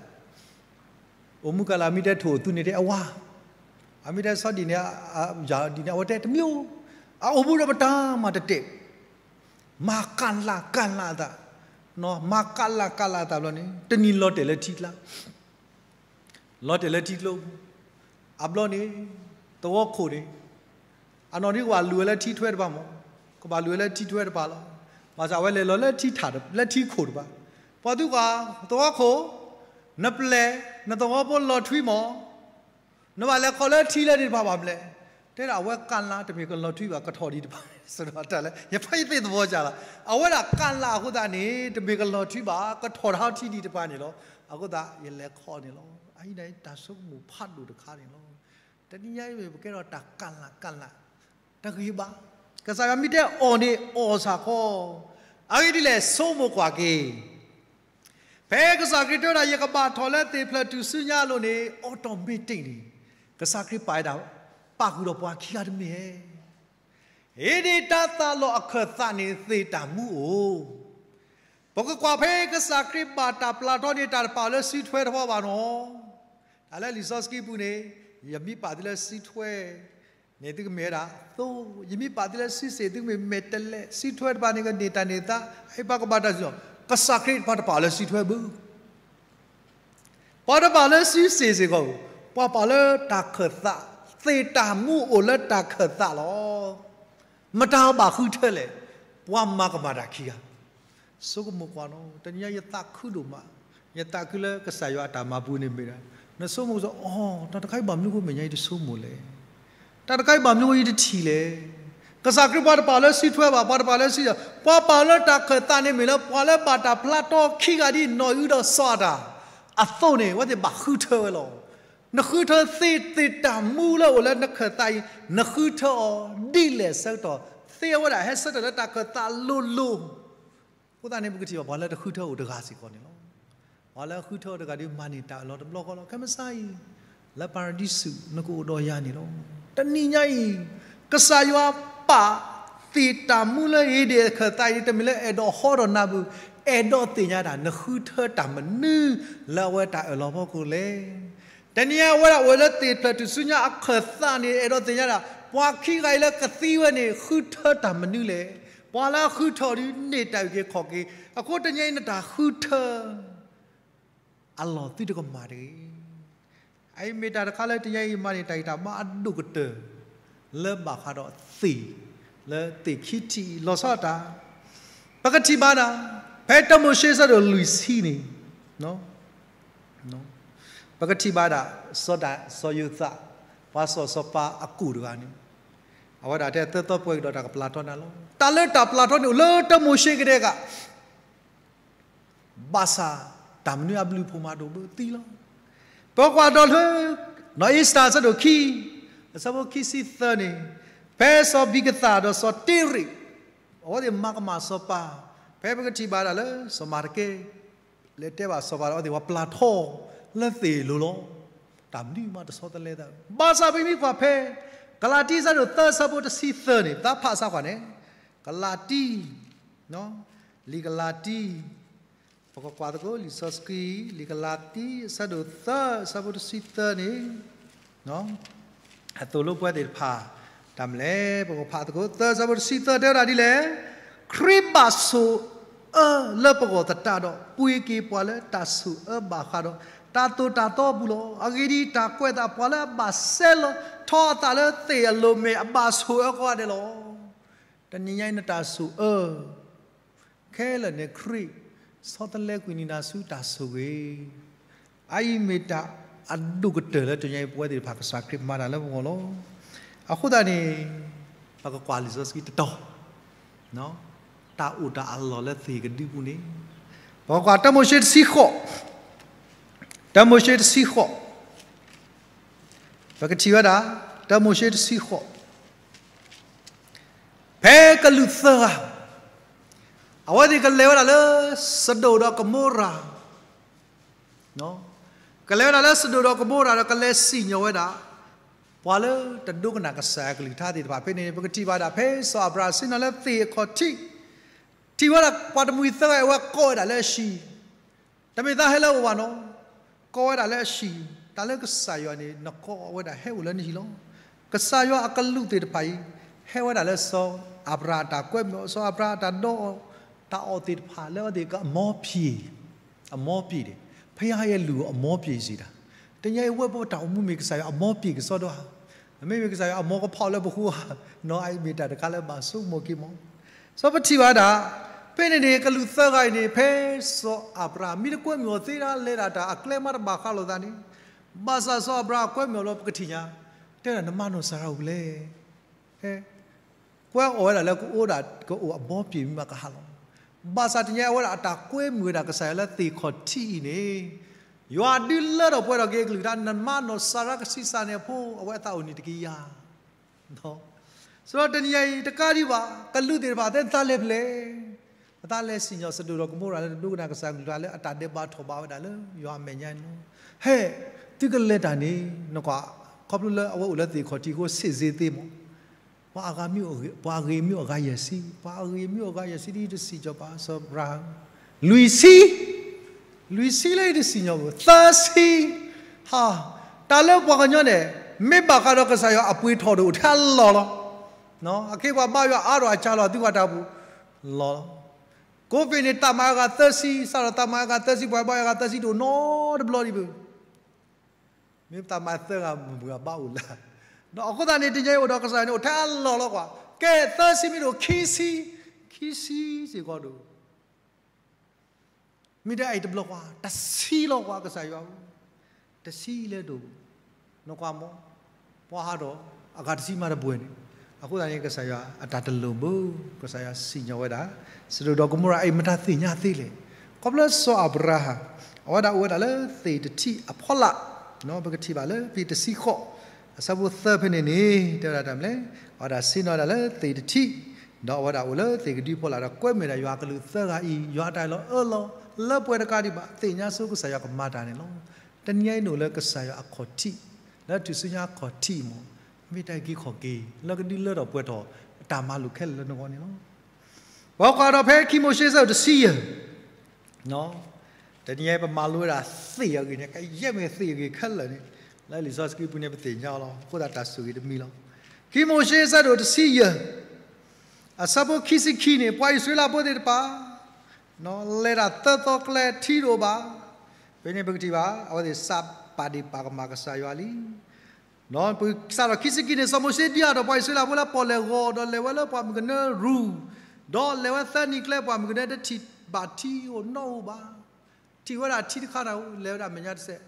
အိၣ်မူကၢ်လၢ် အမ့ၢ်တဲထိၣ်အသူန့ၣ်တဲအဝါ, အမ့ၢ်တဲဆီဒံၣ်န့ၣ်, ယၤဒ်န့ၣ် အဝဲတဲတမံၤ, အအိၣ်မူဒီးမတၤမၤတတဲာ်, မၤကၢ်လၢ်ကၢ်လၢ်အသး, မၤကၢ်လၢ်ကၢ်လၢ်အသးဘျီန့ၣ် တနံၤလီၤတဲာ်လၢထံကျါ လီၤတဲာ်လၢထံကျိပူၤ, အဘျီန့ၣ် သဝီခိၣ်န့ၣ် အနီၢ်ဒ်ကဘၣ်လူၤဝဲလၢထံထွဲတပၤမး, ကဘၣ်လူၤဝဲလၢထံထွဲတပၤလီၤ. ဘၣ်ဆၣ်အဝဲလဲၤလီၤလၢထံထၣ် လၢထံခိၣ်တပၤ, ပှၤသုကွၢ် သဝီခိၣ်, နပျဲၢ် နသဝီဖိလီၤထွံမး, နဘၣ်လဲၤခီလၢထံလၢန့ၣ်တပၤဘၣ်မလဲၣ်. တဲဒၣ်အဝဲကၢ်လၢ်တမ့ၢ်ကလီၤထွံဘၣ် ကထီၣ်ဒံးတပၤန့ၣ် စဒီးတၢ်လၢ ယဖးယသ့ၣ်သဘီစၢ်လီၤ. အဝဲဒၣ်ကၢ်လၢ်အဃိသတးန့ၣ် တမ့ၢ်ကလီၤထွံဘၣ် ကထီၣ်တၢ်ထံဒံးတပၤန့ၣ်လီၤ. အဃိသတးယလဲၤခီန့ၣ်လီၤ. အအံၤန့ၣ်တၢ်ဆိကမိၣ်ဖးဒိၣ်တခါန့ၣ်လီၤ. တနံၤညါအံၤမ့ၢ်ပကဲထီၣ်တၢ်ကၢ်လၢ်ကၢ်လၢ် တဂ့ၤဘၣ်. ကစၢ်ယွၤမ့ၢ်တဲအီၣ်န့ၣ်အီၣ်စ့ၢ်ကီး, အဂ့ၢ်ဒ်လဲၣ် ဆိကမိၣ်ကွၢ်က့ၤ ဖဲကစၢ်ခရံာ်တဲဝဲဒၣ် ယကဘၣ်ထီၣ်လၢသ့ၣ်ဖျၢၣ်ထူၣ်စုညါအလိၤန့ၣ် automatic န့ၣ် ကစၢ်ခရံာ်ပာ်ဝဲဒၣ် ပာ်ဃုာ်ဒီးပှၤခံဂၤတမ့ၢ်ဧါ. အ့ဒ့ၣ်တၢ်သးလီၤအခၢၣ်သးန့ၣ် သ့ၣ်တၢ်မူအိၣ် ပကကွၢ်ဖဲကစၢ်ခရံာ်ဘၣ်တၢ်ပျၢ်ထီန့ၣ် တၢ်တပာ်လၢစုထွဲတဖီဘၣ်နီၤ. တၢ်လၢလံာ်စီဆှံပူၤန့ၣ် ယမ့ၢ်ပာ်သုလၢစုထွဲ န့ၣ်သုကမ့ၢ်ဝဲဒၣ်သိ, ယမ့ၢ်ပာ်သုလၢစုစ့ၣ် သုကမ့ၢ်မဲာ်တဲးလဲး, စုထွဲတဖၣ်န့ၣ် ကန့ၢ်တၢ်န့ၢ်သါ, အအံၤပှၤကဘၣ်တၢ်စံၣ်လီၤ. ကစၢ်ခရံာ်တဖၣ်တပာ်လၢစုထွဲဘၣ်. ပှၤတပာ်လၢစုစ့ၣ်စ့ၢ်ကီး, ပှၤပာ်လၢတၢ်ခၢၣ်သး, သ့ၣ်တၢ်မူအိၣ်လၢတၢ်ခၢၣ်သးလီၤ. မတၤဘၣ်ဃုထၢလဲၣ်, ပှၤမၤကမၣ်တၢ်ခံဂၤ ဆိကမိၣ်ကွၢ်နီၤ, တနံၤညါယသးခုဒိၣ်မး, ယသးခုလၢကစၢ်ယွၤအတၢ်မၤပူၤန့ၣ်မ့ၢ်ဒၣ်, နဆိကမိၣ်စီၤ အီ, တၢ်တခါအံၤဘၣ်မနုၤအဃိမဲာ်ညါယတဆိကမိၣ်လဲၣ်, တၢ်တခါအံၤဘၣ်မနုၤအဃိယတထံၣ်လဲၣ်. ကစၢ်ခရံာ်ပှၤတပာ်လၢစုထွဲဘၣ်, ပှၤတပာ်လၢစုစ့ၣ်, ပှၤပာ်လၢတၢ်ခၢၣ်သးန့ၣ်မ့ၢ်လၢ ပှၤလၢဘၣ်တၢ်ဖျါတီခံဂၤဒ်နီၢ်အုဒီးစီၤအၤဒၣ်အသိးန့ၣ် အဝဲသ့ၣ်ဘၣ်ဃုထၢဝဲလီၤ. နဃုထၢသ့ၣ်တၢ်မူလၢအိၣ်လၢနခၢၣ်သးအံၤ, နဃုထၢအီၤဒ်လဲၣ်ဆၢကတီၢ်, သ့ၣ်အဝဲဒၣ်ဟဲဆၢထၢၣ်လၢတၢ်ခၢၣ်သးလိၤလိၤ အဃိသတးန့ၣ် ပကထံၣ်ဘၣ်ပှၤလၢတဃုထၢအိၣ်တဂၤစ့ၢ်ကီးန့ၣ်လီၤ. ပှၤလၢဃုထၢအိၣ်တဂၤဒီးမၤန့ၢ်တၢ်အၢၣ်လီၤတဘျီဃီလီၤ. ခဲမုၢ်ဆါအံၤ လၢပၤရဒံစူး နကအိၣ်ဒီးယၤန့ၣ်လီၤ. တနံၤညါအံၤ ကစၢ်ယွၤပာ်သ့ၣ်တၢ်မူလၢအ့ဒ့ၣ်အခၢၣ်သးအံၤ တမ့ၢ်လၢအဲၣ်ဒိးဟီဒီးနၢ်ပူၤ, အဲၣ်ဒိးသ့ၣ်ညါတၢ် နဃုထၢတၢ်မနုၤလၢအဝဲတၢ်အၢၣ်လီၤဖီခိၣ်လဲၣ်. တနံၤညါအဝဲဒၣ်အိၣ်လၢသ့ၣ်ဖျၢၣ်ထူၣ်စုညါအခၢၣ်သးန့ၣ် အဲၣ်ဒိးသ့ၣ်ညါတၢ် ပှၤခံဂၤအံၤလၢကသံဝဲန့ၣ် ဃုထၢတၢ်မနုၤလဲၣ်. ပှၤလၢအဃုထၢအီၤဒုးန့ၢ်တၢ်အုၣ်က့ၤခီၣ်က့ၤ. အဃိတနံၤအံၤနတၢ်ဃုထၢ အလီၢ်သုတကမၣ်တဂ့ၤ. အအံၤမ့ၢ်တၢ်တခါလၢတနံၤအံၤမၤန့ၢ်တၢ်ဂံၢ်တၢ်ဘါအဒိၣ်ကတၢၢ် လၢဘၣ်ဃးဒီးသ့ၣ်, လၢသ့ၣ်ခံထံၣ်အံၤလီၤဆီဒၣ်တၢ်, ပကထံၣ်ဘၣ်ဒၣ် ဖဲတၢမိၤၡ့အဆၢဒိၣ်လွံၢ်ဆံန့ၣ် ပကထံၣ်ဘၣ်ဒၣ် စီၤဒၤ, စီၤယိၤသး, ပှၤစီၤစီၤပၤအကူၣ်တဂၤန့ၣ်, အဝဲဒၣ်တဲသၢသီပှဲၤကဒီးတၢ်ကပျၢ်ထီနၤလီၤ. တၢ်လၢတၢ်ပျၢ်ထီန့ၣ်အိၣ်လၢတၢမိၤၡ့ကဒဲက, ဘၣ်ဆၣ် တၢ်မနုၤအဘျုးအဖှိၣ်မၤတအိၣ်ဘၣ်သံလီၤ. ပကွၢ်ဒီးလၢ နီၢ်အ့ၤစတၢ်အဆၢဒိၣ်ခံ, အဆၢဖိခံဆံသၢန့ၣ်, ဖဲစီၤဘံကသၣ်ဒီးစီၤတ့ရ့ၣ် အဝဲသ့ၣ်မၤကမၣ်စီၤပၤ, ဖဲပကထံၣ်ဘၣ်ဒၣ်လၢစီၤမၤတကဲ လဲၤတဲဘၣ်စီၤပၤဒီးအဝဲသ့ၣ်ပှၤပျၢ်ထီလၢသ့ၣ်လိၤလီၤ. တၢ်မနုၤမးတဆီတလဲသး, ဘၣ်ဆၣ်ပမ့ၢ်ကွၢ်ဖဲ ကလၤတံအဆၢဒိၣ်သၢအဆၢဖိတဆံသၢန့ၣ် ပသးဖးစၢ်ကွၢ်န့ၣ်, ကလၤတံ လံာ်ကလၤတံ, ပကကွၢ်သကိးလံာ်စီဆှံ, လံာ်ကလၤတံအဆၢဒိၣ်သၢအဆၢဖိတဆံသၢန့ၣ်, အသိၣ်လိပဝဲသ့ၣ်တဖၣ်, တၢ်မနုၤလဲၣ် ပကဖးသကိး သၢအဆၢဖိတဆံသၢတဲဝဲဒၣ်ဒ်လဲၣ်, ခရံာ်ဘၣ်ဆိၣ်အၢလၢပဂီၢ်သတးဒီး ပှ့ၤက့ၤပှၤလၢတၢ်ဆိၣ်အၢဘၣ်ဃးဒီး တၢ်သိၣ်တၢ်သီအပူၤလီၤ. အဂ့ၢ်ဒ်အံၤ, တၢ်ကွဲးအသးပှၤလၢအဘၣ်စဲလီၤထီအသးလၢသ့ၣ်အလိၤမ့ၢ်အဘၣ်ဆိၣ်အၢကိးဂၤဒဲးလီၤ. တနံၤညါအံၤနတၢ်ဆိၣ်အၢ ခဲလၢာ်န့ၣ်ခရံာ် ဆီတလဲကွံာ်နံၤနၤဆူတၢ်ဆိၣ်ဂ့ၤ, အအံၤမ့ၢ်တၢ်အဒိၣ်ကတၢၢ်လၢတနံၤညါအံၤ ပဝဲသ့ၣ်တဖၣ်ကစၢ်ခရံာ်မၤတၢ်လၢပဂီၢ်လီၤ. အဃိသတးန့ၣ် ပကကွၢ်လံာ်စီဆှံတတီၤ, တၢ်အိၣ်တၢ်အလီၢ်လၢသ့ၣ်ကဒုပူၤန့ၣ်, ပကကွၢ်တၢမိၤၡ့တဆံဃိး, တၢမိၤၡ့တဆံဃိး, ပကထံၣ်ဝဲဒၣ် တၢမိၤၡ့တဆံဃိး, ဖဲကလူးသၢဂၤ အဝဲသ့ၣ်ကလဲၤဝဲဒၣ်လၢ စဒိၣ်ဒီးကမိရၤ, ကလဲၤဝဲဒၣ်လၢစဒိၣ်ဒီးကမိရၤဒီး ကလဲၤစံၣ်ညီၣ်ဝဲဒၣ် ပှၤလၢတဒိကနၣ်ကစၢ်ယွၤကလုၢ်ကထါသ့ၣ်တဖၣ်ဖဲန့ၣ် ပကထံၣ်ဘၣ်ဒၣ်ဖဲစီၤအၤဘြၤဟၣ်ဆ့ၣ်နီၤလၢသ့ၣ်အခီၣ်ထံး, ထံၣ်ဝဲဒၣ်ပှၤတမှံၤသၢဂၤအံၤ အဝဲကိးဝဲဒၣ်လၢအဟံၣ်, တမ့ၢ်သးဟဲလၢအအိၣ်ဘၣ်နီၤ, ကိးဝဲဒၣ်လၢအဟံၣ်, တၢ်လၢကစၢ်ယွၤန့ၣ် နကိးဝဲဒၣ်ဟဲအိၣ်လၢနဟံၣ်လီၤ. ကစၢ်ယွၤအကလူးသ့ၣ်တဖၣ်အံၤ ဟဲဝဲဒၣ်လၢစီၤအၤဘြၤဟၣ်အတၢ်ကွဲမုာ်, စီၤအၤဘြၤဟၣ်အတၢ်ဒီးအီၤ, တၢ်အီၣ်သ့ၣ်တဖၣ်လၢအဝဲသ့ၣ်ကအမီပံၤ, အမီပံၤန့ၣ် ဖဲယလူၤအမီပံၤစံးတၢ်, တနံၤအံၤဝဲပတၢ်အိၣ်မူမ့ၢ်ကစၢ်ယွၤအမီပံၤကစီဒီဧါ, မ့မ့ၢ်ကစၢ်ယွၤအမီကဖီလၢပဃိဧါ, နီၤအံၤမ့ၢ်တၢ်တခါလၢဘၣ်ဆိကမိၣ်က့ၤမီၢ်, စီၤပထံၣ်ဘၣ်ဒၣ်, ဖဲန့ၣ်န့ၣ် ကလူးသၢဂၤအံၤန့ၣ် ဖဲစီၤအၤဘြၤဟၣ်မ့ၢ်တကွဲမုာ်အီၤသ့ဒၣ်လဲၤဒၣ်တၢ်အကျဲမးတဘၣ်ဃးလိာ်သးန့ၣ်, ဘၣ်ဆၣ်စီၤအၤဘြၤဟၣ်ကွဲမုာ်အီၤလီၤပကထံၣ်ညါ, တဲဒၣ်နမါနီၢ်စၤရၤအိၣ်လဲၣ် ကွဲအီၣ်ဝဲဒၣ်လၢကအိၣ်ဒၣ်ကအိၣ်အဘီပံၤမ့ၢ်ဘၣ်ကဟးလီၤ. ဘၣ်ဆၣ်တနံၤအံၤအဝဲဒၣ်အတၢ်ကွဲမုာ်ဝဲဒၣ်ကစၢ်ယွၤလၢသ့ၣ်ခီၣ်ထံးအံၤန့ၣ်, ယွၤဒုးလၢထီၣ်ပှဲၤထီၣ်က့ၤအကလုၢ်ကထါ နမါနီၢ်စၤရၤကဆံးစၢ်န့ၣ်အဖိ အဝဲအသးအိၣ်န့ၣ်တကယၤ စးထီၣ်တနံၤအံၤတကးဒံးဘၣ် ကလူးသ့ၣ်တဖၣ်သ့ၣ်တဖၣ်လဲၤဖဲလဲၣ်, ပသးလဲၤစံၣ်ညီၣ်စဒိၣ်ဒီးကမိရၤလၢတဒိကနၣ်ကစၢ်ကလုၢ်ကထါလၢအတၢ်ဒဲးဘးထီၣ်ဘးဝဲဒၣ်လၢယွၤအမဲာ်ညါန့ၣ်လီၤ. ဟဲ, သုကလဲၤတၢ်န့ၣ် နကွၢ်, ခီဖျိလၢအဝဲအိၣ်လၢသ့ၣ်ခီၣ်ထံးအဃိ စ့ၢ်စ့ၢ်သ့မီၢ်, ပှၤအဂ့ၤမ့ၢ်အိၣ်အဂၤယဲၢ်ဆံ, ပှၤအဂ့ၤမ့ၢ်အိၣ်အဂၤယဲၢ်ဆံဒ်တစံၣ်ကီၤပၤစီၤအၤဘြၤဟၣ်, လွံၢ်ဆံ, လွံၢ်ဆံလၢယတစံၣ်ညီၣ်ပူၤ သၢဆံ, ဟါ, တၢ်လၢပှၤကညီန့ၣ် မ့ၢ်ဘၣ်ဃးဒီးကစၢ်ယွၤအပှ့ၤထီၣ်ဒီးအိၣ်ထဲအလီၢ်လီၤ. အခ့ပှၤဘါယွၤအါထီၣ်အစှၤလီၤ သုဝဲတၢ်ပူၤလီၤလီၤ. ကိးပ့ၤန့ၣ် သးမၤအဂၤသၢဆံ စးထီၣ်သးမၤအဂၤသၢဆံ ပှၤဘါယွၤအဂၤသၢဆံတအိၣ်နီတဘျီဒံးဘၣ် မ့ၢ်သးမၤသၢဂၤမုၢ်ဂၤဘၣ်အိၣ်လၢ, အဃိသတးန့ၣ် တနံၤအံၤအိၣ်ဒီးကစၢ်ယွၤန့ၣ် အိၣ်ထဲအလီၢ်လီၤကွၢ်, ကဲသၢဆံမ့ၢ်တအိၣ်ခံဆံ, ခံဆံစ့ၢ်ကီးဒီး မ့ၢ်တၢ်အံၤတဘျီကွၢ် တဆံလီၤကွၢ်ကစၢ်ယွၤဧၢ, တဆံလဲၤဒိၣ်, နကွၢ်မီၢ်, ပှၤဟးဒီး အဂၤတဆံမးတပှဲၤန့ၣ်, အဃိသတးန့ၣ် ကစၢ်ယွၤအတၢ်တလိၣ်ဘၣ်, ကစၢ်ယွၤစံၣ်ညီၣ်ဝဲဒၣ်, စဒိၣ်ဒီးကမိရၤအံၤမတၤသ့ၣ်ညါသ့လဲၣ်, ခီဖျိစီၤအၤဘြၤဟၣ်, အဝဲဒၣ်အိၣ်ဝဲဒၣ်လၢသ့ၣ်တထံၣ်အဖီလာ်, ပကထံၣ်ဘၣ်လၢဖဲတဆံဃိး, အဆၢဖိသၢဖဲန့ၣ်န့ၣ် တဲဝဲဒၣ်တၢ်မနုၤလဲၣ်, အဝဲဒၣ်ဆ့ၣ်နီၤဝဲဒၣ်လၢသ့ၣ်တထံၣ်, ဒီးအဝဲဒၣ်အိၣ်လၢသ့ၣ်ကဒုအဖီလာ်ဒီးကွဲမုာ်ဒၣ်ယွၤကလုၢ်သၢဂၤအံၤ ယွၤအတၢ်အၢၣ်လီၤအီလီၤ လၢပှဲၤတကးဒံးဘၣ် သ့ၣ်ညါဆိကစၢ်ယွၤကမၤတၢ်န့ၣ်လီၤ. တနံၤအံၤနအိၣ်လၢကစၢ်ယွၤအခီၣ်ထံး, လၢထူၣ်စုညါအခီၣ်ထံးမီၢ်, မ့ၢ်တၢ်အုၣ်က့ၤခီၣ်က့ၤ လၢကဒုးလၢထီၣ်ပှဲၤထီၣ် အတၢ်မၤလိာ်ခဲလၢာ်လၢနဂီၢ်န့ၣ်လီၤ. ပှၤကွၢ်ဒီးဖဲခံမိၤၡ့အဆၢဒိၣ်တဆံယဲၢ် တနံၤအံၤပမၤလိဝဲဒၣ်သ့ၣ်အဂ့ၢ်န့ၣ် ကယဲၢ်မ့ၢ်သ့ၣ်အဂ့ၢ်ခဲလၢာ်န့ၣ်, လၢလံာ်စီဆှံပူၤန့ၣ် ပသ့ၣ်ညါအီၤလီၤ. အဃိသတးတၢ်ဆိၣ်ဂ့ၤတမံၤလီၤ. ခံမိၤၡ့ အဆၢဒိၣ်တဆံယဲၢ် အဆၢဖိခံဆံခံန့ၣ် ပှၤအံၣ်စရ့လးဖိသ့ၣ်တဖၣ် လဲၤတၢ်သၢသီကျဲ ထံတအိၣ်ဘၣ်. ဖဲန့ၣ်ပကထံၣ်ဘၣ် အဝဲသ့ၣ်စးပာ်ဒ့ၣ်ပာ်ကမၣ်ကစၢ်ယွၤလံ. ပကစးထီၣ်ခံဆံခံန့ၣ် စီၤမိၤၡ့ဒုးအါထီၣ်ပှၤအံၣ်စရ့လးဖိလၢပီၣ်လဲၣ်ဂီၤ ဒီးလဲၤဝဲလၢပှၤမုၣ်ကနၢရူၢ်, ဒီးလဲၤဝဲသၢနံၤကျဲ ပှၤမုၣ်ကနၢတထံၣ်ဘၣ်ထံအိၣ်နီၣ်အိၣ်ဘၣ်. ထံၣ်ဝဲဒၣ်ထံတခါန့ၣ် လဲၤဝဲဒၣ်မဲာ်ညါတစဲး,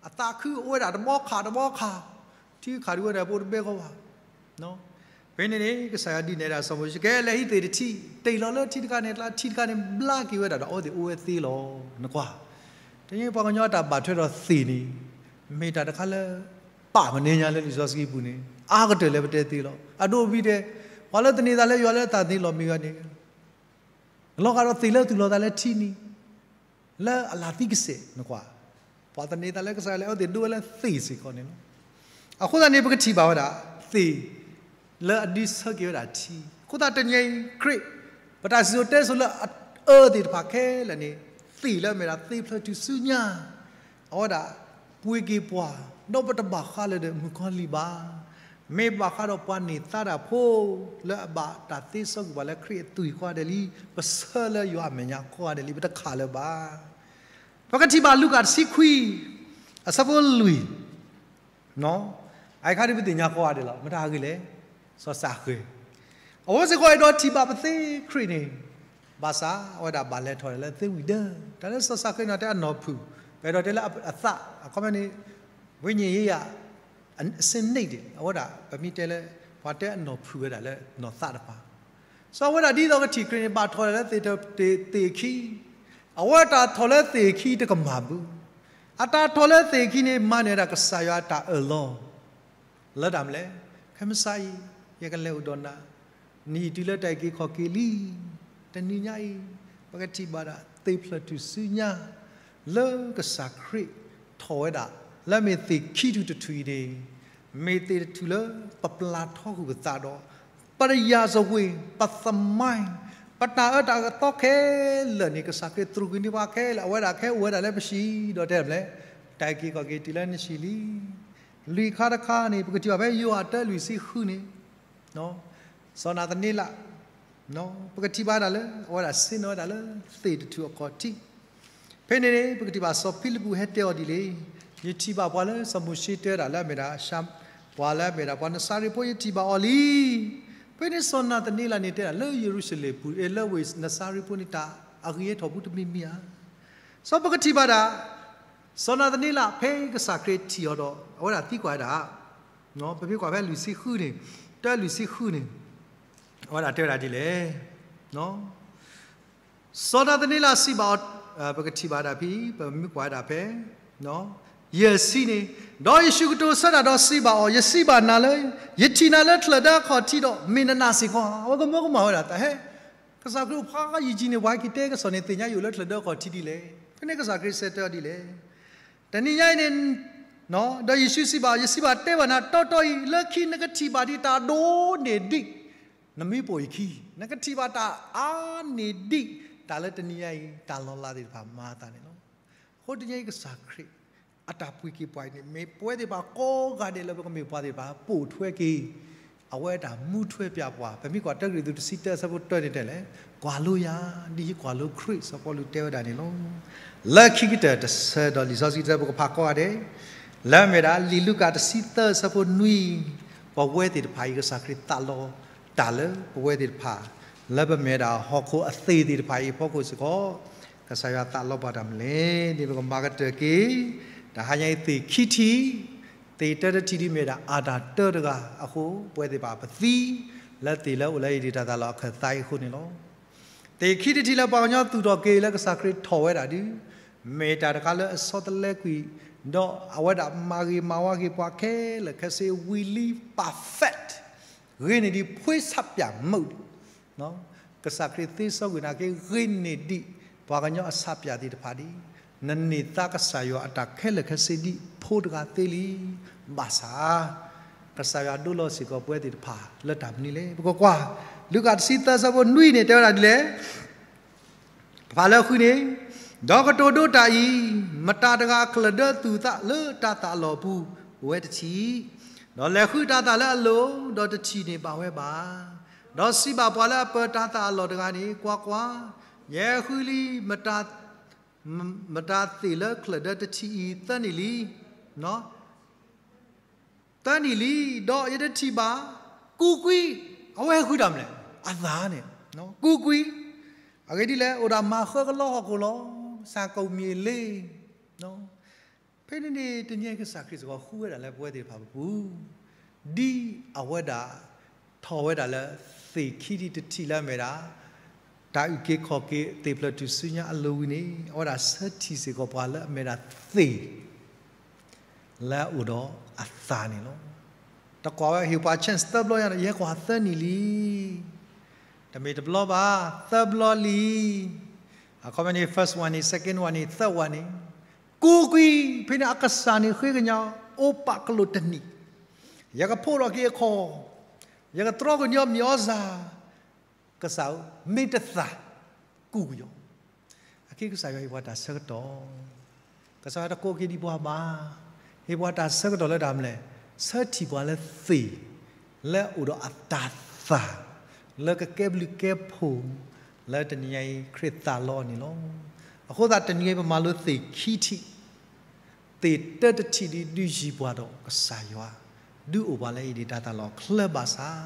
အသးခုအိၣ်ဝဲဒၣ်တဘီခးတဘီခး, ထံခးဒုးဝဲန့ၣ် ပအိၣ်တဘဲကီဘၣ်. ဖဲန့ၣ်န့ၣ် ကစၢ်ယွၤဒုးနဲၣ်ဒၣ်စီၤမိၤၡ့ ကဲလဲၤဟံးသ့ၣ်တထံၣ် တ့ၢ်လီၤလၢထံတခါန့ၣ် တၢ်ထံတခါန့ၣ် ဘျါက့ၤဝဲဒၣ်ဒီး အဝဲသ့ၣ်အိၣ်ဝဲသ့လီၤ. နကွၢ်, တနံၤပှၤကညီအတၢ်ဘၣ်ထွဲဒီးသ့ၣ်န့ၣ် မ့ၢ်တၢ်တခါလၢ ပာ်မနုၤညါလၢလံာ်စီဆှံပူၤန့ၣ် အါကတၢၢ်လၢပတဲသ့လီၤ. အဒိၣ်အဘံၤတဲ, ပှၤလၢသန့ၤသးလၢယွၤလၢအသးသ့လီၤမ့ၢ်ဂ့ၤန့ၣ် လီၤဂာ်ဒီးသ့ၣ်လၢသူၣ်လီၤသးလၢထံန့ၣ် လၢအလၤသံကစဲး နကွၢ်, ပှၤသန့ၤသးလၢကစၢ်ယွၤလၢအဝဲသ့ၣ်ဒိဝဲလၢသ့ၣ်စ့ၢ်ကီးန့ၣ်လီၤ. အဃိသတးန့ၣ် ပကထံၣ်ဘၣ်ဝဲဒၣ် သ့ၣ်လၢအဒုးဆၢက့ၤဝဲဒၣ်ထံ, အဃိသတးတနံၤအံၤခရံာ် ပတၢ်စံၣ်စိၤတဲစိၤလၢအအၢသ့ၣ်တဖၣ်ခဲလၢာ်န့ၣ် သ့ၣ်လၢအမ့ၢ်ဒၣ်သ့ၣ်ဖျၢၣ်ထူၣ်စုညါ အဝဲဒၣ်ပှ့ၤက့ၤပှၤ, ဒီးပတဘၣ်ဃးလၢၤဒီးမုၣ်ကီၤလံၢ်ဘၣ်. မ့ၢ်ဘၣ်ဃးဒီးပှၤန့ၢ်သါတၢ်ဖိ လၢအဘၣ်တၢ်သ့စီကွံာ်ပှၤလၢခရံာ်အသွံၣ်ဃီဒဲးလံ, ပဆၢလၢယွၤအမဲာ်ညါဃီဒဲးလံ, ပတခးလၢၤဘၣ်. ပကထံၣ်ဘၣ်လူၤကၣ်တဆံခွံ အဆၢဖိလွံၢ် အအံၤခါဒ်ပသ့ၣ်ညါဃီဒဲးလီၤ, မတၤဂ့ၤလဲၣ်, စီၤစးဃဲၤ, အဝဲစ့ၢ်ကီးအဲၣ်ဒိးထံၣ်ဘၣ်ပသ့ခရံာ်န့ၣ်, ဘၣ်ဆၣ်အဝဲဒၣ်ဘၣ်လဲၤထီၣ်ဒၣ်လၢသ့ဝံၤဒၢး, တၢ်လၢစီၤစးဃဲၤန့ၣ်တဲအနီၢ်ဖုၣ်, ပအဲၣ်ဒိးတဲလၢအသး, အခီပညီန့ၣ် ဝိညာဉ်ရေးရာ အဆင့်နိမ့်ဒံး, အဝဲဒၣ်ပမ့ၢ်တဲလၢ ပှၤတဲအနီၢ်ဖုၣ်ဝဲဒၣ်လၢနီၢ်သးတပၤ, စီၤဝဲဒၣ်ဒ်သိးကထံၣ်ခရံာ်န့ၣ် ဘၣ်ထီၣ်ဒၣ်လၢသ့ၣ်ထီၣ်သ့ၣ်ခံ, အဝဲတၢ်ထီၣ်လၢသ့ၣ်ခံတကမၣ်ဘၣ်, အတၢ်ထီၣ်လၢသ့ၣ်ခံန့ၣ် မၤနၢၤဒၣ်ကစၢ်ယွၤအတၢ်အၢၣ်လီၤ လၢတၢ်မနုၤလဲၣ်, ခဲမုၢ်ဆါအံၤ ယကလဲၤအိၣ်ဒီးနၤ, နဟံၣ်တုၤလၢတၢ်အုၣ်က့ၤခီၣ်က့ၤလံ, တနံၤညါအံၤ ပကထံၣ်ဘၣ်ဒၣ်သ့ၣ်ဖျၢၣ်ထူၣ်စုညါ လၢကစၢ်ခရံာ်ထီၣ်ဝဲဒၣ် လၢအမ့ၢ်သ့ၣ်ခံထူၣ်တထူၣ်အံၤန့ၣ်, မ့ၢ်သ့ၣ်တထူၣ်လၢပပျၢ်ထီဃုာ်ပသးဒီး ပတယၤစဝ့ၤ ပသမိုင်း ပတၢ်အၢတၢ်သီခဲလၢာ်န့ၣ် ကစၢ်ခရံာ်သရူးကွံာ်န့ၢ်ပှၤခဲလၢာ်, အဝဲဒၣ်ခဲအိၣ်ဝဲဒၣ်လၢပဟံၣ်, ဒီးတဲမနုၤလဲၣ်, တၢ်အုၣ်က့ၤခီၣ်က့ၤတုၤလၢနဟံၣ်လံ. လွံၢ်ခါတခါန့ၣ် ပကထံၣ်ဘၣ်ဖဲယိၤဟၣ်တၢလွံၢ်ဆံဃုန့ၣ် စီၤနၤသန့လး ပကထံၣ်ဘၣ်ဒၣ်လၢ အဝဲဒၣ်ဆ့ၣ်နီၤဝဲဒၣ်လၢသ့ၣ်တထူၣ်အခီၣ်ထံး, ဖဲန့ၣ်န့ၣ် ပကထံၣ်ဘၣ်စီၤဖံလံးပူးဟဲတဲအီၤဒ်လဲၣ်, ယထံၣ်ဘၣ်ပှၤလၢစီၤမိၤၡ့တဲဝဲဒၣ်လၢအမ့ၢ်ဒၣ် ပှၤလၢအမ့ၢ်ဒၣ်ပှၤနစၤရ့းဖိ ယထံၣ်ဘၣ်အီၤလံ. ဖဲန့ၣ်စီၤနၤသန့လးန့ၣ်တဲဒၣ်လၢယရူၤၡလ့ၣ်ပူၤ လၢဝ့ၢ်နစၤရ့းဖိန့ၣ် တၢ်အဂ့ၤဟဲထီၣ်ပူၤတမံၤမံၤဧါ. စီၤပကထံၣ်ဘၣ်ဒၣ် စီၤနၤသန့လး ဖဲကစၢ်ခရံာ်ထံၣ်အီၤဒီး အဝဲဒၣ်သံကွၢ်ဝဲဒၣ် ပမ့ၢ်ကွၢ်ဖဲလွံၢ်ဆံဃုန့ၣ်, တၢလွံၢ်ဆံဃုန့ၣ်, အဝဲဒၣ်တဲဝဲဒၣ်ဒ်လဲၣ်. စီၤနၤသန့လးစံးဘၣ်အီၤ, ပကထံၣ်ဘၣ်ဒၣ်ဖဲ ပမ့ၢ်ကွၢ်ဝဲဒၣ်ဖဲ ယဲၢ်ဆံန့ၣ်, ဒီးယ့ၣ်ၡူးကတိၤဆၢတၢ်ဒီးစံးဘၣ်အီၤ, ယစံးဘၣ်နၤလၢ ယထံၣ်နၤလၢချၢၣ်ဒၢအခီၣ်ထံးဒီး မ့ၢ်နနာ်စ့ၢ်ကီးဧါ. အဝဲကမၢကမၣ်ဝဲဒၣ်တၢ်ဟဲ ကစၢ်ခရံာ်အိၣ်ဖျါယံာ်ကံန့ၣ် ပှၤဟဲက့ၤတဲကစီၣ်န့ၣ် သ့ၣ်ညါယအိၣ်လၢချၢၣ်ဒၢအခီၣ်ထံးဒ်လဲၣ်. ဖဲန့ၣ်ကစၢ်ခရံာ်ဆၢတဲအီၤဒ်လဲၣ်. တနံၤညါအံၤန့ၣ်, ဒီးယ့ၣ်ၡူးစံးဘၣ်, ယစံးဘၣ်တဲဘၣ်နၤတီတီအံၤ, လၢခံနကထံၣ်ဘၣ်ဒံးတၢ်ဒိၣ်န့ၢ်ဒံး နမ့ၢ်ပိာ်ယခံ, နကထံၣ်ဘၣ်တၢ်အါန့ၢ်ဒံး တၢ်လၢတနံၤညါအံၤ တၢ်လီၤလးသ့ၣ်တဖၣ်မၤအသးန့ၣ်လီၤ. အဃိတနံၤညါအံၤကစၢ်ခရံာ် အတၢ်ပှ့ၤက့ၤပှၤအံၤန့ၣ် မ့ၢ်ပဝဲသ့ၣ်တဖၣ်ကိးဂၤဒဲးလၢပကမ့ၢ်ပှၤသ့ၣ်တဖၣ် ပိာ်ထွဲက့ၤ အဝဲတၢ်မူထွဲပၠးပှၤ, ပမ့ၢ်ကွၢ်တၢကရံၣ်သူးတဆံတၢအဆၢဖိတၢန့ၣ်တဲလဲၣ်, ကွၢ်လိယၤ, ဒ်ယကွၢ်လိခရံာ် စီၤပီလူးတဲဝဲဒၣ်န့ၣ်လီၤ. လၢခံကတၢၢ်တဆၢဒီးလံာ်စီဆှံတဆၢပကဖးကိးဂၤဒဲး, လၢအမ့ၢ်ဒၣ်လံာ်လူၤကၣ်တဆံသၢအဆၢဖိနွံ, ပဝဲသ့ၣ်တဖၣ်အံၤ ကစၢ်ခရံာ်သးလီတၢ်လၢပဝဲသ့ၣ်တဖၣ် လၢပမ့ၢ်ဒၣ်ဟီၣ်ခိၣ်အသ့ၣ်သ့ၣ်တဖၣ်အံၤအဖီခိၣ်စ့ၢ်ကီး, ကစၢ်ယွၤသးလီဘၣ်တၢ်မနုၤလဲၣ်န့ၣ် ပကမၤကတၢၢ်က့ၤ တဟါညါအံၤသ့ၣ်ခံထံၣ်, သ့ၣ်တၢတထံၣ်ဒ်မ့ၢ်ဒၣ်အတၢ်တၢတဂၤအဃိ ပဝဲသ့ၣ်တဖၣ်ပသံ လၢသ့ၣ်လၢအိၣ်လၢယဒံးတၢ်သးလီၤအခၢၣ်သးအံၤအဃိန့ၣ်လီၤ. သ့ၣ်ခံထံၣ်တထံၣ်လၢပှၤကညီသူၣ်ထီၣ်က့ၤလၢကစၢ်ခရံာ်ထီၣ်ဝဲဒၣ်ဒုး, မ့ၢ်တၢ်တခါလၢအဆီတလဲကွံာ်, ဒီးအဝဲဒၣ်မၤဂ့ၤမၤဝါက့ၤပှၤခဲလၢာ်ခဲဆ့ ဝံၤလံ perfect, ဂ့ၤန့ၢ်ဒံးဖှ့ဆးပၠးမုၣ်ဒံး ကစၢ်ခရံာ်သ့စီကွံာ်နာ်က့ ဂ့ၤန့ၢ်ဒံး ပှၤကညီအဆးပၠးသ့ၣ်တဖၣ်ဒံး, နန့ၢ်သါကစၢ်ယွၤအတၢ်ခဲလၢာ်ခဲဆ့ဒံးဖိတဂၤသ့လံ. ဘၣ်ဆၣ် ကစၢ်ယွၤဒိလီၤစ့ၢ်ကီးပဝဲသ့ၣ်တဖၣ်လၢတၢ်မနုၤလဲၣ်. ပကကွၢ် လူၤကၣ်တဆံသၢဆၢဖိနွံန့ၣ် တဲဝဲဒၣ်ဒ်လဲၣ်. ပဖးလၢဃုန့ၣ်, ဒီးကတိၤဒိတၢ်အံၤ, မတၤတဂၤအချၢၣ်ဒၢသူၣ်သးလၢတၢ်သးလီၢ်ပူၤ ဝဲတထံၣ် ဒီးလဲၤဃုတၤသၣ်လၢအလိၤ, ဒီးတထံၣ်န့ၢ်ဘၣ်ဝဲဘၣ်. ဒီးစံးဘၣ်ပှၤလၢအပၢၤတၤသၣ်အလီၢ်တဂၤန့ၣ်, ကွၢ်ကွၢ်, ယဟဲဃုလံ, မတၤသ့ၣ်လၢချၢၣ်ဒၢတထံၣ်အံၤ သၢနံၣ်လံ, သၢနံၣ်လံ, ဒီးယတထံၣ်ဘၣ်, ကူးကွံာ်, အဝဲဃုတၢ်မနုၤလဲၣ်, အသးန့ၣ်, ကူးကွံာ်, အဂ့ၢ်ဒ်လဲၣ်, အိၣ်ဒၣ်မၤဃၢကလီဟီၣ်ခိၣ်လီၤ, စၢ်ကိၣ်မံၤလ့ ဖဲန့ၣ်န့ၣ် တနံၤအံၤကစၢ်ခရံာ်စ့ၢ်ကီးဃုဝဲဒၣ်လၢပဝဲသ့ၣ်တဖၣ်ပပူၤ, ဒ်အဝဲဒၣ်ထီၣ်ဝဲဒၣ်လၢသ့ၣ်ခံထံၣ်တထံၣ်လၢအမ့ၢ်ဒၣ် တၢ်အုၣ်က့ၤခီၣ်က့ၤသ့ၣ်ဖျၢၣ်ထူၣ်စုညါအလိၤဝံၤန့ၣ်, အဝဲဒၣ်ဆၢထံၣ်စ့ၢ်ကီးပှၤလၢအမ့ၢ်ဒၣ်သ့ၣ် လၢအအိၣ်ဒီးအသးန့ၣ်လီၤ. တကွၢ်ဝဲဟ့ၣ်ပှၤ chance သၢဘျီညါဒီး ယဲကွၢ်သၢနံၣ်လံ. တမ့ၢ်တဘျီဘၣ်, သၢဘျီလံ. အခီပညီန့ၣ် first one န့ၣ်, second one န့ၣ်, third one န့ၣ်, ကူးကွံာ်, ဖဲန့ၣ်အကစၢ်န့ၣ်ဃ့ကညး အိၣ်ပာ်ကလိာ်တနံၣ်, ယကဖှိၣ်ထီၣ်က့ၤအခီၣ်, ယကတြီကညီမ့ၢ်အီၣ်စၢ်, ကစၢ်ဧၢ, မ့ၢ်တသး, ကူးကွံာ်အီၤ. အခဲကစၢ်ယွၤဟ့ၣ်ပှၤတၢ်ဆၢကတီၢ်, ကစၢ်ယွၤတကိးက့ၤဒံးပှၤဘၣ်, ဟ့ၣ်ပှၤတၢ်ဆၢကတီၢ်လၢတၢ်မနုၤလဲၣ်, ဆၢထံၣ်ပှၤလၢသ့ၣ်, လၢအအိၣ်ဒီးအတၤသၣ်, လၢကကဲဘျုးကဲဖှိၣ်, လၢတနံၤညါအံၤ ခရံာ်သးလီအီၤန့ၣ်လီၤ. အဃိသတးတနံၤအံၤပမၤလိသ့ၣ်ခံထံၣ် သ့ၣ်တထံၣ်ဒ်ဒုးယံၤပှၤဒီးကစၢ်ယွၤ, ဒုးအိၣ်ပှၤလၢအအံၤဒံးတၤသၣ်လီၤချၢဘၣ်ဆၣ်,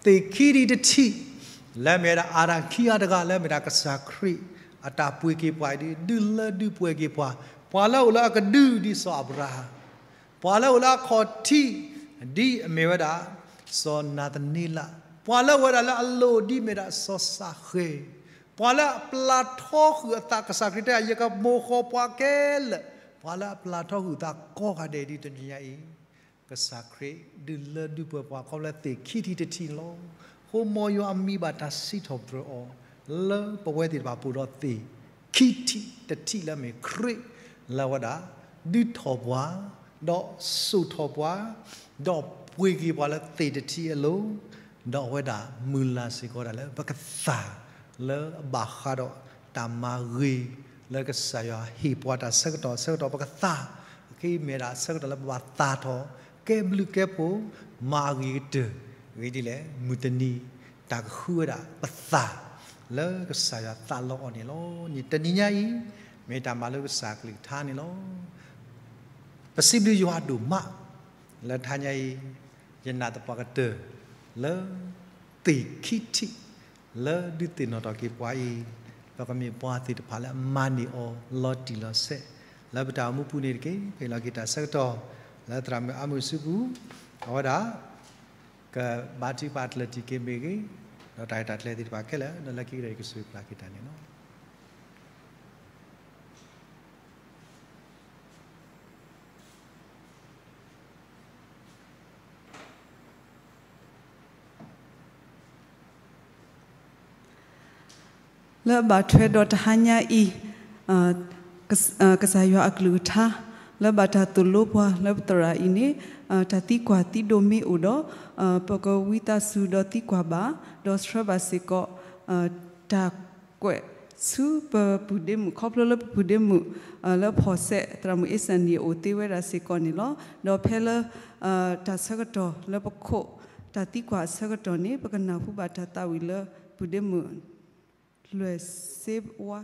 သ့ၣ်ခံထံၣ်တထံၣ်, လၢအမ့ၢ်ဝဲဒၣ်အၤဒၣ်ခံဂၤတဂၤ လၢအမ့ၢ်ဒၣ်ကစၢ်ခရံာ်, အတၢ်ပှ့ၤက့ၤပှၤအံၤဒ် ဒုးလၢဒုးပှ့ၤက့ၤပှၤ, ပှၤလၢအအိၣ်လၢအကဒုဒ်စီၤအၤဘြၤဟၣ်, ပှၤလၢအအိၣ်လၢအခီၣ်ထံး, ဒ်အမ့ၢ်ဝဲဒၣ်, စီၤနၤသန့လး, ပှၤလၢအအိၣ်ဝဲဒၣ်လၢအလိၣ်ဒ်အမ့ၢ်ဒၣ်စီၤၡဃ့ၢ်, ပှၤလၢအပျၢ်ထီဃုာ်အသး ကစၢ်ခရံာ်တဲ ယကမိၢ်ဃီၤပှၤခဲလၢာ်, ပှၤလၢအပျၢ်ထီဃုာ်အသးကိးဂၤဒဲးဒ်တနံၤညါအံၤ, ကစၢ်ခရံာ်ဒုးလၢဒုးပှ့ၤပှၤခီဖျိသ့ၣ်ခံထံၣ်တထံၣ်န့ၣ်လီၤ. အဃိမ်ယွၤအမံၤဘၣ်တၢ်စံးထီၣ်ပတြၢၤအီၤ, လၢပဝဲသ့ၣ်တဖၣ်ပအိၣ်ဒီးသ့ၣ်ခံထံၣ်တထံၣ်လၢအမ့ၢ်ခရံာ်, လၢအဝဲဒၣ်, ဒုးထီၣ်ပှၤ, ဒီးစိာ်ထီၣ်ပှၤ, ဒီးပှ့ၤက့ၤပှၤလၢသ့ၣ်တထံၣ်အလိၤ, ဒီးအဝဲဒၣ်မုၢ်လၢ်စ့ၢ်ကီးဒၣ်လၢပကသး, လၢအဘၣ်ဃးဒီးတၢ်မၤဂ့ၤ, လၢကစၢ်ယွၤဟ့ၣ်ပှၤတၢ်ဆၢကတီၢ်ဆၢကတီၢ်ပကသး, အခဲအံၤမ့ၢ်ဒၣ်ဆၢကတီၢ်လၢပဘၣ်သးထီၣ်, ကဲဘျုးကဲဖှိၣ်, မၤအဂ့ၤကတၢၢ်, အဂ့ၢ်ဒ်လဲၣ်, မုၢ်တနံၤ, တၢ်ကဃုဝဲဒၣ်ပသး, လၢကစၢ်ယွၤသးလီအီၤန့ၣ်လီၤ. န့ၣ်တနံၤညါအံၤ, မ့ၢ်တၢ်မၤလိကစၢ်အကလုၢ်ကထါန့ၣ်လီၤ. ပစံးဘျုးယွၤဒိၣ်မး, လၢတဟါညါအံၤ, ယနာ်သပှၢ်ကတၢၢ်, လၢ, သ့ၣ်ခံထံၣ်, လၢဒုးသ့ၣ်နီၣ်ထီၣ်က့ၤပှၤအံၤ, ပကမ့ၢ်ပှၤသ့ၣ်တဖၣ်လၢအမၤန့ၢ်အီၤလီၤတံၢ်လီၤဆဲး, လၢပတၢ်အိၣ်မူပူၤန့ၣ်တက့ၢ်. ပဟ့ၣ်လီၤက့ၤတၢ်ဆၢကတီၢ်, လၢသရၣ်မုၣ်အါမုၢ်စုပူၤ, အဝဲဒၣ် ကဘါထုကဖၣ်ကျၢၢ်တံၢ်က့ၤမ့ၢ်ဂ့ၤ, ဒီးတၢ်ရဲၣ်တၢ်ကျဲၤသ့ၣ်တဖၣ်ခဲလၢာ်, ဒီးလၢခံကတၢၢ်အံၤကစၢ်ယွၤပျၢ်က့ၤတၢ်န့ၣ်လီၤ. လၢအဘၣ်ထွဲဒီးတဟါညါအံၤ, ကစၢ်ယွၤအကလုၢ်ကထါ, လၢဘၣ်တၢ်သိၣ်လိပှၤလၢပသရၣ်အံၤန့ၣ်, တၢ်သံကွၢ်သံဒိးမ့ၢ်အိၣ်ဒီး, ပကဝံသးစူၤဒီးသံကွၢ်ဘၣ်, ဒီးဆှၢဘၣ်စ့ၢ်ကီး, တၢ်ကွဲးဆူပပုၢ်ဒ့မုၣ် ခီဖျိလၢပပုၢ်ဒ့မုၣ်, လၢဖီၣ်စဲး သရၣ်မုၣ်အ့စၢ်နံၣ်အိၣ်သ့ဝဲဒၣ်စ့ၢ်ကီးန့ၣ်လီၤ. ဒီးဖဲလၢ, တၢ်ဆၢကတီၢ်လၢပခိး, တၢ်သံကွၢ်အဆၢကတီၢ်န့ၣ် ပကနၢ်ဟူဘၣ်တၢ်သးဝံၣ်လၢပုၢ်ဒ့မုၣ်, လွဲၢ်စ့ဝါ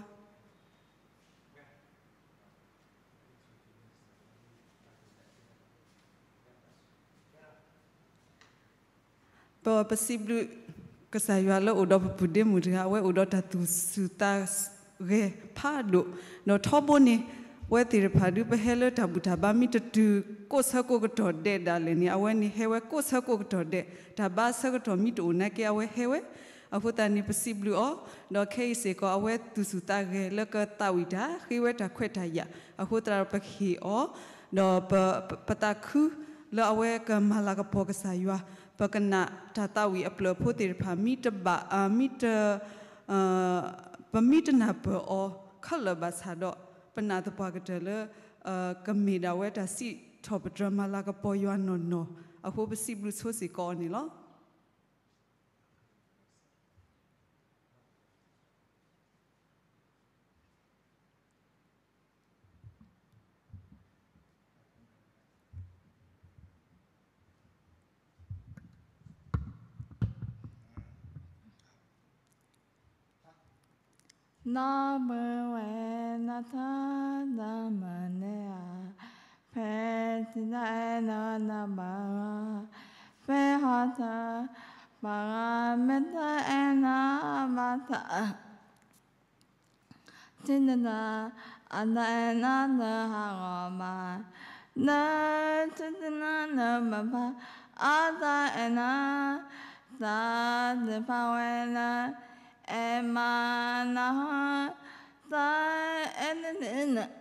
ပစံးဘျုးကစၢ်ယွၤလၢအိၣ်ဒီးပပုၢ်ဒ့မုၣ်တဂၤ အဝဲအိၣ်ဒီးတၢ်သူၣ်ဆူၣ်သးဂဲၤဖးဒိၣ်, ဒီးထီဘိန့ၣ်, ဝဲသ့ၣ်တဖၣ်ဒုးပဟဲလၢတၢ်ဘူၣ်တၢ်ဘါမ့ၢ်တတုၤကိးဆၢကိးကတီၢ်ဒဲးဒၣ်လဲာ်န့ၣ် အဝဲန့ၣ်ဟဲဝဲကိးဆၢကိးကတီၢ်ဒဲး, တၢ်ဘါဆၢကတီၢ်မ့ၢ်တအိၣ်နာ်က့အဝဲဟဲဝဲ, အဃိသတးန့ၣ် ပစံးဘျုးအီၤ, ဒီးခဲအံၤစ့ၢ်ကီးအဝဲသူၣ်ဆူၣ်သးဂဲၤလၢကသးဝံၣ်တၢ် ဃ့ဝဲတၢ်ခွဲးတၢ်ယာ်, အဃိသတးဒီးပဟ့ၣ်အီၤ, ဒီးပ, ပသးခုလၢအဝဲကမၤလၤကပီၤကစၢ်ယွၤ, ပကနၣ်တၢ်သးဝံၣ်အဖျၢၣ်ဖိသ့ၣ်တဖၣ် မ့ၢ်တဘၣ်, မ့ၢ်တ ပမ့ၢ်တနၢ်ပၢၢ်အီၤခဲလၢာ်ဘၣ်ဆၣ်ဒီး, ပနာ်သပှၢ်ကတၢၢ်လၢ, ကမ့ၢ်ဒၣ်ဝဲတၢ်စံးထီၣ်ပတြၢၤမၤလၤကပီၤယွၤနီၢ်နီၢ်, အဃိပစံးဘျုးဆိစ့ၢ်ကီးအီၤန့ၣ်လီၤ. ပစံးဘျုးကစၢ်ယွၤလၢအဝဲမၤလၤကပီၤပှၤလၢပပူၤလီၤ. နီၢ်ဘုဝဲ နထၢၣ်တၢ်မၤန့ၢ်ဧါ, ဖဲထံတၢ်အဲၣ်နၤနဘၣ်, ဖဲဟီထၢၣ် ပှၤဂၤမ့ၢ်တအဲၣ်နၤဘၣ်တၢ် ထံတတၢ် အတၢ်အဲၣ်နၤတဟးဂီၤဘၣ်, နထံတနၤနဘၣ်ဘၣ် အတၢ်အဲၣ်နၤ, တၢ်တဖၣ်ဝဲလၢ အဲၣ်မးနၤဟီ, တၢ်အဲၣ်န့ၣ်န့ၣ်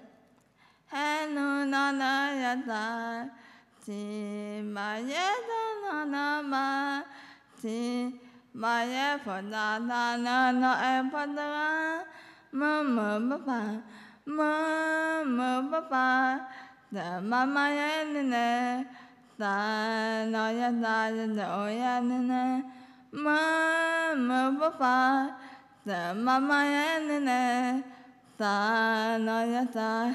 ဟဲနုာ်လီၤလၢယတၢ်, ထံၣ်ဘၣ်ယဲတၢ်နီၢ်နီၢ်ဘၣ်, ထံၣ်ဘၣ်ယဲဖိသၣ်တၢ်လၢနီၢ်အဲၣ်ဖိတဂၤ, မုာ်မုာ်ပၢ်ပၢ်, မုာ်မုာ်ပၢ်ပၢ်, တမၤမၤယဲန့ၣ်န့ၣ်, တၢ်နီၢ်ယဲတၢ်ယတအိၣ်ယဲန့ၣ်န့ၣ်, မုာ်မုာ်ပၢ်ပၢ်, တမၤမၤယဲန့ၣ်န့ၣ်, တၢ်နီၢ်ယဲတၢ်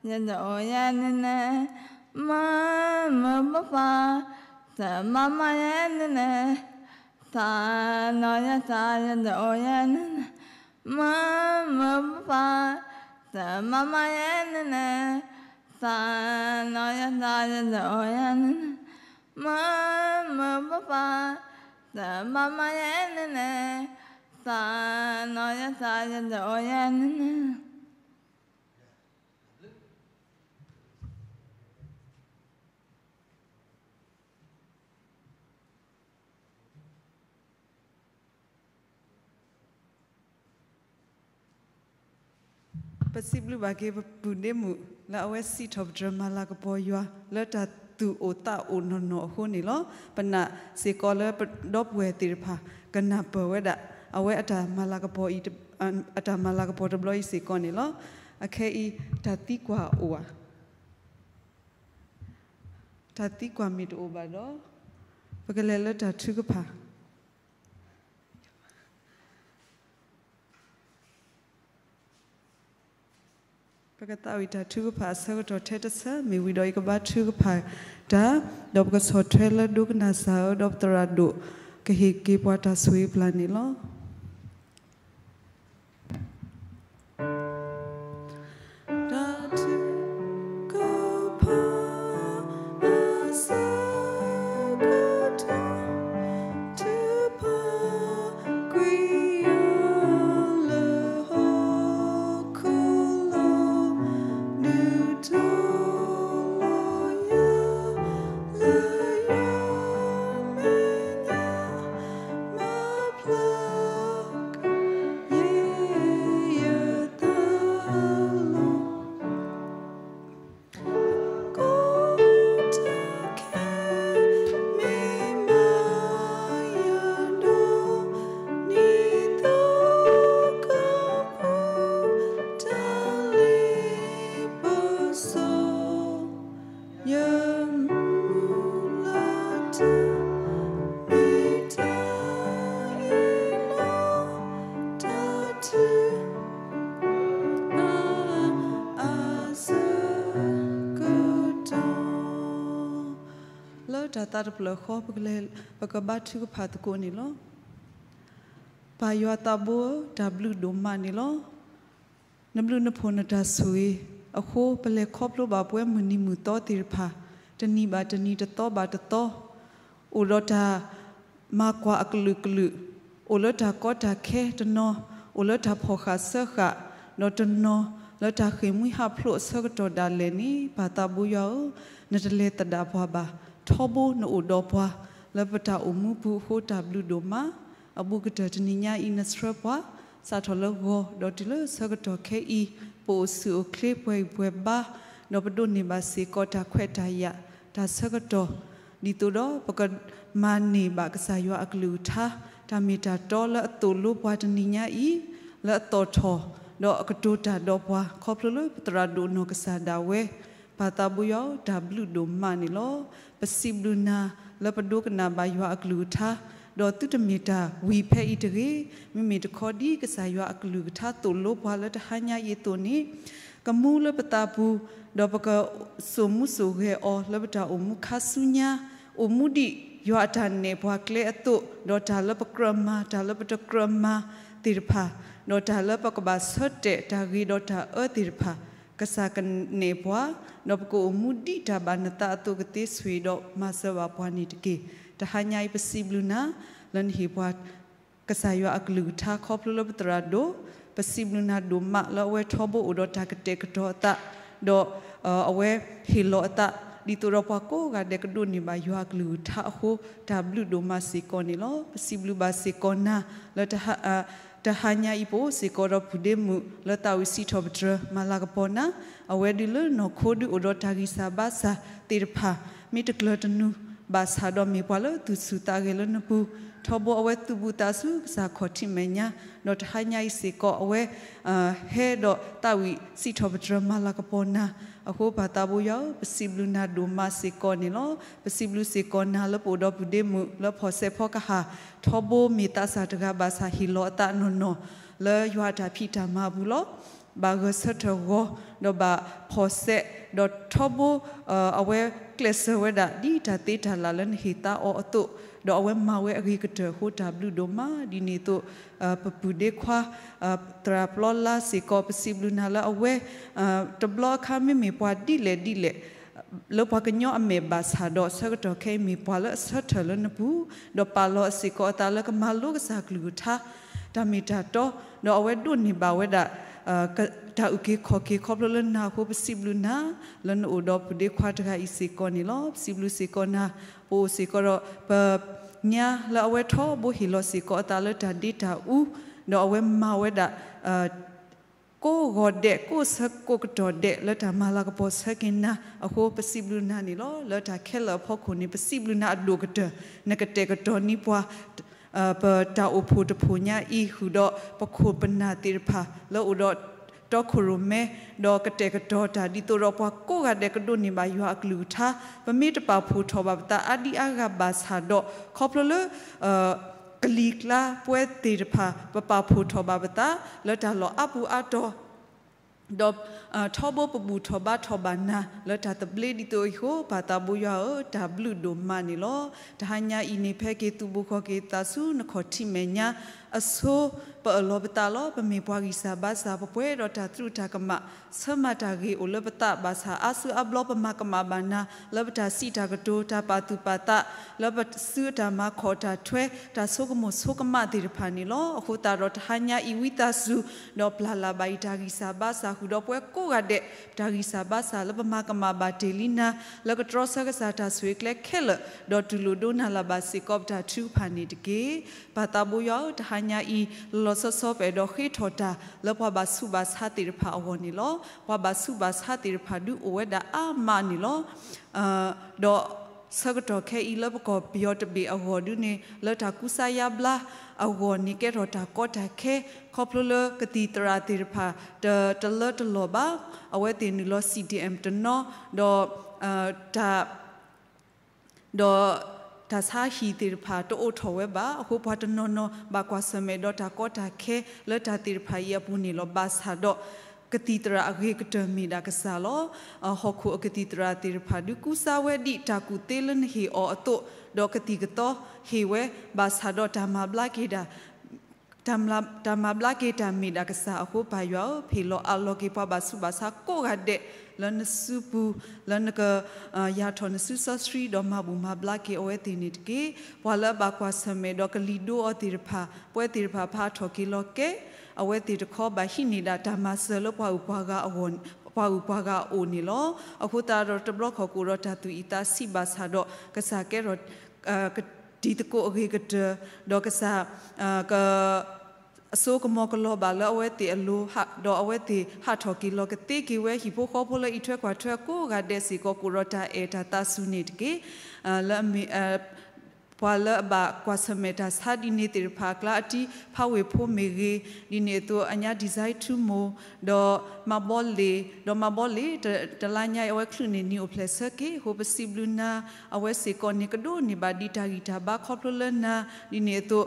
ယတအိၣ်ယဲန့ၣ်န့ၣ်, မုာ်မုာ်ပၢ်ပၢ်, တမၤမၤယဲန့ၣ်န့ၣ်, တၢ်နီၢ်ယဲတၢ်ယတအိၣ်ယဲန့ၣ်န့ၣ်, မုာ်မုာ်ပၢ်ပၢ်, တမၤမၤယဲန့ၣ်န့ၣ်, တၢ်နီၢ်ယဲတၢ်ယတအိၣ်ယဲန့ၣ်န့ၣ်, မုာ်မုာ်ပၢ်ပၢ်, တမၤမၤယဲန့ၣ်န့ၣ်, တၢ်နီၢ်ယဲတၢ်ယတအိၣ်ယဲန့ၣ်န့ၣ် ပစံးဘျုးဘၣ်က့ၤပပုၢ်ဒ့မုၣ် လၢအဝဲစံးထီၣ်ပတြၢၤမၤလၤကပီၤယွၤ လၢတၢ်သူၣ်အိၣ်သးအိၣ်နီၢ်နီၢ်အဃိန့ၣ်လီၤ. ပနာ်စ့ၢ်ကီးလၢပဒီပုၢ်ဝဲၢ်သ့ၣ်တဖၣ် ကနၢ်ပၢၢ်ဝဲဒၣ် အဝဲအတၢ်မၤလၤကပီၤအံၤ အတၢ်မၤလၤကပီၤတဘျီအံၤစ့ၢ်ကီးန့ၣ်လီၤ. အခဲအံၤ တၢ်သံကွၢ်အိၣ်ဧါ. တၢ်သံကွၢ်မ့ၢ်တအိၣ်ဘၣ်ဒီး ပကလဲၤလၢတၢ်ထုကဖၣ်. ပကသးဝံၣ်တၢ်ထုကဖၣ်အဆၢကတီၢ်ထဲတဆၢ မ့ၢ်ဝံၤဒီးယကဘါထုကဖၣ်တၢ်, ဒီးပကဆီၣ်ထွဲလၢဒိကနၣ်စၢ်ဧၢ, ဒီးပသရၣ်ဒိၣ်ကဟ့ၣ်က့ၤပှၤတၢ်ဆိၣ်ဂ့ၤပျၢ်န့ၣ်လီၤ. တၢ်ထုကဖၣ်အဆၢကတီၢ် ထုကဖၣ်ကွံာ်ယွၤလၢဟီၣ်ခိၣ်လီၤ, ဒုးထူလီၤယၤလၢယွၤမဲာ်ညါ မၤဖျါက့ၤ ယသးလီၤ. ကိးတၢ်ခဲ မ့ၢ်မၤယၤဒီး နံၤသီကပူၤ တၢ်လ့ပစီ ယမုၢ်လၢ်တၢ် မ့ၢ်တၢ်အံၤလီၤ. တၢ်ထုကဖၣ်အဆၢကတီၢ် လၢတၢ်သးတဖျၢၣ်ဃီ ပကလဲၤ ပကဘါထုကဖၣ်သကိးန့ၣ်လီၤ. ပၢ်ယွၤသးဘိ တၢ်ဘျုးဒိၣ်မးန့ၣ်လီၤ. နဘျုးနဖှိၣ်နတၢ်ဆိၣ်ဂ့ၤအဃိ ပလဲၤခီဖျိဘၣ်ပဝဲမုၢ်နံၤမုၢ်သီသ့ၣ်တဖၣ် တနံၤဘၣ်တနံၤ တသီဘၣ်တသီ အိၣ်ဒီးတၢ်မၤကွၢ်အကလုာ်ကလုာ်, အိၣ်လၢတၢ်ကီတၢ်ခဲတနီၤ, အိၣ်လၢတၢ်ဖီၣ်ဃာ်စၢဃာ်, ဒီးတနီၤလၢတၢ်ဃ့ၢ်မှံဟးဖျိးအဆၢကတီၢ်ဒၣ်လဲာ်န့ၣ် ပၢ်သးဘိယွၤဧၢ, နတလဲၤသဒၣ်ပှၤဘၣ်, ထီဘိနအိၣ်ဒီးပှၤ လၢပတၢ်အိၣ်မူပူၤအဃိ တၢ်ဘျုးဒိၣ်မး. အဘူးကတၢၢ်တနံၤညါအံၤ နဆှၢပှၤ စးထီၣ်လၢဂီၤ ဒီးတုၤလၢဆၢကတီၢ်ခဲအံၤ ပအိၣ်ဆူၣ်အိၣ်ချ့ ပှဲၤဂံၢ်ပှဲၤဘါ, ဒီးပဒိးန့ၢ်ဘၣ်စ့ၢ်ကီးတၢ်ခွဲးတၢ်ယာ် တၢ်ဆၢကတီၢ် ဒ်သိးဒီးပကမၤန့ၢ်ဘၣ်ကစၢ်ယွၤအကလုၢ်ကထါ တၢ်မ့ၢ်တၢ်တီလၢအသိၣ်လိပှၤတနံၤညါအံၤ လၢအသီၣ်ထီၣ် ဒီးအကတိၤတၢ်ဒီးပှၤ ခီဖျိလၢပသရၣ်ဒိၣ်နီၢ်ကစၢ်ဒၣ်ဝဲ ပၢ်သးဘိယွၤဧၢ, တၢ်ဘျုးဒိၣ်မးန့ၣ်လီၤ. ပစံးဘျုးနၤလၢပဒိကနၣ်ဘၣ်ယွၤအကလုၢ်ကထါ, ဒီးသုတမ့ၢ်တၢ်ဝံၤဖဲအံၤတဂ့ၤ, မ့မ့ၢ်တခီဒ်ကစၢ်ယွၤအကလုၢ်ကထါသိၣ်လိပှၤလၢတဟါညါအံၤအသိးန့ၣ်, ကမူလၢပသးပူၤ, ဒီးပကစိာ်မူစိာ်ဂဲၤအီၤလၢပတၢ်အိၣ်မူခါဆူညါ, အိၣ်မူဒ်ယွၤအတၢ်နဲၣ်ပှၤကျဲအသိး, ဒီးတၢ်လၢပကြၢးမၤ, တၢ်လၢပတကြၢးမၤသ့ၣ်တဖၣ် ဒီးတၢ်လၢပကဘၣ်ဆၢတဲာ်တၢ်ဂ့ၤဒီးတၢ်အၢသ့ၣ်တဖၣ်, ကစၢ်ကနဲၣ်ပှၤ, ဒီးပကအိၣ်မူဒ်တၢ်ဘၣ်နသးအသိးကသ့ဆိၣ်ဂ့ၤဒီးမၤစၢၤဘၣ်ပှၤန့ၣ်တက့ၢ်. တဟါညါအံၤပစံးဘျုးနၤ လၢနဟ့ၣ်ပှၤ ကစၢ်ယွၤအကလုၢ်ကထါခီဖျိလၢပသရၣ်ဒိၣ်, ပစံးဘျုးနၤဒိၣ်မးလၢအဝဲထီဘိအိၣ်ဒီးတၢ်ကတဲာ်ကတီၤအသး, ဒီး အဝဲဟ့ၣ်လီၤအသး, ဒ်သိးဒီးပှၤကိးဂၤဒဲးကဒိးန့ၢ်ဘၣ်ယွၤအကလုၢ်ကထါအဃိ, တၢ်ဘျုးဒိၣ်မးစ့ၢ်ကီးန့ၣ်လီၤ. ပစံးဘျုးဘၣ်စ့ၢ်ကီးနၤ လၢ တဟါညါအံၤပအိၣ်စ့ၢ်ကီးဒီးပုၢ်ဒ့မုၣ်လၢသးဝံၣ်စံးထီၣ်ပတြၢၤမၤလၤကပီၤနၤ, အဝဲဒုးလၢနီၢ်ခိဒုးအိၣ်ဒီးတၢ်ဂံၢ်စၢ်ဘါစၢ်သ့ၣ်တဖၣ်, မ့ၢ်တကျၢၤတနုၤဘၣ်ဆၣ်ဒီးမ့ၢ်ပှၤလၢသူၣ်ဆူၣ်သးဂဲၤလၢနပူၤ, ထီဘိအဝဲသူၣ်ဘူၣ်သးစူၤကစၢ်ခီၣ်ထံးမဲာ်ညါ, ဒီးတဟါညါအံၤစ့ၢ်ကီးအဝဲ ဟဲဒီးသးဝံၣ်စံးထီၣ်ပတြၢၤမၤလၤကပီၤနၤ, အဃိပၢ်သးဘိယွၤဧၢ, ပစံးဘျုးနၤဒိၣ်မးစ့ၢ်ကီးန့ၣ်လီၤ. ပစံးဘျုးစ့ၢ်ကီးနၤလၢပအိၣ်ဒီးပုၢ်ဒ့မုၣ်လၢဖီၣ်စဲးဖီကဟၣ်, ထီဘိမ့ၢ်သးစၢ်တဂၤဘၣ်ဆၣ်ဟ့ၣ်လီၤအသးနီၢ်နီၢ်, လၢယွၤအတၢ်ဖံးတၢ်မၤအပူၤလီၤ. ဘၣ်ဂဲၤဆၢထၢၣ်ဂီၤ, ဒီးဘၣ်ဖီၣ်စဲး, ဒီးထီဘိ အဝဲကျဲးစၢးဝဲဒၣ်ဒ်တၢ်သ့တၢ်လၢ်လၢနဟ့ၣ်သါအီၤအသိး, ဒီးအဝဲမၤဝဲအဂ့ၤကတၢၢ်အဃိတၢ်ဘျုးဒိၣ်မး, ဒ်န့ၣ်အသိး ပပုၢ်ဒ့ခွါ သရၣ်ပျီလါစ့ၢ်ကီး ပစံးဘျုးနၤလၢအဝဲ တဘျီအခါမ့မ့ၢ်ပှၤဒ်လဲၣ်ဒ်လဲၣ် လၢပှၤကညီအမဲာ်ဘၣ်ဆၣ်ဒီး ဆၢကတီၢ်ခဲအံၤမ့ၢ်ပှၤလၢအဆၢထၢၣ်လၢနပူၤ, ဒီးပာ်လီၤစ့ၢ်ကီးအသးလၢကမၤလိကစၢ်ကလုၢ်ကထါ တၢ်မ့ၢ်တၢ်တီ, ဒီးအဝဲဒိးန့ၢ်ဘၣ်ဝဲဒၣ် တၢ်အုၣ်က့ၤခီၣ်က့ၤခီဖျိလၢနၤအဃိ ပစံးဘျုးနၤ လၢနအိၣ်ဒီးပုၢ်ဒ့ခွါတဂၤအံၤစ့ၢ်ကီးန့ၣ်လီၤ. ပစံးဘျုးစ့ၢ်ကီးနၤ, ပအိၣ်စ့ၢ်ကီးဒီး ပညါလၢအဝဲထီဘိဟ့ၣ်လီၤစ့ၢ်ကီးအသးလၢတၢ်ဒ့တၢ်အူ, ဒီးအဝဲမၤဝဲဒၣ် ကိးဂီၤဒဲး ကိးဆၢကိးကတီၢ်ဒဲး လၢတၢ်မၤလၤကပီၤဆၢက့ၤနၤအဃိ ပစံးဘျုးနၤန့ၣ်လီၤ. လၢတၢ်ခဲလၢာ်အဖီခိၣ်န့ၣ် ပစံးဘျုးနၤအဒိၣ်ကတၢၢ် နကတဲာ်ကတီၤန့ၢ်ပှၤ ပတၢ်အိၣ်ဖှိၣ်တဖှိၣ်ညါအံၤ ဃုာ်ဒီးပခိၣ်ပနၢ်သ့ၣ်တဖၣ် လၢအိၣ်ဒီးတီခိၣ်ရိၣ်မဲ ဒီးကတဲာ်ကတီၤတၢ် ဒ်သိးဒီးပှၤကိးဂၤဒဲးကဒိးန့ၢ်ဘၣ်ယွၤအကလုၢ်ကထါ, ပမ့ၢ်တပာ်ဖှိၣ်ထီၣ်ဘၣ်ပသးအါဒံအါဂၤဘၣ်ဆၣ်ဒီး ခီဖျိလၢ ကလံၤကျါပှဲၤသ့ၣ်တဖၣ် ပပာ်ဖှိၣ်ထီၣ်ဘၣ်ပသး လၢတၢ်လီၢ်အါပူၤအါတီၤ ဒီး ထီဘိပဘူၣ်ထီၣ်ဘါထီၣ်ဘၣ်နၤ လၢတၢ်သဘျ့ဒ်သိးအံၤအဃိ ပၢ်သးဘိယွၤဧၢ, တၢ်ဘျုးဒိၣ်မးန့ၣ်လီၤ. တဟါညါအံၤန့ၣ် ဖဲက့ၤသူၣ်ဘိၣ်ခီၣ်က့ၤသးဆူနခီၣ်ထံးမဲာ်ညါအဆိ ပအၢၣ်လီၤပသးလီၤ. ပမ့ၢ်ပှၤဂံၢ်စၢ်ဘါစၢ် ပပှဲၤဒီးတၢ်သရူးတၢ်ကမၣ် ဆၢမၤတၢ်ဂ့ၤအိၣ်လၢပသးဘၣ်ဆၣ် အါစုအါဘျီပမၤကမၣ်ဘၣ်နၤ လၢပတၢ်စံးတၢ်ကတိၤ တၢ်ပာ်သူၣ်ပာ်သး လၢပစုတၢ်မၤခီၣ်တၢ်ထွဲ တၢ်ဆိကမိၣ်ဆိကမးသ့ၣ်တဖၣ်န့ၣ်လီၤ. အဃိသတးဒီးတဟါညါအံၤဝံသးစူၤ ဒီးပျၢ်လၢ်ဘၣ်အံၤတၢ်ဂံၢ်စၢ်ဘါစၢ် ဃုာ်ဒီးပဝဲကိးဂၤဒဲး တၢ်ဂံၢ်စၢ်ဘါစၢ်လၢပမၤကမၣ်ဘၣ်တ့ၢ်လံနၤ လၢကတြီဆၢကစၢ်တၢ်ဆိၣ်ဂ့ၤကျဲခဲလၢာ် ဒီးတူၢ်လိာ်ဒိနၤလၢ်ဘၣ်စ့ၢ်ကီးပတၢ်ထုကဖၣ်န့ၣ်တက့ၢ်. ပၢ်သးဘိယွၤဧၢ, တဟါညါအံၤ လီၤလီၤဆီဆီပအဲၣ်ဒိးဃ့ထီၣ်တၢ် လၢပှၤဘၣ်ဆူးဘၣ်ဆါသ့ၣ်တဖၣ်အဂီၢ်န့ၣ်လီၤ. ပှၤဘၣ်ဆူးဘၣ်ဆါသ့ၣ်တဖၣ်ဒုးအိၣ်ဝဲဒၣ်အါမးန့ၣ်လီၤ. ဒီးဆၢကတီၢ်ခဲအံၤလၢပကီၢ်ပယီၤတဘ့ၣ်အဂီၢ်ဒုးန့ၣ် လၢတၢ်ကူစါယါဘျါအဂီၢ်န့ၣ် ကဲထီၣ်တၢ်ကီတၢ်ခဲ ခီဖျိလၢကသံၣ်သရၣ်သ့ၣ်တဖၣ် တ တလၢတလီၢ်ဘၣ်. အဝဲသ့ၣ်နုာ်လီၤ CDM တနီၤ ဒီး တၢ် ဒီးတၢ်ဆါဟံၣ်သ့ၣ်တဖၣ်တအိၣ်ထီၣ်ဝဲဘၣ်. အဃိပှၤတနီၤနီၤဘၣ်ကွၢ်ဆၢၣ်မဲာ်ဒီးတၢ်ကီတၢ်ခဲ လၢတၢ်သ့ၣ်တဖၣ်အံၤအပူၤန့ၣ်လီၤ. ဘၣ်ဆၣ်ဒီး ကသံၣ်သရၣ်အဂ့ၤကတၢၢ်မ့ၢ်ဒၣ်ကစၢ်လီၤ. ဟီၣ်ခိၣ်အကသံၣ်သရၣ်သ့ၣ်တဖၣ်ဒုးကူစါဝဲဒ်တၢ်ကူၣ်သ့လၢနဟ့ၣ်အီၤအသိး, ဒီးကသံၣ်ကသီဟ့ၣ်ဝဲ, ဘၣ်ဆၣ်ဒီးတၢ်မၤဘျါက့ၤဒၣ် တၢ်မၤ တၢ်မၤဘျါက့ၤတၢ်မ့ၢ်ဒၣ်ကစၢ်အဃိ ပၢ်ယွၤဧၢ, ဟ့ၣ်လီၤအးလီၤက့ၤပှၤဘၣ်ဆူးဘၣ်ဆါကိးဂၤဒဲး လၢနစုပူၤ, လၢနက ယၤထီၣ်နစုစီဆှံ ဒီးမၤဘူၣ်မၤဘျါက့ၤအဝဲသ့ၣ်န့ၣ်တက့ၢ်. ပှၤလၢအဘၣ်ကွၢ်ဆၢၣ်မဲာ်ဒီးကလံၤဒိအီၤသ့ၣ်တဖၣ်, ပဝဲသ့ၣ်တဖၣ်ဖးထီၣ်က့ၤလီၤကဲ အဝဲသ့ၣ်တခီဘၣ်ဟံးန့ၢ်ဒၣ်တၢ်မၤစၢၤလၢပှၤအုၣ်ပှၤဂၤအဂီၢ်, ပှၤအုၣ်ပှၤဂၤအအိၣ်န့ၣ်လီၤ. အဃိသတးဒီးတဘျီခီၣ်ကအိၣ်ဒီးတၢ်သူၣ်အံၣ်သးဆံးဘၣ်ဆၣ်ဒီး ကစၢ်ကဲထီၣ် တံၤသကိးအဂ့ၤကတၢၢ်, ဒီးကစၢ် က အစိကမီၤကလီၤဘၣ်လၢအဝဲသ့ၣ်အလိၤ, ဒီးအဝဲသ့ၣ်ဟးထီၣ်က့ၤလီၤကသ့က့ၤဝဲဟံၣ်ဖိဃီဖိလၢအံးထွဲကွၢ်ထွဲကိးဂၤဒဲးစ့ၢ်ကီး ကအိၣ်ဒီးတၢ်အဲၣ်တၢ်သးဆူန့ၣ်တက့ၢ်. လၢအမ့ၢ် ပှၤလၢအဘၣ်ကွၢ်ဆၢၣ်မဲာ်တၢ်ဆါဒ်န့ၣ်သ့ၣ်တဖၣ်အကျါ အတံၤဖးဝ့ၢ်ဖိမ့ၢ်ဂ့ၤ, ဒ်န့ၣ်အသိးအညါ Design Two Mo, ဒီးမၤဘီလ့ၣ်, ဒီးမၤဘီလ့ၣ် တလါညါအံၤ အဝဲချုးန့ၢ်နံၤအိၣ်ဖျဲၣ်ဆၢက့ၤ, အဃိပစံးဘျုးနၤ, အဝဲစ့ၢ်ကီးန့ၣ် ကဒိးန့ၢ်ဘၣ်ဒံးတၢ်ဂံၢ်တၢ်ဘါခီဖျိလၢနၤ, ဒ်န့ၣ်အသိး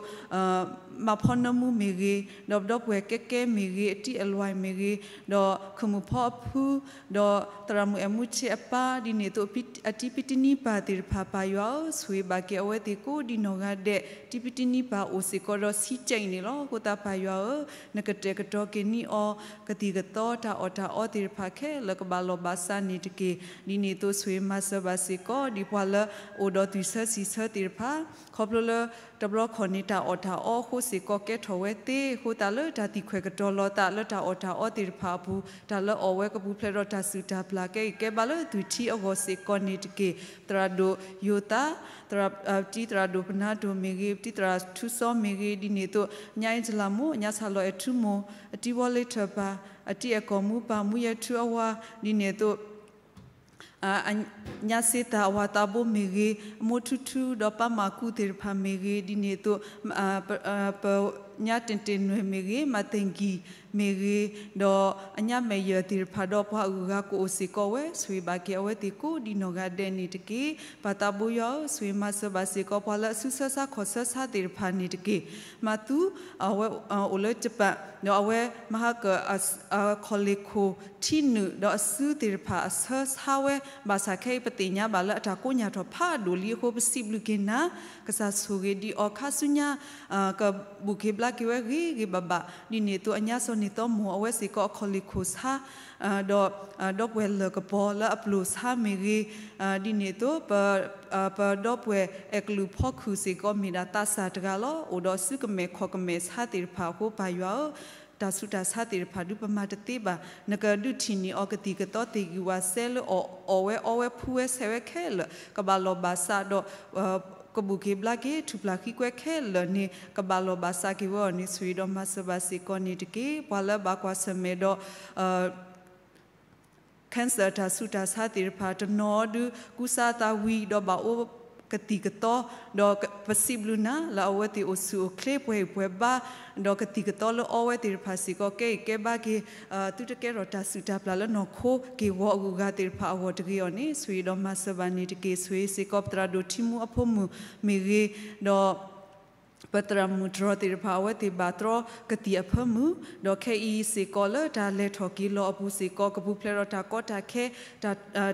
မၤဖီနၢမူမ့ၢ်ဂ့ၤ, ဒီးပဒီပုၢ်ဝဲၢ်ကဲကဲမ့ၢ်ဂ့ၤ, အတံၤအလွဲၢ်မ့ၢ်ဂ့ၤ, ဒီးခမုၣ်ဖီအဖု, ဒီးသရၣ်မုၣ်အဲၣ်မူဆ့အပၢ်, ဒ်န့ၣ်အသိး အတံၤဖံတနံၤပၢ်သ့ၣ်တဖၣ် ပၢ်ယွၤဧၢ, ဆိၣ်ဂ့ၤဘၣ်က့ၤအဝဲသ့ၣ် ကိးဒံနီၢ်ဂၤဒဲး တံပတံနံပၢ်အိၣ်စ့ၢ်ကီးဒီးဆံးကဲးအံၤန့ၣ်လီၤ. အဃိသတးပၢ်ယွၤဧၢ, နကတဲာ်ကတီၤက့ၤန့ၢ်အီၤ ကသံၣ်ကသီ တၢ်အီၣ်တၢ်အီသ့ၣ်တဖၣ်ခဲလၢာ်ကဘၣ်လီၢ်ဘၣ်စးန့ၣ်တက့ၢ်. ဒ်န့ၣ်အသိးဆိၣ်ဂ့ၤမၤစၢၤဘၣ်စ့ၢ်ကီး ဒ်ပှၤလၢအိၣ်ဒီးသွံၣ်ဆၢစံၣ်ဆၢသ့ၣ်တဖၣ် ခီဖျိလၢ တဘျီခီၣ်န့ၣ် တၢ်အီၣ်တၢ်အီအဃိစ့ၢ်ကီးကဲထီၣ်ဝဲသ့, အဃိသတးလၢတၢ်သံၣ်ခွဲးကတီၤလီၤသးလၢတၢ်အီၣ်တၢ်အီသ့ၣ်တဖၣ်အပူၤ, တၢ်လၢအီၣ်ဝဲကပူၤဖျဲးဒီးတၢ်စုၣ်တၢ်ပျၢ်ကဲဂံၢ်ကဲဘါလၢသွံၣ်ထံအဂီၢ်စ့ၢ်ကီးန့ၣ်တက့ၢ်. သရၣ်ဒိၣ်ယိၤသး, ပတံသရၣ်ဒိၣ်ပနါဒိၣ်မ့ၢ်ဂ့ၤ, ပတံသရၣ်ထူစီမ့ၢ်ဂ့ၤ, ဒ်န့ၣ်အသိး ညါအ့စလၤမိၢ်, ညါဆၣ်လီၤအဲၣ်ထူမိၢ်, အတံဝီလ့ထၢၣ်ပၢ်, အတံအဲၣ်ကီၢ်မူပၢ်, မူယဲၢ်ထူအဝၤ, ဒ်န့ၣ်အသိး ညါစ့သၢ်အဝၤသးဘိမ့ၢ်ဂ့ၤ, အမိၢ်ထူထူဒီးပၢ်မၤကူသ့ၣ်တဖၣ်မ့ၢ်ဂ့ၤ, ဒ်န့ၣ်အသိး ပ ပညါတ့ၢ်တ့ၢ်နွဲၣ်မ့ၢ်ဂ့ၤ, မၤသ့ၣ်ကံၢ်မ့ၢ်ဂ့ၤ, ဒီးအညါမဲာ်ယၢၢ်သ့ၣ်တဖၣ်ဒီးပှၤအဂုၤအဂၤကအိၣ်စ့ၢ်ကီးဝဲ, ဆိၣ်ဂ့ၤဘၣ်က့ၤအဝဲသ့ၣ်ကိးဒံနီၢ်ဂၤဒဲးန့ၣ်တက့ၢ်. ပၢ်သးဘိယွၤဧၢ, ဆိၣ်ဂ့ၤမၤစၢၤဘၣ်စ့ၢ်ကီး ပှၤလၢအစုဆၢဆါခီၣ်ဆၢဆါသ့ၣ်တဖၣ်န့ၣ်တက့ၢ်. မၤသူ အဝဲအိၣ်လၢယပၣ်, ဒီးအဝဲမၤဟါကၢၣ် ခီၣ်လ့ၢ်ခိၣ်ထံနုာ်ဒီးအစုသ့ၣ်တဖၣ်အဆၢဆါဝဲ, ဘၣ်ဆၣ်ခဲအံၤပသ့ၣ်ညါဘၣ်လၢအတၢ်ကိးညါထီၣ်ဖးဒိၣ်လံအဃိ ပစံးဘျုးက့ၤနၤ, ကစၢ်ဆိၣ်ဂ့ၤဒံးအီၤခါဆူညါ ကဘူၣ်က့ၤဘျါက့ၤဝဲဂ့ၤဂ့ၤဘၣ်ဘၣ်, ဒ်န့ၣ်အသိးအညါစီၤန့ၢ်သီမိၢ်အဝဲစ့ၢ်ကီးအခီၣ်လ့ၢ်ခိၣ်ဆါ ဒီး ဒီပုၢ်ဝဲၢ်လၢၢ်ကပီၤလၢအပျိၢ်ဆါမ့ၢ်ဂ့ၤ, ဒ်န့ၣ်အသိး ပဒီပုၢ်ဝဲၢ်အဲၣ်ကလုာ်ဖီခုၣ်စ့ၢ်ကီးမ့ၢ်ဒၣ်သးစၢ်တဂၤလီၤ. အိၣ်ဒီးစုကမဲာ်ခီၣ်ကမဲာ်ဆါသ့ၣ်တဖၣ်အဃိ ပၢ်ယွၤဧၢ, တၢ်ဆူးတၢ်ဆါသ့ၣ်တဖၣ်ဒုးပမၤတသ့ဘၣ်. နကဒုးထံၣ်န့ၢ်အီၤကသံၣ်ကသီသ့ၣ်ဂံၢ်ဝၤစဲလၢအီၣ်ဝဲအီဝဲဖှူဝဲဆဲးဝဲခဲလၢာ် ကဘၣ်လီၢ်ဘၣ်စးဒီး ကဘူၣ်က့ၤဘျါက့ၤ ထူၣ်ပျၢ်ဃံကွဲခဲလၢာ်န့ၣ် ကဘၣ်လီၢ်ဘၣ်စးက့ၤဝဲအီၤန့ၣ် ဆိၣ်ဂ့ၤဒီးမၤစၢၤဘၣ်စ့ၢ်ကီးန့ၣ်တက့ၢ်. ပှၤလၢဘၣ်ကွၢ်ဆၢၣ်မဲာ်ဒီး cancer တၢ်ဆူးတၢ်ဆါသ့ၣ်တဖၣ် တနီၤဒုးကူစါအသးဝံၤ ဒီးဘၣ်အိၣ်ကသံၣ်ကသီ ဒီးပစံးဘျုးနၤလၢအဝဲသ့ၣ်အိၣ်ဆူၣ်အိၣ်ချ့ပှဲၤဂံၢ်ပှဲၤဘါ ဒီးကသံၣ်ကသီလၢအီဝဲသ့ၣ်တဖၣ်စ့ၢ်ကီး ကဲဂံၢ်ကဲဘါက့ၤ သုတကဲထီၣ်တၢ်စုၣ်တၢ်ပျၢ်လၢနီၢ်ခိ က့ၢ်ဂီၤအဂုၤအဂၤသ့ၣ်တဖၣ်အဂီၢ်တဂ့ၤအီၤန့ၣ် ဆိၣ်ဂ့ၤဒီးမၤစၢၤဘၣ်န့ၣ်တက့ၢ်. ဆိၣ်ဂ့ၤစ့ၢ်ကီးပသရၣ်ဒိၣ်ထံမူအဖိမုၣ်မ့ၢ်ဂ့ၤ, ဒီး ပသရၣ်မုၣ်တြီသ့ၣ်တဖၣ် အဝဲသ့ၣ်ဘၣ်တြီကသံၣ်အဖၢမုၢ်, ဒီးခဲအံၤစ့ၢ်ကီးလၢတၢ်လဲၤထီၣ်က့ၤလီၤအပူၤစ့ၢ်ကီး ကပူၤဖျဲးဒီးတၢ်ကီတၢ်ခဲ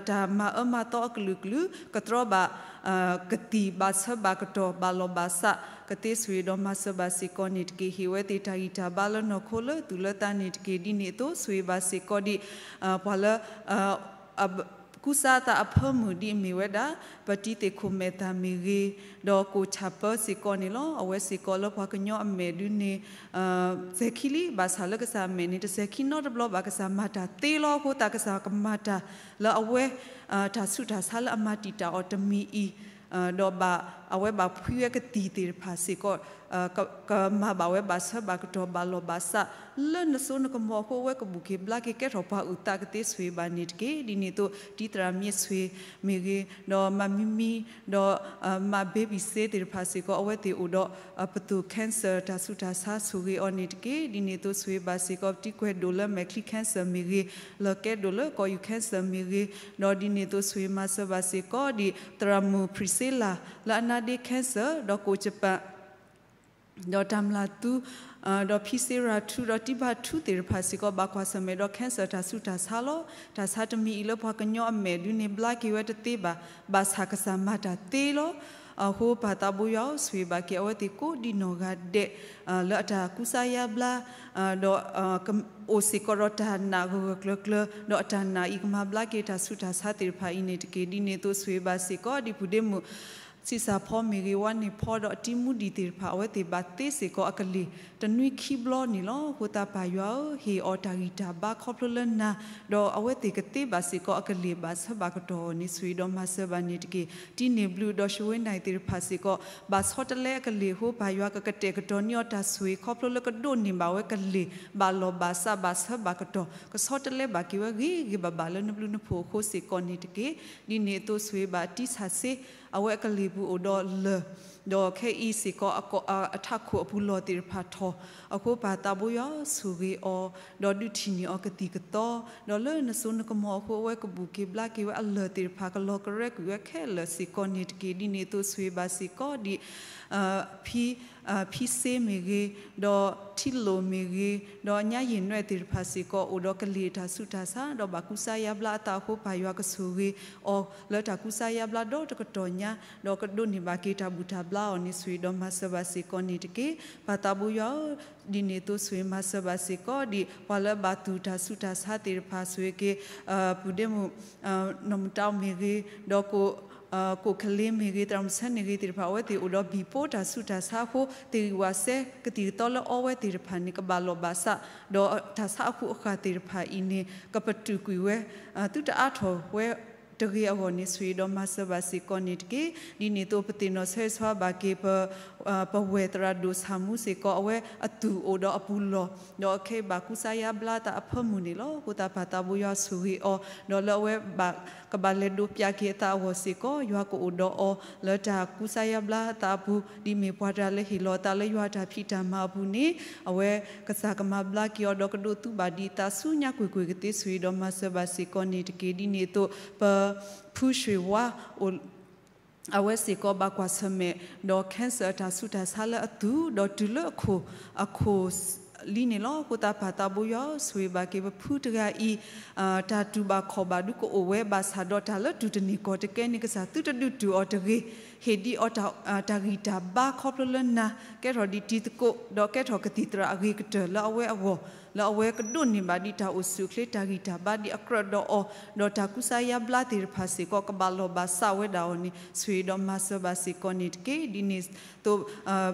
တၢ်မၤအၢမၤသီအကလုာ်ကလုာ် ကတြီဘၣ် ကသံၣ်ဘၣ်ဆၢဘၣ်ကတီၢ် ဘၣ်လီၢ်ဘၣ်စးကသ့ ဆိၣ်ဂ့ၤဒီးမၤစၢၤဘၣ်စ့ၢ်ကီးန့ၣ်တက့ၢ်. ဟ့ၣ်ဝဲသ့ၣ်တၢ်ဂံၢ်တၢ်ဘါလၢနီၢ်ခိလၢသူၣ်လၢသးန့ၣ်တက့ၢ်. ဒ်န့ၣ်အသိး ဆိၣ်ဂ့ၤဘၣ်စ့ၢ်ကီးဒ် ပှၤလၢ ကူစါအသးအဖၢမုၢ်ဒ်အမ့ၢ်ဝဲဒၣ် ပတံၤသ့ၣ်ခိၣ်မဲာ်သၣ်မ့ၢ်ဂ့ၤ, ဒီးကိၣ်ဆၣ်ပၢစ့ၢ်ကီးန့ၣ်လီၤ. အဝဲစ့ၢ်ကီးလၢပှၤကညီအမဲာ်ဒုန့ၣ် စဲၤခံလံ, ဘၣ်ဆၣ်လၢကစၢ်အမဲာ်န့ၣ် တစဲၤခံနီတဘျီဘၣ်. ကစၢ်မၤတၢ်သ့လီၤ. အဃိသတးကစၢ်ကမၤတၢ်လၢအဝဲ တၢ်ဆူးတၢ်ဆါလၢအမၤတံာ်တာ်အီၤတမံၤအံၤ ဒီးဘၣ် အဝဲဘၣ်ဖှံဝဲကသံၣ်သ့ၣ်တဖၣ်စ့ၢ်ကီး ကမၤဘၣ်ဝဲဘၣ်ဆၢဘၣ်ကတီၢ် ဘၣ်လီၢ်ဘၣ်စး လၢနစိနကမီၤအဃိ အဝဲကဘူၣ်က့ၤဘျါက့ၤ ကဲထီၣ်ပှၤအုၣ်သးကသ့ ဆိၣ်ဂ့ၤဘၣ်န့ၣ်တက့ၢ်. ဒ်န့ၣ်အသိး တံၤသရၣ်မ့ၢ်ဆွ့ၣ်မ့ၢ်ဂ့ၤ, ဒီးမၤမံမံ, ဒီး မၤဘ့ဘံၣ်စ့သ့ၣ်တဖၣ်စ့ၢ်ကီး အဝဲသ့ၣ်အိၣ်ဒီး ပသိၣ် cancer တၢ်ဆူးတၢ်ဆါ ဆိၣ်ဂ့ၤအီၤန့ၣ်တက့ၢ်. ဒ်န့ၣ်အသိး ဆိၣ်ဂ့ၤဘၣ်စ့ၢ်ကီး ပတံၤကွဲၢ်ဒိၣ်လၢမဲာ်ချံ cancer မ့ၢ်ဂ့ၤ, လၢကဲဒိၣ်လၢကီၢ်ယူၢ် cancer မ့ၢ်ဂ့ၤ, ဒီးဒ်န့ၣ်အသိး ဆိၣ်ဂ့ၤမၤစၢၤဘၣ်စ့ၢ်ကီး ဒ်သရၣ်မုၣ် Priscilla လၢအနါဒ့ cancer ဒီးကိၣ်ကပၤ ဒီးတၢ်မျၢ်သူ ဒီးဖံစ့ရၤထူ ဒီးတံၢ်ဘၣ်ထူသ့ၣ်တဖၣ်စ့ၢ်ကီး ဘၣ်ကွၢ်ဆၢၣ်မဲာ်ဒီး cancer တၢ်ဆူးတၢ်ဆါလီၤ. တၢ်ဆါတမံၤအံၤလၢပှၤကညီအမဲာ်ဒုန့ၣ် ဘျါက့ၤဝဲတသ့ဘၣ်, ဘၣ်ဆၣ်ကစၢ်မၤတၢ်သ့လီၤ. အဃိပၢ်သးဘိယွၤဧၢ, ဆိၣ်ဂ့ၤဘၣ်က့ၤအဝဲသ့ၣ်ကိးဒံနီၢ်ဂၤဒဲး လၢအတၢ်ကူစါယါဘျါ ဒီး အိၣ်စ့ၢ်ကီးဒီးတၢ်နာ်ဂၢၢ်ဂၢၢ်ကျၢၤကျၢၤ, ဒီးအတၢ်နာ်အံၤကမၤဘျါက့ၤတၢ်ဆူးတၢ်ဆါသ့ၣ်တဖၣ်အံၤန့ၣ်တက့ၢ်. ဒ်န့ၣ်အသိး ဆိၣ်ဂ့ၤဘၣ်စ့ၢ်ကီး ဒ်ပုၢ်ဒ့မုၣ် ဆံးစၢ်ဖီမ့ၢ်ဂ့ၤ, ဝါန့ၢ်ဖီ ဒီးအတံၤမူဒံးသ့ၣ်တဖၣ် အဝဲသ့ၣ်ဘၣ်သ့စ့ၢ်ကီးအကလ့ၢ် တနွံခံဘျီန့ၣ်လီၤ. အဃိသတးပၢ်ယွၤဧၢ, ဟ့ၣ်အီၤတၢ်ဂံၢ်တၢ်ဘါခီဖျိလၢနၤ, ဒီးအဝဲသ့ၣ်ကသ့ဘၣ်စ့ၢ်ကီးအကလ့ၢ် ဘၣ်ဆၢဘၣ်ကတီၢ်အီၤန့ၣ် ဆိၣ်ဂ့ၤဒီးမၤစၢၤဘၣ်န့ၣ်တက့ၢ်. တံၤန့ၢ်ဘျုးဒီး ရှဝ့နၢ်သ့ၣ်တဖၣ်စ့ၢ်ကီး ဘၣ်ဆီတလဲအကလ့ၢ်အဃိ ပၢ်ယွၤကကတဲာ်ကတီၤန့ၢ်အီၤတၢ်ဆိၣ်ဂ့ၤ ခီဖျိလၢကဒိးန့ၢ်ဘၣ်ဝဲကလ့ၢ် ဘၣ်လီၢ်ဘၣ်စး ဘၣ်ဆၢဘၣ်ကတီၢ် ကဆီတလဲဘၣ်က့ၤဝဲဂ့ၤဂ့ၤဘၣ်ဘၣ်လၢနဘျုးနဖှိၣ်အဃိစ့ၢ်ကီးန့ၣ်တက့ၢ်. ဒ်န့ၣ်အသိး ဆိၣ်ဂ့ၤဘၣ်တံၤဆၣ်စ့ အဝဲအကလ့ၢ်ပူၤအိၣ်ဒီးလၢၢ်, ဒီးခဲအံၤစ့ၢ်ကီး အထးခိၣ်အပူၤလီၢ်သ့ၣ်တဖၣ်ထီၣ်, အဃိပၢ်သးဘိယွၤဧၢ, ဆိၣ်ဂ့ၤအီၤ, ဒီးဒုးထံၣ်န့ၢ်အီၤကသံၣ်ကသီ, ဒီးလၢနစိနကမီၤအဃိ အဝဲကဘူၣ်က့ၤဘျါက့ၤဝဲအလၢၢ်သ့ၣ်တဖၣ် ကလီၤကရဲကွံာ်ဝဲခဲလၢာ်စ့ၢ်ကီးန့ၣ်တက့ၢ်. ဒ်န့ၣ်အသိး ဆိၣ်ဂ့ၤဘၣ်စ့ၢ်ကီးဒ် ဖံ ဖံစ့မ့ၢ်ဂ့ၤ, ဒီးထံလိာ်မ့ၢ်ဂ့ၤ, ဒီးညါယ့ၢ်နွဲၣ်သ့ၣ်တဖၣ်စ့ၢ်ကီး အိၣ်ဒီးကလ့ၢ်တၢ်ဆူးတၢ်ဆါ ဒီးဘၣ်ကူစါယါဘျါအသးအဃိ ပၢ်ယွၤကဆိၣ်ဂ့ၤအီၤ လၢတၢ်ကူစါယါဘျါဒီတကတီၢ်ညါ, ဒီးကဒိးန့ၢ်ဘၣ်က့ၤတၢ်ဘူၣ်တၢ်ဘါ ပှၤလၢအဘၣ်တၢ်ကူၣ်ဘၣ်ကူၣ်သ့လၢအအိၣ်ဒီးတၢ်ကူၣ်ဘၣ်ကူၣ်သ့လၢအလီၢ်အီၤန့ၣ် ဆိၣ်ဂ့ၤဒီးမၤစၢၤဘၣ်စ့ၢ်ကီးန့ၣ်တက့ၢ်. ပၢ်သးဘိယွၤဧၢ, ဒ်န့ၣ်အသိးဆိၣ်ဂ့ၤမၤစၢၤဘၣ်စ့ၢ်ကီး ဒ်ပှၤလၢအဘၣ်သူၣ်တၢ်ဆူးတၢ်ဆါသ့ၣ်တဖၣ် ဆိၣ်ဂ့ၤက့ၤ ပုၢ်ဒ့မုၣ် နီၢ်မုၢ်တၢ်အိၣ်မ့ၢ်ဂ့ၤ, ဒီး ကိၣ်ခလ့မ့ၢ်ဂ့ၤ, သရၣ်မုၣ်ဆၢန့ၣ်ဂ့ၤသ့ၣ်တဖၣ် အဝဲသ့ၣ်အိၣ်ဒီးဘံၣ်ဖိတၢ်ဆူးတၢ်ဆါအဃိ သ့ၣ်ဂံၢ်ဝၣ်စဲ ကသံၣ်ကသီလၢအီဝဲသ့ၣ်တဖၣ်န့ၣ် ကဘၣ်လီၢ်ဘၣ်စး, ဒီးတၢ်ဆါအဃုာ်အဃၢ်သ့ၣ်တဖၣ်အံၤန့ၣ် ကပတုာ်ကွံာ်ဝဲ သုတအါထီၣ်ဝဲတဂ့ၤအဂီၢ်န့ၣ် ဆိၣ်ဂ့ၤဒီးမၤစၢၤဘၣ်စ့ၢ်ကီးန့ၣ်တက့ၢ်. ဒ်န့ၣ်အသိးပသ့ၣ်နီၣ်ဆၢဂ့ၤဆၢဝါဘၣ်က့ၤ ပဝဲၢ်သရၣ်ဒိၣ်ဆၣ်မူစ့ၢ်ကီး အဝဲအသူၣ်အိၣ်ဒီးအပူၤလီၢ် ဒီးအခဲအံၤဘၣ်ကူစါယါဘျါအသးအဖၢမုၢ်န့ၣ်လီၤ. အဃိသတးပၢ်သးဘိယွၤဆိၣ်ဂ့ၤအီၤ ဒီးလၢအဝဲဘၣ် ကဘၣ်လဲၤဒိးပၠးက့ၤအသးအဂီၢ်စ့ၢ်ကီး ယွၤကအိၣ်ဒီးအီၤ လၢတၢ်ကူစါယါဘျါအသးအပူၤ ဒ်မ့ၢ်ပှၤတဂၤလၢဟ့ၣ်လီၤအသးလၢယွၤတၢ်ဖံးတၢ်မၤအပူၤန့ၣ် အဝဲကစၢ်ကမၤဘျါက့ၤအီၤ ဒီးကဒိးသူဘၣ်ဒံးအသးဆူညါကွ့ၢ်ကွ့ၢ်ကသ့ ဆိၣ်ဂ့ၤဒီးမၤစၢၤဘၣ်စ့ၢ်ကီးန့ၣ်တက့ၢ်. ဒ်န့ၣ်အသိး ပဖုရွှ့ၣ်ဝါအိၣ် အဝဲစ့ၢ်ကီးဘၣ်ကွၢ်ဆၢၣ်မဲာ် ဒီး cancer အတၢ်ဆူးတၢ်ဆါလၢအသူၣ် ဒီးတုၤလၢအခိၣ် အခိၣ်လံန့ၣ်လီၤ. အဃိသတးပၢ်သးဘိယွၤဧၢ ဆိၣ်ဂ့ၤဘၣ်က့ၤပဖုတဂၤအံၤ တၢ်တူၢ်ဘၣ်ခီၣ်ဘၣ်ဒုကအိၣ်ဝဲဘၣ်ဆၣ်ဒီး တၢ်လၢတူၢ်တန့ၢ်ကီၢ်တကဲန့ၣ် ကစၢ်သုတဒုးတူၢ်အီၤတဂ့ၤ, ဟ့ၣ်ဒံးအီၤတၢ်ဂံၢ်တၢ်ဘါခီဖျိလၢနၤ ကဲထီၣ်ဒံးတံၤသကိး ဒီးကဲထီၣ်ကသံၣ်သရၣ်အဂ့ၤကတၢၢ်လၢအဝဲအဂီၢ် လၢအဝဲကဒိးန့ၢ်ဘၣ်ဒံးတၢ်အိၣ်ဆူၣ်အိၣ်ချ့ တၢ်ဂံၢ်တၢ်ဘါဒ်အကြၢးဒီးအီၤ ဒီးတၢ်ကူစါယါဘျါသ့ၣ်တဖၣ်စ့ၢ်ကီး ကဘၣ်လီၢ်ဘၣ်စးဝဲဒၣ်အီၤန့ၣ် ဆိၣ်ဂ့ၤဒီးမၤစၢၤဘၣ်စ့ၢ်ကီးန့ၣ်တက့ၢ်. ဒ်န့ၣ်အသိး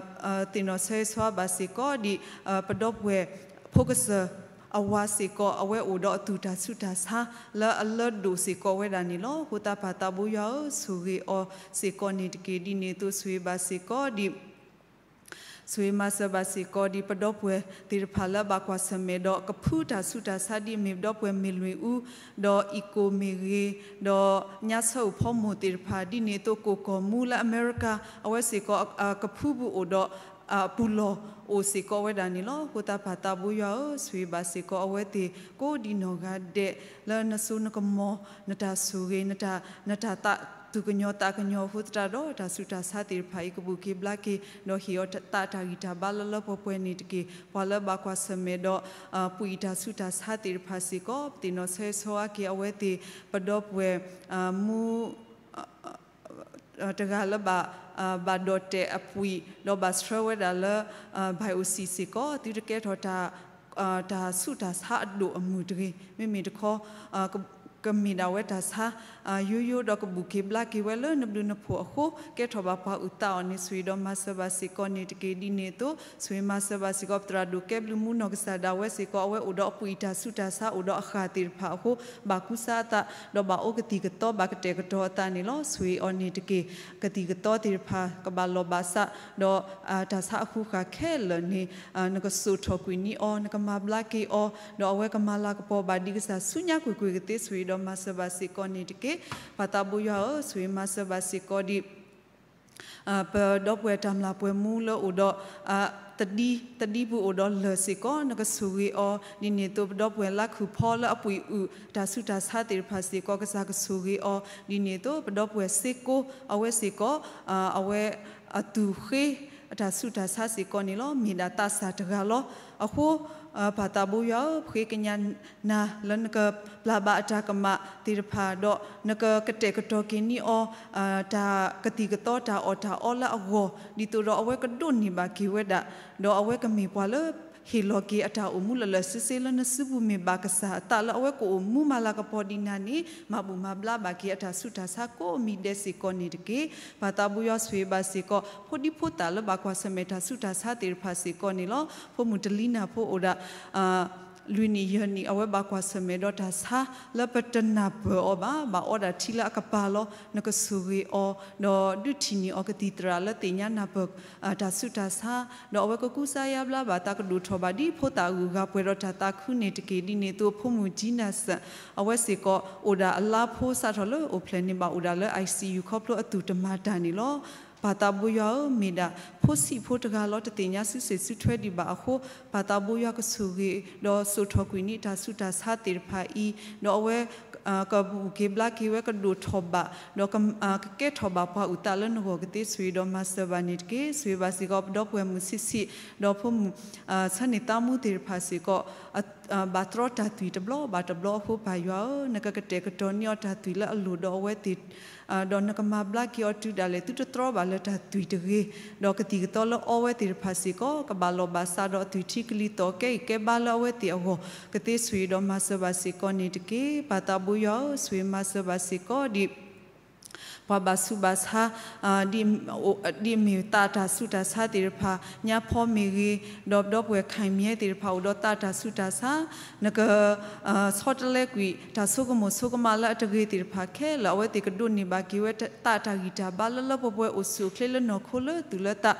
သ့ၣ်နီၣ်ဆၢဂ့ၤဆၢဝါဘၣ်စ့ၢ်ကီး ဒ်ပဒီပုၢ်ဝဲၢ်ဖိကစၢၢ်အဝၤစ့ၢ်ကီး အဝဲအိၣ်ဒီးအသူၣ်တၢ်ဆူးတၢ်ဆါ လၢအလၢဒိၣ်စ့ၢ်ကီးဝဲဒၣ်န့ၣ်လီၤ. အဃိသတးပၢ်သးဘိယွၤဧၢ ဆိၣ်ဂ့ၤအီၤစ့ၢ်ကီးန့ၣ်တက့ၢ်. ဒ်န့ၣ်အသိးဆိၣ်ဂ့ၤဘၣ်စ့ၢ်ကီး ဒ် ဆိၣ်ဂ့ၤမၤစၢၤဘၣ်စ့ၢ်ကီး ဒ်ပဒီပုၢ်ဝဲၢ်သ့ၣ်တဖၣ်လၢအဘၣ်ကွၢ်ဆၢၣ်မဲာ်ဒီးကဖုတၢ်ဆူးတၢ်ဆါ ဒ်အမ့ၢ်ပဒီပုၢ်ဝဲၢ်မ့ၢ်လွံၢ်အူ ဒီးအံၣ်ကိၣ်မ့ၢ်ဂ့ၤ ဒီးညါဆၢအိၣ်ဖီမိၢ်သ့ၣ်တဖၣ် ဒ်န့ၣ်အသိးကိၢ်ကီၢ်မူလၢအမဲရကၤ အဝဲစ့ၢ်ကီး ကဖုပူၤအိၣ်ဒီး အပူၤလီၢ်အိၣ်စ့ၢ်ကီးဝဲဒၣ်န့ၣ်လီၤ. အဃိသတးပၢ်သးဘိယွၤဧၢ ဆိၣ်ဂ့ၤဘၣ်စ့ၢ်ကီးအဝဲသ့ၣ်ကိးဒံနီၢ်ဂၤဒဲး လၢနစိနကမီၤ နတၢ်ဆိၣ်ဂ့ၤ နတၢ် နတၢ်သးသူၣ်ကညီၤသးကညီၤအဃိသတးဒီး တၢ်ဆူးတၢ်ဆါသ့ၣ်တဖၣ်အံၤ ကဘူၣ်က့ၤဘျါက့ၤ ဒီးဟ့ၣ်အီၤသးတၢ်ဂံၢ်တၢ်ဘါလၢလၢပှဲၤပှဲၤန့ၣ်တက့ၢ်. ပှၤလၢဘၣ်ကွၢ်ဆၢၣ်မဲာ်ဒီး ပှၤအံၤတၢ်ဆူးတၢ်ဆါသ့ၣ်တဖၣ်စ့ၢ်ကီး ပသ့ၣ်နီၣ်ဆၢဂ့ၤဆၢဝါက့ၤအဝဲသ့ၣ် ပဒီပုၢ်ဝဲၢ် မူ တဂၤလၢဘၣ် ဘၣ်ဒိးတဲာ်အပှံာ် ဒီးဘၣ်ဆှၢဝဲဒၣ်လၢ biopsy စ့ၢ်ကီး သုတကဲထီၣ် တၢ်ဆူးတၢ်ဆါအဒိၣ်အမုၢ်တဂ့ၤ. မ့မ့ၢ်တခီ ကမ့ၢ်ဒၣ်ဝဲတၢ်ဆါ ယိယိဒီးကဘူၣ်က့ၤဘျါက့ၤဝဲလၢနဘျုးနဖှိၣ်အဃိ ကဲထီၣ်ဘၣ်ပှၤအုၣ်သးအီၤန့ၣ် ဆိၣ်ဂ့ၤဒီးမၤစၢၤဘၣ်စ့ၢ်ကီးန့ၣ်တက့ၢ်. ဒ်န့ၣ်အသိး ဆိၣ်ဂ့ၤမၤစၢၤဘၣ်စ့ၢ်ကီး ပသရၣ်ဒိၣ်ကဲဘျုးမူနီၢ်ကစၢ်ဒၣ်ဝဲစ့ၢ်ကီး အဝဲအိၣ်ဒီးအပှံာ်တၢ်ဆူးတၢ်ဆါ အိၣ်ဒီးအဃၢ်သ့ၣ်တဖၣ်အဃိ ဘၣ်ကူစါအသး ဒီးဘၣ်အိၣ်ကသံၣ်ကသီ ဘၣ်ကတဲာ်ကတီၤအသးန့ၣ်လီၤ. ဆိၣ်ဂ့ၤအီၤန့ၣ်တက့ၢ်. ကသံၣ်ကသီသ့ၣ်တဖၣ် ကဘၣ်လီၢ်ဘၣ်စး ဒီး တၢ်ဆါအဃုာ်ဃၢ်ခဲလၢာ်န့ၣ် နကစိာ်ထီၣ်ကွံာ်န့ၢ်အီၤ နကမၤဘျါက့ၤအီၤ ဒီးအဝဲကမၤလၤကပီၤဘၣ်ဒံးကစၢ်ဆူညါကွ့ၢ်ကွ့ၢ်ကသ့ ဆိၣ်ဂ့ၤဒီးမၤစၢၤဘၣ်စ့ၢ်ကီးန့ၣ်တက့ၢ်. ပၢ်သးဘိယွၤဧၢ ဆိၣ်ဂ့ၤမၤစၢၤဘၣ်စ့ၢ်ကီးဒ် ပဒီပုၢ်ဝဲၢ်တၢ်မျၢ်ပှဲၤမူလၢအိၣ်ဒီး သဒံ သဒံပူၤအိၣ်ဒီးလၢၢ်စ့ၢ်ကီး နကဆိၣ်ဂ့ၤအီၤ ဒ်န့ၣ်အသိး ပဒီပုၢ်ဝဲၢ်လါခုၣ်ဖီလၢအပှံာ်အုၣ် တၢ်ဆူးတၢ်ဆါသ့ၣ်တဖၣ်စ့ၢ်ကီး ကစၢ်ကဆိၣ်ဂ့ၤအီၤ ဒ်န့ၣ်အသိး ပဒီပုၢ်ဝဲၢ်စ့ကိ အဝဲစ့ၢ်ကီး အဝဲအသူၣ်ဃ့ အတၢ်ဆူးတၢ်ဆါစ့ၢ်ကီးန့ၣ်လီၤ. မ့ၢ်ဒၣ်သးစၢ်တဂၤလီၤ. အဃိ ပၢ်သးဘိယွၤဧၢ ပဃ့ကညးနၤလၢနကပျၢ်ဘၣ်အတၢ်ကမၣ်သ့ၣ်တဖၣ်ဒီး နကကတဲာ်ကတီၤက့ၤန့ၢ်အီၤ တၢ်ကသံၣ်ကသီတၢ်အီၣ်တၢ်အီလၢအဂီၢ် ဒ်သိးဒီးအဝဲကဒိးန့ၢ်ဘၣ်က့ၤဝဲဒၣ် ဒီးအဝဲကမ့ၢ်ပှၤလၢဟ့ၣ်လီၤက့ၤအတၢ်အိၣ်မူလၢာ်လၢာ်ဆ့ဆ့လၢနစုပူၤမ့ၢ်ဘၣ်ကစၢ်အသးလၢအဝဲကအိၣ်မူမၤလၤကပီၤဒံးနၤန့ၣ် မၤဘူၣ်မၤဘျါဘၣ်က့ၤအတၢ်ဆူးတၢ်ဆါကိးမံၤဒဲးစ့ၢ်ကီးန့ၣ်တက့ၢ်. ပၢ်သးဘိယွၤဆိၣ်ဂ့ၤဘၣ်စ့ၢ်ကီး ဖိဒံဖိသၣ်လၢဘၣ်ကွၢ်ဆၢၣ်မဲာ်တၢ်ဆူးတၢ်ဆါသ့ၣ်တဖၣ်စ့ၢ်ကီးန့ၣ်လီၤ. ဖိမုၣ်တလံနၢ်ဖိအိၣ်ဒၣ် လွံၢ်နံၣ်ယဲၢ်နံၣ် အဝဲဘၣ်ကွၢ်ဆၢၣ်မဲာ်ဒီးတၢ်ဆါလၢပတနၢ်ပၢၢ်အီၤဘၣ်, ဘၣ်အီဒၣ်ထံလၢအကပၤလီၤ. နကဆိၣ်ဂ့ၤအီၤ ဒီးဒုးထံၣ်န့ၢ်အီၤကသံၣ်သရၣ်လၢသ့ၣ်ညါနၢ်ပၢၢ် တၢ်ဆူးတၢ်ဆါ, ဒီးအဝဲကကူစါယါဘျါဘၣ်သး ကဒိၣ်ထီၣ်ဘၣ်ဒ်ဖိသၣ်ဂုၤဂၤပှဲၤဒီးတၢ်သးခုန့ၣ်တက့ၢ်. ဒ်န့ၣ်အသိးဖိမုၣ်ကၠံနၢ်စၢၣ် အဝဲစ့ၢ်ကီး အိၣ်ဒၣ်အလါဖိစးထီၣ်လၢအိၣ်ဖျဲၣ်န့ၣ် ဘၣ်အိၣ်ဒၣ်လၢ ICU ခီဖျိအသူၣ်တမၤတၢ်န့ၣ်လီၤ. ပၢ်သးဘိယွၤဧၢ, မ့ၢ်ဒၣ်ဖိဆံးဖိတဂၤလီၤ. တသ့ၣ်ညါစုစ့ၣ်စုထွဲဒံးဘၣ်အဃိ ပၢ်သးဘိယွၤကဆိၣ်ဂ့ၤ ဒီးစိာ်ထီၣ်ကွံာ်န့ၢ်တၢ်ဆူးတၢ်ဆါသ့ၣ်တဖၣ်အံၤ, ဒီးအဝဲ ကဘူၣ်က့ၤဘျါက့ၤဝဲ ကဒိၣ်ထီၣ်ဘၣ် ဒီးကကဲထီၣ်ဘၣ်ပှၤအုၣ်သးလၢနဂီၢ်ကသ့ ဆိၣ်ဂ့ၤဒီးမၤစၢၤဘၣ်န့ၣ်တက့ၢ်. ဆိၣ်ဂ့ၤဘၣ်စ့ၢ်ကီးပဒီပုၢ်ဝဲၢ်မုၣ်ဆံးဆံး ဒီးဖိမုၣ် ဆၢန့ၢ်သးမူသ့ၣ်တဖၣ်စ့ၢ်ကီး ဘၣ်တြီတၢ်သွံၣ်တဘျီဘၣ်တဘျီအဃိ ပၢ်ယွၤဧၢ, နကကတဲာ်ကတီၤန့ၢ်အီၤတၢ်သွံၣ်လၢအလိၣ်ဒီးအဝဲသ့ၣ် ဒီးနကမၤဘျါက့ၤအီၤတုၤဒၣ်လဲာ် သုတတြီဘၣ်လၢတၢ်သွံၣ်တဂ့ၤ, ဒီးကသံၣ်ကသီလၢအီဝဲသ့ၣ်တဖၣ်စ့ၢ်ကီး ကဘၣ်လီၢ်ဘၣ်စးဒီးအသွံၣ်ထံကလံၤသီၣ်ကဲအံၤကဲဘါလၢအဝဲသ့ၣ်အဂီၢ်, ကသ့ဆိၣ်ဂ့ၤဒီးမၤစၢၤဘၣ်စ့ၢ်ကီးန့ၣ်တက့ၢ်. ပၢ်သးဘိယွၤဧၢ, ဆိၣ်ဂ့ၤမၤစၢၤဘၣ်စ့ၢ်ကီးဒ် ပှၤဘၣ်ဆူးဘၣ်ဆါ ဒ်အမ့ၢ်သးတၢ်ဆူးတၢ်ဆါသ့ၣ်တဖၣ် ညါဖီမ့ၢ်ဂ့ၤ, ဒီးပဒီပုၢ်ဝဲၢ်ခဲမံၤသ့ၣ်တဖၣ်အိၣ်ဒီးသးတၢ်ဆူးတၢ်ဆါ, နက ဆီတလဲကွံာ် တၢ်ဆိကမိၣ်ဆိကမးလၢအတဂ့ၤသ့ၣ်တဖၣ်ခဲလၢာ် အဝဲသ့ၣ်ကဒိးန့ၢ်ဘၣ်က့ၤဝဲသးတၢ်ဂံၢ်တၢ်ဘါလၢလၢပှဲၤပှဲၤအိၣ်ဆူၣ်အိၣ်ချ့လၢနီၢ်ခိလၢသူၣ်လၢသး,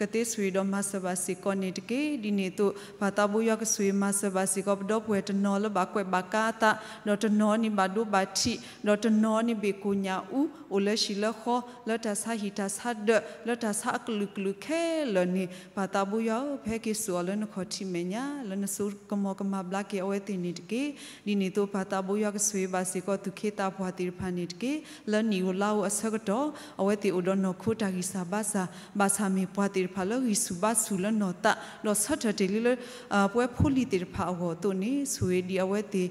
ကသ့ဆိၣ်ဂ့ၤဒီးမၤစၢၤဘၣ်စ့ၢ်ကီးန့ၣ်တက့ၢ်. ဒ်န့ၣ်အသိး ပၢ်သးဘိယွၤကဆိၣ်ဂ့ၤမၤစၢၤဘၣ်စ့ၢ်ကီး ပဒီပုၢ်ဝဲၢ်တနီၤလၢဘၣ်ကွဲးဘၣ်ကါအသး, ဒီးတနီၤန့ၣ်ဘၣ်ဒိဘၣ်ထံး, ဒီးတနီၤန့ၣ်ဘ့ၣ်ကိၣ်ညၣ်အူ အိၣ်လၢဟံၣ်လၢဃီ လၢတၢ်ဆါဟံၣ်တၢ်ဆါဒၢး လၢတၢ်ဆါအကလုာ်ကလုာ်ခဲလၢာ်န့ၣ် ပၢ်သးဘိယွၤဧၢ, ဖဲက့ၤစိာ်အီၤလၢနခီၣ်ထံးမဲာ်ညါ လၢနစိကမီၤကမၤဘျါက့ၤအဝဲသ့ၣ်န့ၣ်တက့ၢ်. ဒ်န့ၣ်အသိး ပၢ်သးဘိယွၤကဆိၣ်ဂ့ၤဘၣ်စ့ၢ်ကီးသူၣ်က့သးပှၢ်သ့ၣ်တဖၣ်န့ၣ်တက့ၢ်. လၢနံၣ်ဧိၤလါဧိၤအဆၢကတီၢ် အဝဲသ့ၣ်အိၣ်ဒီးနီၢ်ခိတၢ်ဂံၢ်စၢ်ဘါစၢ်, ဘၣ်ဆၣ်မ့ၢ်ပှၤသ့ၣ်တဖၣ်လၢဂံၢ်ဆူၣ်ဘါဆူၣ်လၢနီၢ်သး, ဒီးဆၢထၢၣ်တ့ၢ်လံလၢ ပဝဲဖိလံၤသ့ၣ်တဖၣ်အဂီၢ်အသိးန့ၣ် ဆိၣ်ဂ့ၤဒံးအဝဲသ့ၣ်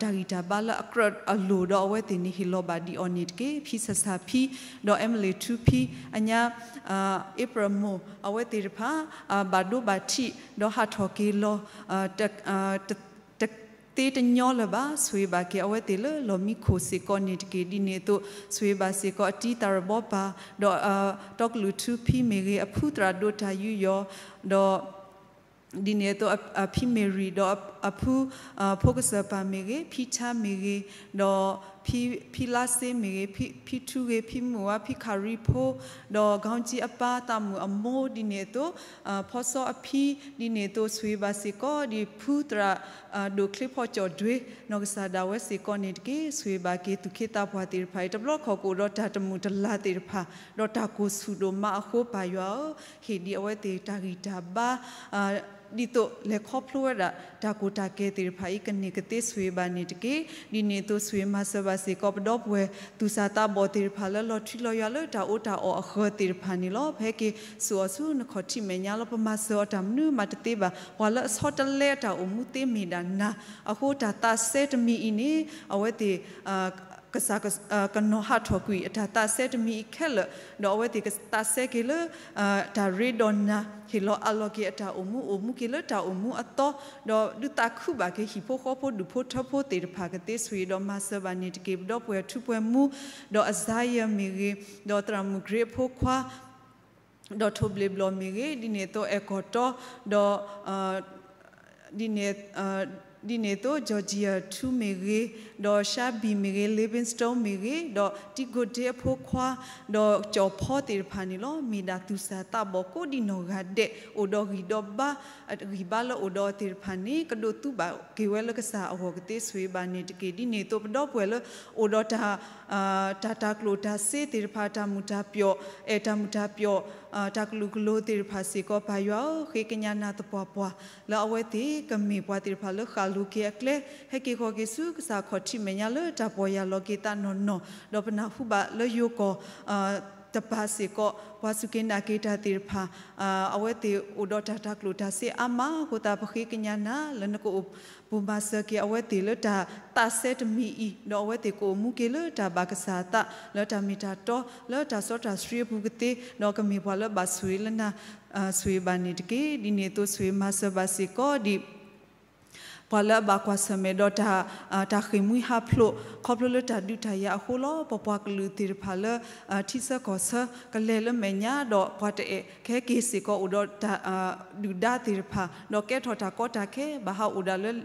တၢ်ဂံၢ်တၢ်ဘါလၢအကြၢးအလိၤဒီးအဝဲသ့ၣ်န့ၣ် ဟ့ၣ်လီၤဘၣ်ဒံးအီၤန့ၣ်တက့ၢ်. ဖံဆၣ်ဆၣ်ဖံ ဒီးအဲမလ့ၣ်ထူဖံ အညါ အ့ဖြၢၣ်မိၢ် အဝဲသ့ၣ်တဖၣ် ဘၣ်ဒိဘၣ်ထံး ဒီးဟးထီၣ်က့ၤလီၤ တသ့တညီလၢၤဘၣ်. ဆိၣ်ဂ့ၤဘၣ်က့ၤအဝဲသ့ၣ်လၢလီၢ်မံခိၣ်စ့ၢ်ကီးန့ၣ်တက့ၢ်. ဒ်န့ၣ်အသိး ဆိၣ်ဂ့ၤဘၣ်စ့ၢ်ကီးအတံၤသးရဘီပၢ် ဒီး တီကလုာ်ထူဖံမ့ၢ်ဂ့ၤ အဖုသရၣ်ဒိၣ်တၢ်ယူးယီၣ် ဒီး ဒ်န့ၣ်အသိး အဖံမ့ၢ်ရံၣ် ဒီးအဖု ဖိကစၢၢ်ပၢ်မ့ၢ်ဂ့ၤ, ဖံထါမ့ၢ်ဂ့ၤ, ဒီး ဖံလါစ့မ့ၢ်ဂ့ၤ, ဖံထူဂ့ၤ, ဖံမုၢ်ဝါ, ဖံခးရံဖိ, ဒီး ခေါင်းကြီး အပၢ် သးမုၣ်အမိၢ် ဒ်န့ၣ်အသိး ဖီစီအဖံ, ဒ်န့ၣ်အသိး ဆိၣ်ဂ့ၤဘၣ်စ့ၢ်ကီး ဒ်ဖုသရၣ် ဒိၣ်ချ့ဖီကၠီၣ်ဒွ့ နီၢ်ကစၢ်ဒၣ်ဝဲစ့ၢ်ကီးန့ၣ်တက့ၢ်. ဆိၣ်ဂ့ၤဘၣ်က့ၤသူၣ်က့သးပှၢ်သ့ၣ်တဖၣ်အံၤ တဘျီခီၣ်ကအိၣ်ဒီးတၢ်တမုာ်တလၤသ့ၣ်တဖၣ် ဒီးတၢ်ကိၢ်ဆူၣ်ဒိၣ်မးအဃိ ပၢ်ယွၤဧၢ, ဟ့ၣ်ဒံးအဝဲသ့ၣ်တၢ်ဂံၢ်တၢ်ဘါ ဒ်သိးလဲၤခီဖျိဝဲဒၣ် တၢ်ကိၢ်တၢ်ကဲသ့ၣ်တဖၣ်အံၤ ကန့ၢ်ကသ့ဆိၣ်ဂ့ၤဘၣ်န့ၣ်တက့ၢ်. ဒ်န့ၣ်အသိး ဆိၣ်ဂ့ၤမၤစၢၤဘၣ်စ့ၢ်ကီး ပဒီပုၢ်ဝဲၢ်သူၣ်စၢ်သးဘီၣ်သ့ၣ်တဖၣ်လၢလီၤထွံလီၤယွၤလၢတၢ်အီၣ်တၢ်အီအဃၢၤသ့ၣ်တဖၣ်န့ၣ်လီၤ. ဖဲက့ၤစိာ်အီၤဆူနခီၣ်ထံးမဲာ်ညါလီၤ. ပမၤစၢၤအီၤတၢ်မနုၤမးတသ့ဘၣ်. ပှၤလၢအဆီတလဲအတၢ်အိၣ်မူသ့မ့ၢ်ဒၣ်နၤအဃိ တၢ်သးစဲတမံၤအံၤန့ၣ် အဝဲသ့ၣ် ကစၢ် ကနီၤဟးထီၣ်ကွံာ်အတၢ်သးစဲတမံၤအံၤခဲလၢာ်, ဒီးအဝဲသ့ၣ်ကသးစဲက့ၤလၢ တၢ်ရ့ဒီးနၤ, ဟ့ၣ်လီၤအးလီၤက့ၤအတၢ်အိၣ်မူ အိၣ်မူက့ၤလၢတၢ်အိၣ်မူအသီ, ဒီးဒုးသးခုဘၣ်က့ၤဟံၣ်ဖိဃီဖိဒူၣ်ဖိထၢဖိသ့ၣ်တဖၣ် ကသ့ဆိၣ်ဂ့ၤဒီးမၤစၢၤဘၣ်န့ၣ်တက့ၢ်. ပဒီပုၢ်ဝဲၢ်ထူပှဲၤမူ, ဒီးအစါယၢၢ်မ့ၢ်ဂ့ၤ, ဒီးသရၣ်မုၣ်ကရ့အဖိခွါ ဒီးထိၣ်ဘျ့ၣ်ဘျီၣ်မ့ၢ်ဂ့ၤ, ဒ်န့ၣ်အသိးအဲၣ်ကီၢ်တီ, ဒီး ဒ်န့ၣ်အသိး Georgia ထူမ့ၢ်ဂ့ၤ, ဒီး Shabby မ့ၢ်ဂ့ၤ, Livingstone မ့ၢ်ဂ့ၤ, ဒီးတံကိၣ်ဒ့အဖိခွါ, ဒီးကၠီၣ်ဖီသ့ၣ်တဖၣ်န့ၣ်လီၤ. မ့ၢ်ဒၣ်သူၣ်စၢ်သးဘီၣ်ကိးဒံနီၢ်ဂၤဒဲး အိၣ်ဒီးဂံၢ်ဒီးဘါ, ဂံၢ်ဘါလၢအိၣ်ဒီးအီၤသ့ၣ်တဖၣ်န့ၣ် ကဒိးသူဘၣ်က့ၤဝဲလၢကစၢ်အဂီၢ် ကသ့ဆိၣ်ဂ့ၤဘၣ်န့ၣ်တက့ၢ်. ဒ်န့ၣ်အသိး ပဒီပုၢ်ဝဲၢ်လၢအိၣ်ဒီးတၢ် တၢ်တၢ်ကျိၣ်တၢ်စ့သ့ၣ်တဖၣ် တၢ်မုာ်တၢ်ပျီၣ် အဲၣ်တၢ်မုာ်တၢ်ပျီၣ် တၢ်ကလုာ်ကလိၤသ့ၣ်တဖၣ်စ့ၢ်ကီး ပၢ်ယွၤဧၢ, ဃ့ကညးနၤသပှၢ်ပှၢ် လၢအဝဲသ့ၣ်ကမ့ၢ်ပှၤသ့ၣ်တဖၣ်လၢဃၣ်လိၤက့ၤအကျဲ ဟဲက့ၤဃီၤက့ၤဆူကစၢ်ခီၣ်ထံးမဲာ်ညါလၢတၢ်ပီၢ်ယၢ်လီၤက့ၤသးနီၢ်နီၢ်, ဒီးပနၢ်ဟူဘၣ်လၢယိၤကီၢ် တပၤစ့ၢ်ကီး ပှၤစူၢ်က့ၤနာ်က့ၤတၢ်သ့ၣ်တဖၣ် အဝဲသ့ၣ်အိၣ်ဒီးတၢ်တၢ်ကျိၣ်တၢ်စ့အါမးအဃိသတး ပဃ့ကညးနၤလၢနကအိၣ်ဘိၣ်မၤစၢၤက့ၤအဝဲသ့ၣ်လၢတၢ်သးစဲတမံၤအံၤ, ဒီးအဝဲသ့ၣ်ကအိၣ်မူက့ၤလၢတၢ်ဘၣ်ကစၢ်အသး လၢတၢ်မ့ၢ်တၢ်တီ လၢတၢ်စီတၢ်ဆှံအပူၤကသ့, ဒီးကမ့ၢ်ပှၤလၢဘၣ်ဆိၣ်ဂ့ၤလၢနၤ ဆိၣ်ဂ့ၤဘၣ်န့ၣ်တက့ၢ်. ဒ်န့ၣ်အသိးဆိၣ်ဂ့ၤမၤစၢၤဘၣ်စ့ၢ်ကီးဒ် ပှၤလၢအဘၣ်ကွၢ်ဆၢၣ်မဲာ်ဒီးတၢ် တၢ်ဃ့ၢ်မှံဟးဖျိး ခီဖျိလၢတၢ်ဒုးတၢ်ယၤအဃိလီၤ. ပပှၤကလုာ်သ့ၣ်တဖၣ်လၢ ထံဆၢကီၢ်ဆၢ ကလဲၤလၢမဲာ်ညါ ဒီးပှၤတအဲၣ်ကဟဲက့ၤစ့ၢ်ကီးအိၣ်ဒီးတၢ် ဒုၣ်ဒါသ့ၣ်တဖၣ် ဒီးကဲထီၣ်တၢ်ကီတၢ်ခဲ ဘၣ်ဟးအိၣ်ဒၣ်လၢ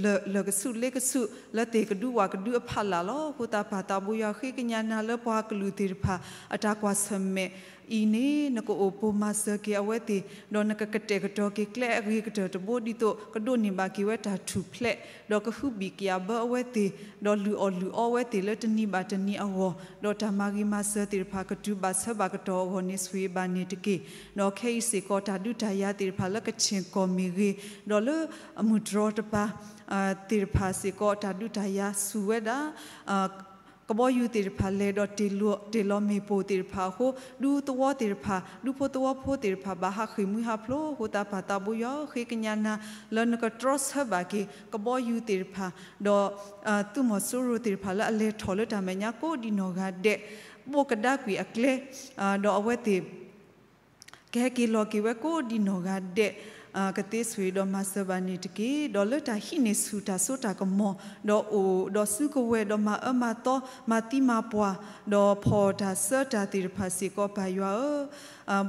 လၢၢ်ကဆူၣ်လ့ကဆူၣ် လၢသ့ၣ်ကဒုဝၣ်ကဒုအဖီလာ်လီၤ. အဃိသတးပၢ်သးဘိယွၤဃ့ကညးနၤလၢပှၤကလုာ်သ့ၣ်တဖၣ် အတၢ်ကွၢ်ဆၢၣ်မဲာ်အံၤန့ၣ် နကအိၣ်ဘိၣ်မၤစၢၤက့ၤအဝဲသ့ၣ် ဒီးနကကတဲာ်ကတီၤက့ၤကျဲအဂ့ၤကတၢၢ်တဘိ ဒ်သိးကဒိးန့ၢ်ဘၣ်က့ၤဝဲတၢ်ထူၣ်ဖျဲး ဒီးကဟုဘံၣ်ကယာ်ဘၢအဝဲသ့ၣ် ဒီးလုၢ်အီၣ်လုၢ်အီဝဲသ့ၣ်လၢတနံၤဘၣ်တနံၤအဂီၢ် ဒီးတၢ်မၤဂ့ၤမၤစၢၤသ့ၣ်တဖၣ် ကတုၤဘၣ်ဆၢဘၣ်ကတီၢ်အဂီၢ်န့ၣ် ဆိၣ်ဂ့ၤဘၣ်န့ၣ်တက့ၢ်. ဒီးခဲအံၤစ့ၢ်ကီး တၢ်ဒုးတၢ်ယၤသ့ၣ်တဖၣ်လၢကခ့ၣ်ကီၢ်မ့ၢ်ဂ့ၤ, ဒီးလၢအမုၢ်တြီတပၤ သ့ၣ်တဖၣ်စ့ၢ်ကီး တၢ်ဒုးတၢ်ယၤဆူၣ်ဝဲဒၣ် ကဘီယူၤသ့ၣ်တဖၣ်လဲၤဒီးတ့ၢ်လီၤမ့ၣ်ပိၢ်သ့ၣ်တဖၣ်အဃိ ဒူသဝီသ့ၣ်တဖၣ် ဒူဖိသဝီဖိသ့ၣ်တဖၣ်ဘၣ်ဟးဃ့ၢ်မှံဟးဖျိးအဃိသတး ပၢ်သးဘိယွၤဧၢ ဃ့ကညးနၤလၢနကတြီဆၢဘၣ်က့ၤ ကဘီယူၤသ့ၣ်တဖၣ် ဒီး သုးမီၤစိရိၤသ့ၣ်တဖၣ်လၢအလဲၤထီၣ်လၢတၢ်မဲာ်ညါကိးဒံနီၢ်ဂၤဒဲး ဘိၣ်ကဒါကွံာ်အကျဲ ဒီးအဝဲသ့ၣ် ကဟဲက့ၤလီၤက့ၤဝဲကိးဒံနီၢ်ဂၤဒဲး ကသ့ဆိၣ်ဂ့ၤဒီးမၤစၢၤဘၣ်န့ၣ်တက့ၢ်. ဒီးလၢတၢ်ဟံးန့ၢ်ဆူၣ်တၢ်စိတၢ်ကမီၤ ဒီးအိၣ်ဒီးစုကဝဲၤ ဒီးမၤအၢမၤသီ မၤသံမၤပှၢ် ဒီးဖီၣ်တၢ်စၢတၢ်သ့ၣ်တဖၣ်စ့ၢ်ကီး ပၢ်ယွၤဧၢ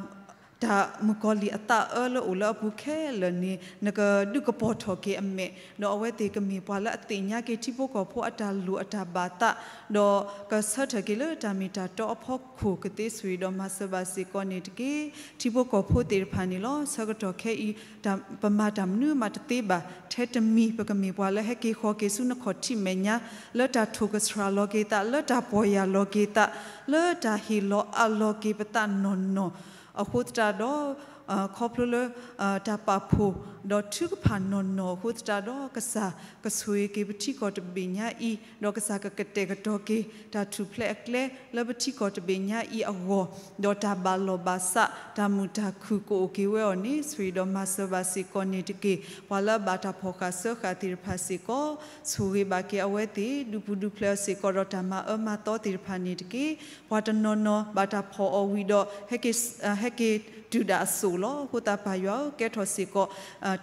တၢ်မုၣ်ကီၤလံၢ်အသးအၢလၢအိၣ်လၢအပူၤခဲလၢာ်န့ၣ် နကဒုးကပီၤထီၣ်က့ၤအမဲာ် ဒီးအဝဲသ့ၣ်ကမ့ၢ်ပှၤလၢအသ့ၣ်ညါက့ၤထံဖိကီၢ်ဖိအတၢ်လိၣ်အတၢ်ဘၣ်သး ဒီးကဆၢထၢၣ်က့ၤလၢတၢ်မ့ၢ်တၢ်တီအဖီခိၣ် ကသ့ဆိၣ်ဂ့ၤဒီးမၤစၢၤဘၣ်စ့ၢ်ကီးန့ၣ်တက့ၢ်. ထံဖိကီၢ်ဖိသ့ၣ်တဖၣ်န့ၣ်လီၤ. ဆၢကတီၢ်ခဲအံၤ ပမၤတၢ်မနုၤမးတသ့ဘၣ် ထဲတမံၤ ပကမ့ၢ်ပှၤလၢဟဲက့ၤဃီၤက့ၤဆူနခီၣ်ထံးမဲာ်ညါ လၢတၢ်ထိၣ်ကဆှၣ်လီၤက့ၤသး လၢတၢ်ပီၢ်ယၢ်လီၤက့ၤသး လၢတၢ်ဟ့ၣ်လီၤအးလီၤက့ၤပသးနီၢ်နီၢ်အဃိသတးဒီး ခီဖျိလၢ တၢ်ပာ်ဖှိၣ် ဒီးထုကဖၣ်နီၢ်နီၢ်အဃိသတးဒီး ကစၢ်ကဆိၣ်ဂ့ၤက့ၤပထံကီၢ်တဘ့ၣ်ညါအံၤ ဒီးကစၢ်ကကတဲာ်ကတီၤက့ၤ တၢ်ထူၣ်ဖျဲးအကျဲ လၢပထံကီၢ်တဘ့ၣ်ညါအံၤအဂီၢ် ဒီးတၢ်ဘၣ်လီၢ်ဘၣ်စး တၢ်မုာ်တၢ်ခုၣ်ကအိၣ်က့ၤဝဲအီၤန့ၣ် ဆိၣ်ဂ့ၤဒီးမၤစၢၤဘၣ်စ့ၢ်ကီးန့ၣ်တက့ၢ်. ပှၤလၢအဘၣ်တၢ်ဖီၣ်ဃာ်စၢဃာ်သ့ၣ်တဖၣ်စ့ၢ်ကီး ဆိၣ်ဂ့ၤဘၣ်က့ၤအဝဲသ့ၣ် ဒုးပူၤဒုးဖျဲးအီၤစ့ၢ်ကီး ဒီးတၢ်မၤအၢမၤသီသ့ၣ်တဖၣ်န့ၣ်တက့ၢ်. ပှၤတနီၤနီၤ ဘၣ်တၢ်ဖီၣ်အီၤဝံၤဒီး ဟဲက့ၤတုၤဒၣ်အစိၣ်လီၤ. အဃိသတးပၢ်ယွၤဧၢ ကဲထီၣ်စ့ၢ်ကီး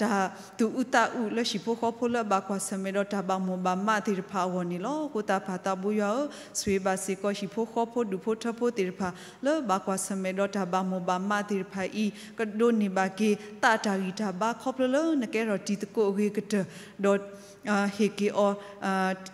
တၢ်သူၣ်အုးသးအုးလၢဟံၣ်ဖိဃီဖိလၢအဘၣ်ကွၢ်ဆၢၣ်မဲာ်ဒီးတၢ်ဘၣ်မိၢ်ဘၣ်မးသ့ၣ်တဖၣ်အဂီၢ်န့ၣ်လီၤ. အဃိသတးပၢ်သးဘိယွၤဧၢ ဆိၣ်ဂ့ၤဘၣ်စ့ၢ်ကီးဟံၣ်ဖိဃီဖိဒူၣ်ဖိထၢဖိသ့ၣ်တဖၣ် လၢဘၣ်ကွၢ်ဆၢၣ်မဲာ်ဒီးတၢ်ဘၣ်မိၢ်ဘၣ်မးသ့ၣ်တဖၣ်အံၤ ကဒိးန့ၢ်ဘၣ်က့ၤ သးတၢ်ဂံၢ်တၢ်ဘါခီဖျိလၢနကဲထီၣ်တံၤသကိးအဂ့ၤကတၢၢ် ဒီး ဟ့ၣ်က့ၤအီၤ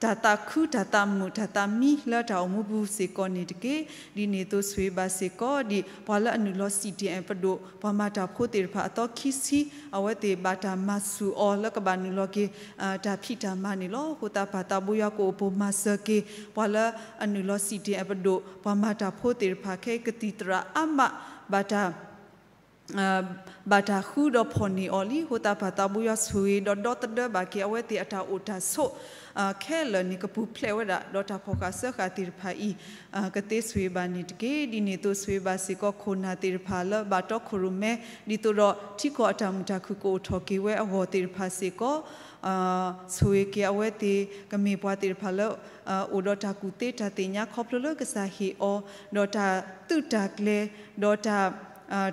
တၢ်သးခုတၢ်သးမုာ်တၢ်သးမံလၢတၢ်အိၣ်မူပူၤစ့ၢ်ကီးန့ၣ်တက့ၢ်. ဒ်န့ၣ်အသိးဆိၣ်ဂ့ၤဘၣ်စ့ၢ်ကီးဒံး ပှၤလၢအနုာ်လီၤ စံၣ်တ့ၣ်အဲၣ်ပဒိၣ် ပှၤမၤတၢ်ဖိသ့ၣ်တဖၣ်အသီခံဆံ အဝဲသ့ၣ်ဘၣ်တၢ်မၤဆူၣ်အီၤလၢကဘၣ်နုာ်လီၤက့ၤ တၢ်ဖံးတၢ်မၤန့ၣ်လီၤ. အဃိသတးပၢ်သးဘိယွၤကအိၣ်ပိာ်မၤစၢၤက့ၤ ပှၤလၢအနုာ်လီၤ စံၣ်တ့ၣ်အဲၣ်ပဒိၣ် ပှၤမၤတၢ်ဖိသ့ၣ်တဖၣ်ခဲအံၤ ကသံၣ်သရၣ်အါမး ဘၣ်တၢ် ဘၣ်တၢ်ဃုဒီးဖီၣ်န့ၢ်အီၤလံ. အဃိသတးပၢ်သးဘိယွၤဆိၣ်ဂ့ၤဒီးဒီသဒၢဘၣ်က့ၤအဝဲသ့ၣ်အတၢ်အိၣ်တၢ်ဆိး ခဲလၢာ်န့ၣ် ကပူၤဖျဲးဝဲဒၣ် ဒီးတၢ်ဖီၣ်ဃာ်စၢဃာ်သ့ၣ်တဖၣ်အံၤ ကသ့ဆိၣ်ဂ့ၤဘၣ်န့ၣ်တက့ၢ်. ဒ်န့ၣ်အသိးဆိၣ်ဂ့ၤဘၣ်စ့ၢ်ကီးခိၣ်နၢ်သ့ၣ်တဖၣ်လၢဘၣ်တီခိၣ်ရိၣ်မဲ ဒ်သိးဒီးထံကီၢ်အတၢ်မုာ်တၢ်ခုၣ်ကအိၣ်ထီၣ်က့ၤဝဲအဂီၢ်သ့ၣ်တဖၣ်စ့ၢ်ကီး ဆိၣ်ဂ့ၤက့ၤအဝဲသ့ၣ် ကမ့ၢ်ပှၤသ့ၣ်တဖၣ်လၢ အိၣ်ဒီးတၢ်ကူၣ်သ့တၢ်သ့ၣ်ညါခီဖျိလၢကစၢ်ဟ့ၣ်အီၤ ဒီးတၢ်သုးတၢ်ကျဲၤ ဒီးတၢ်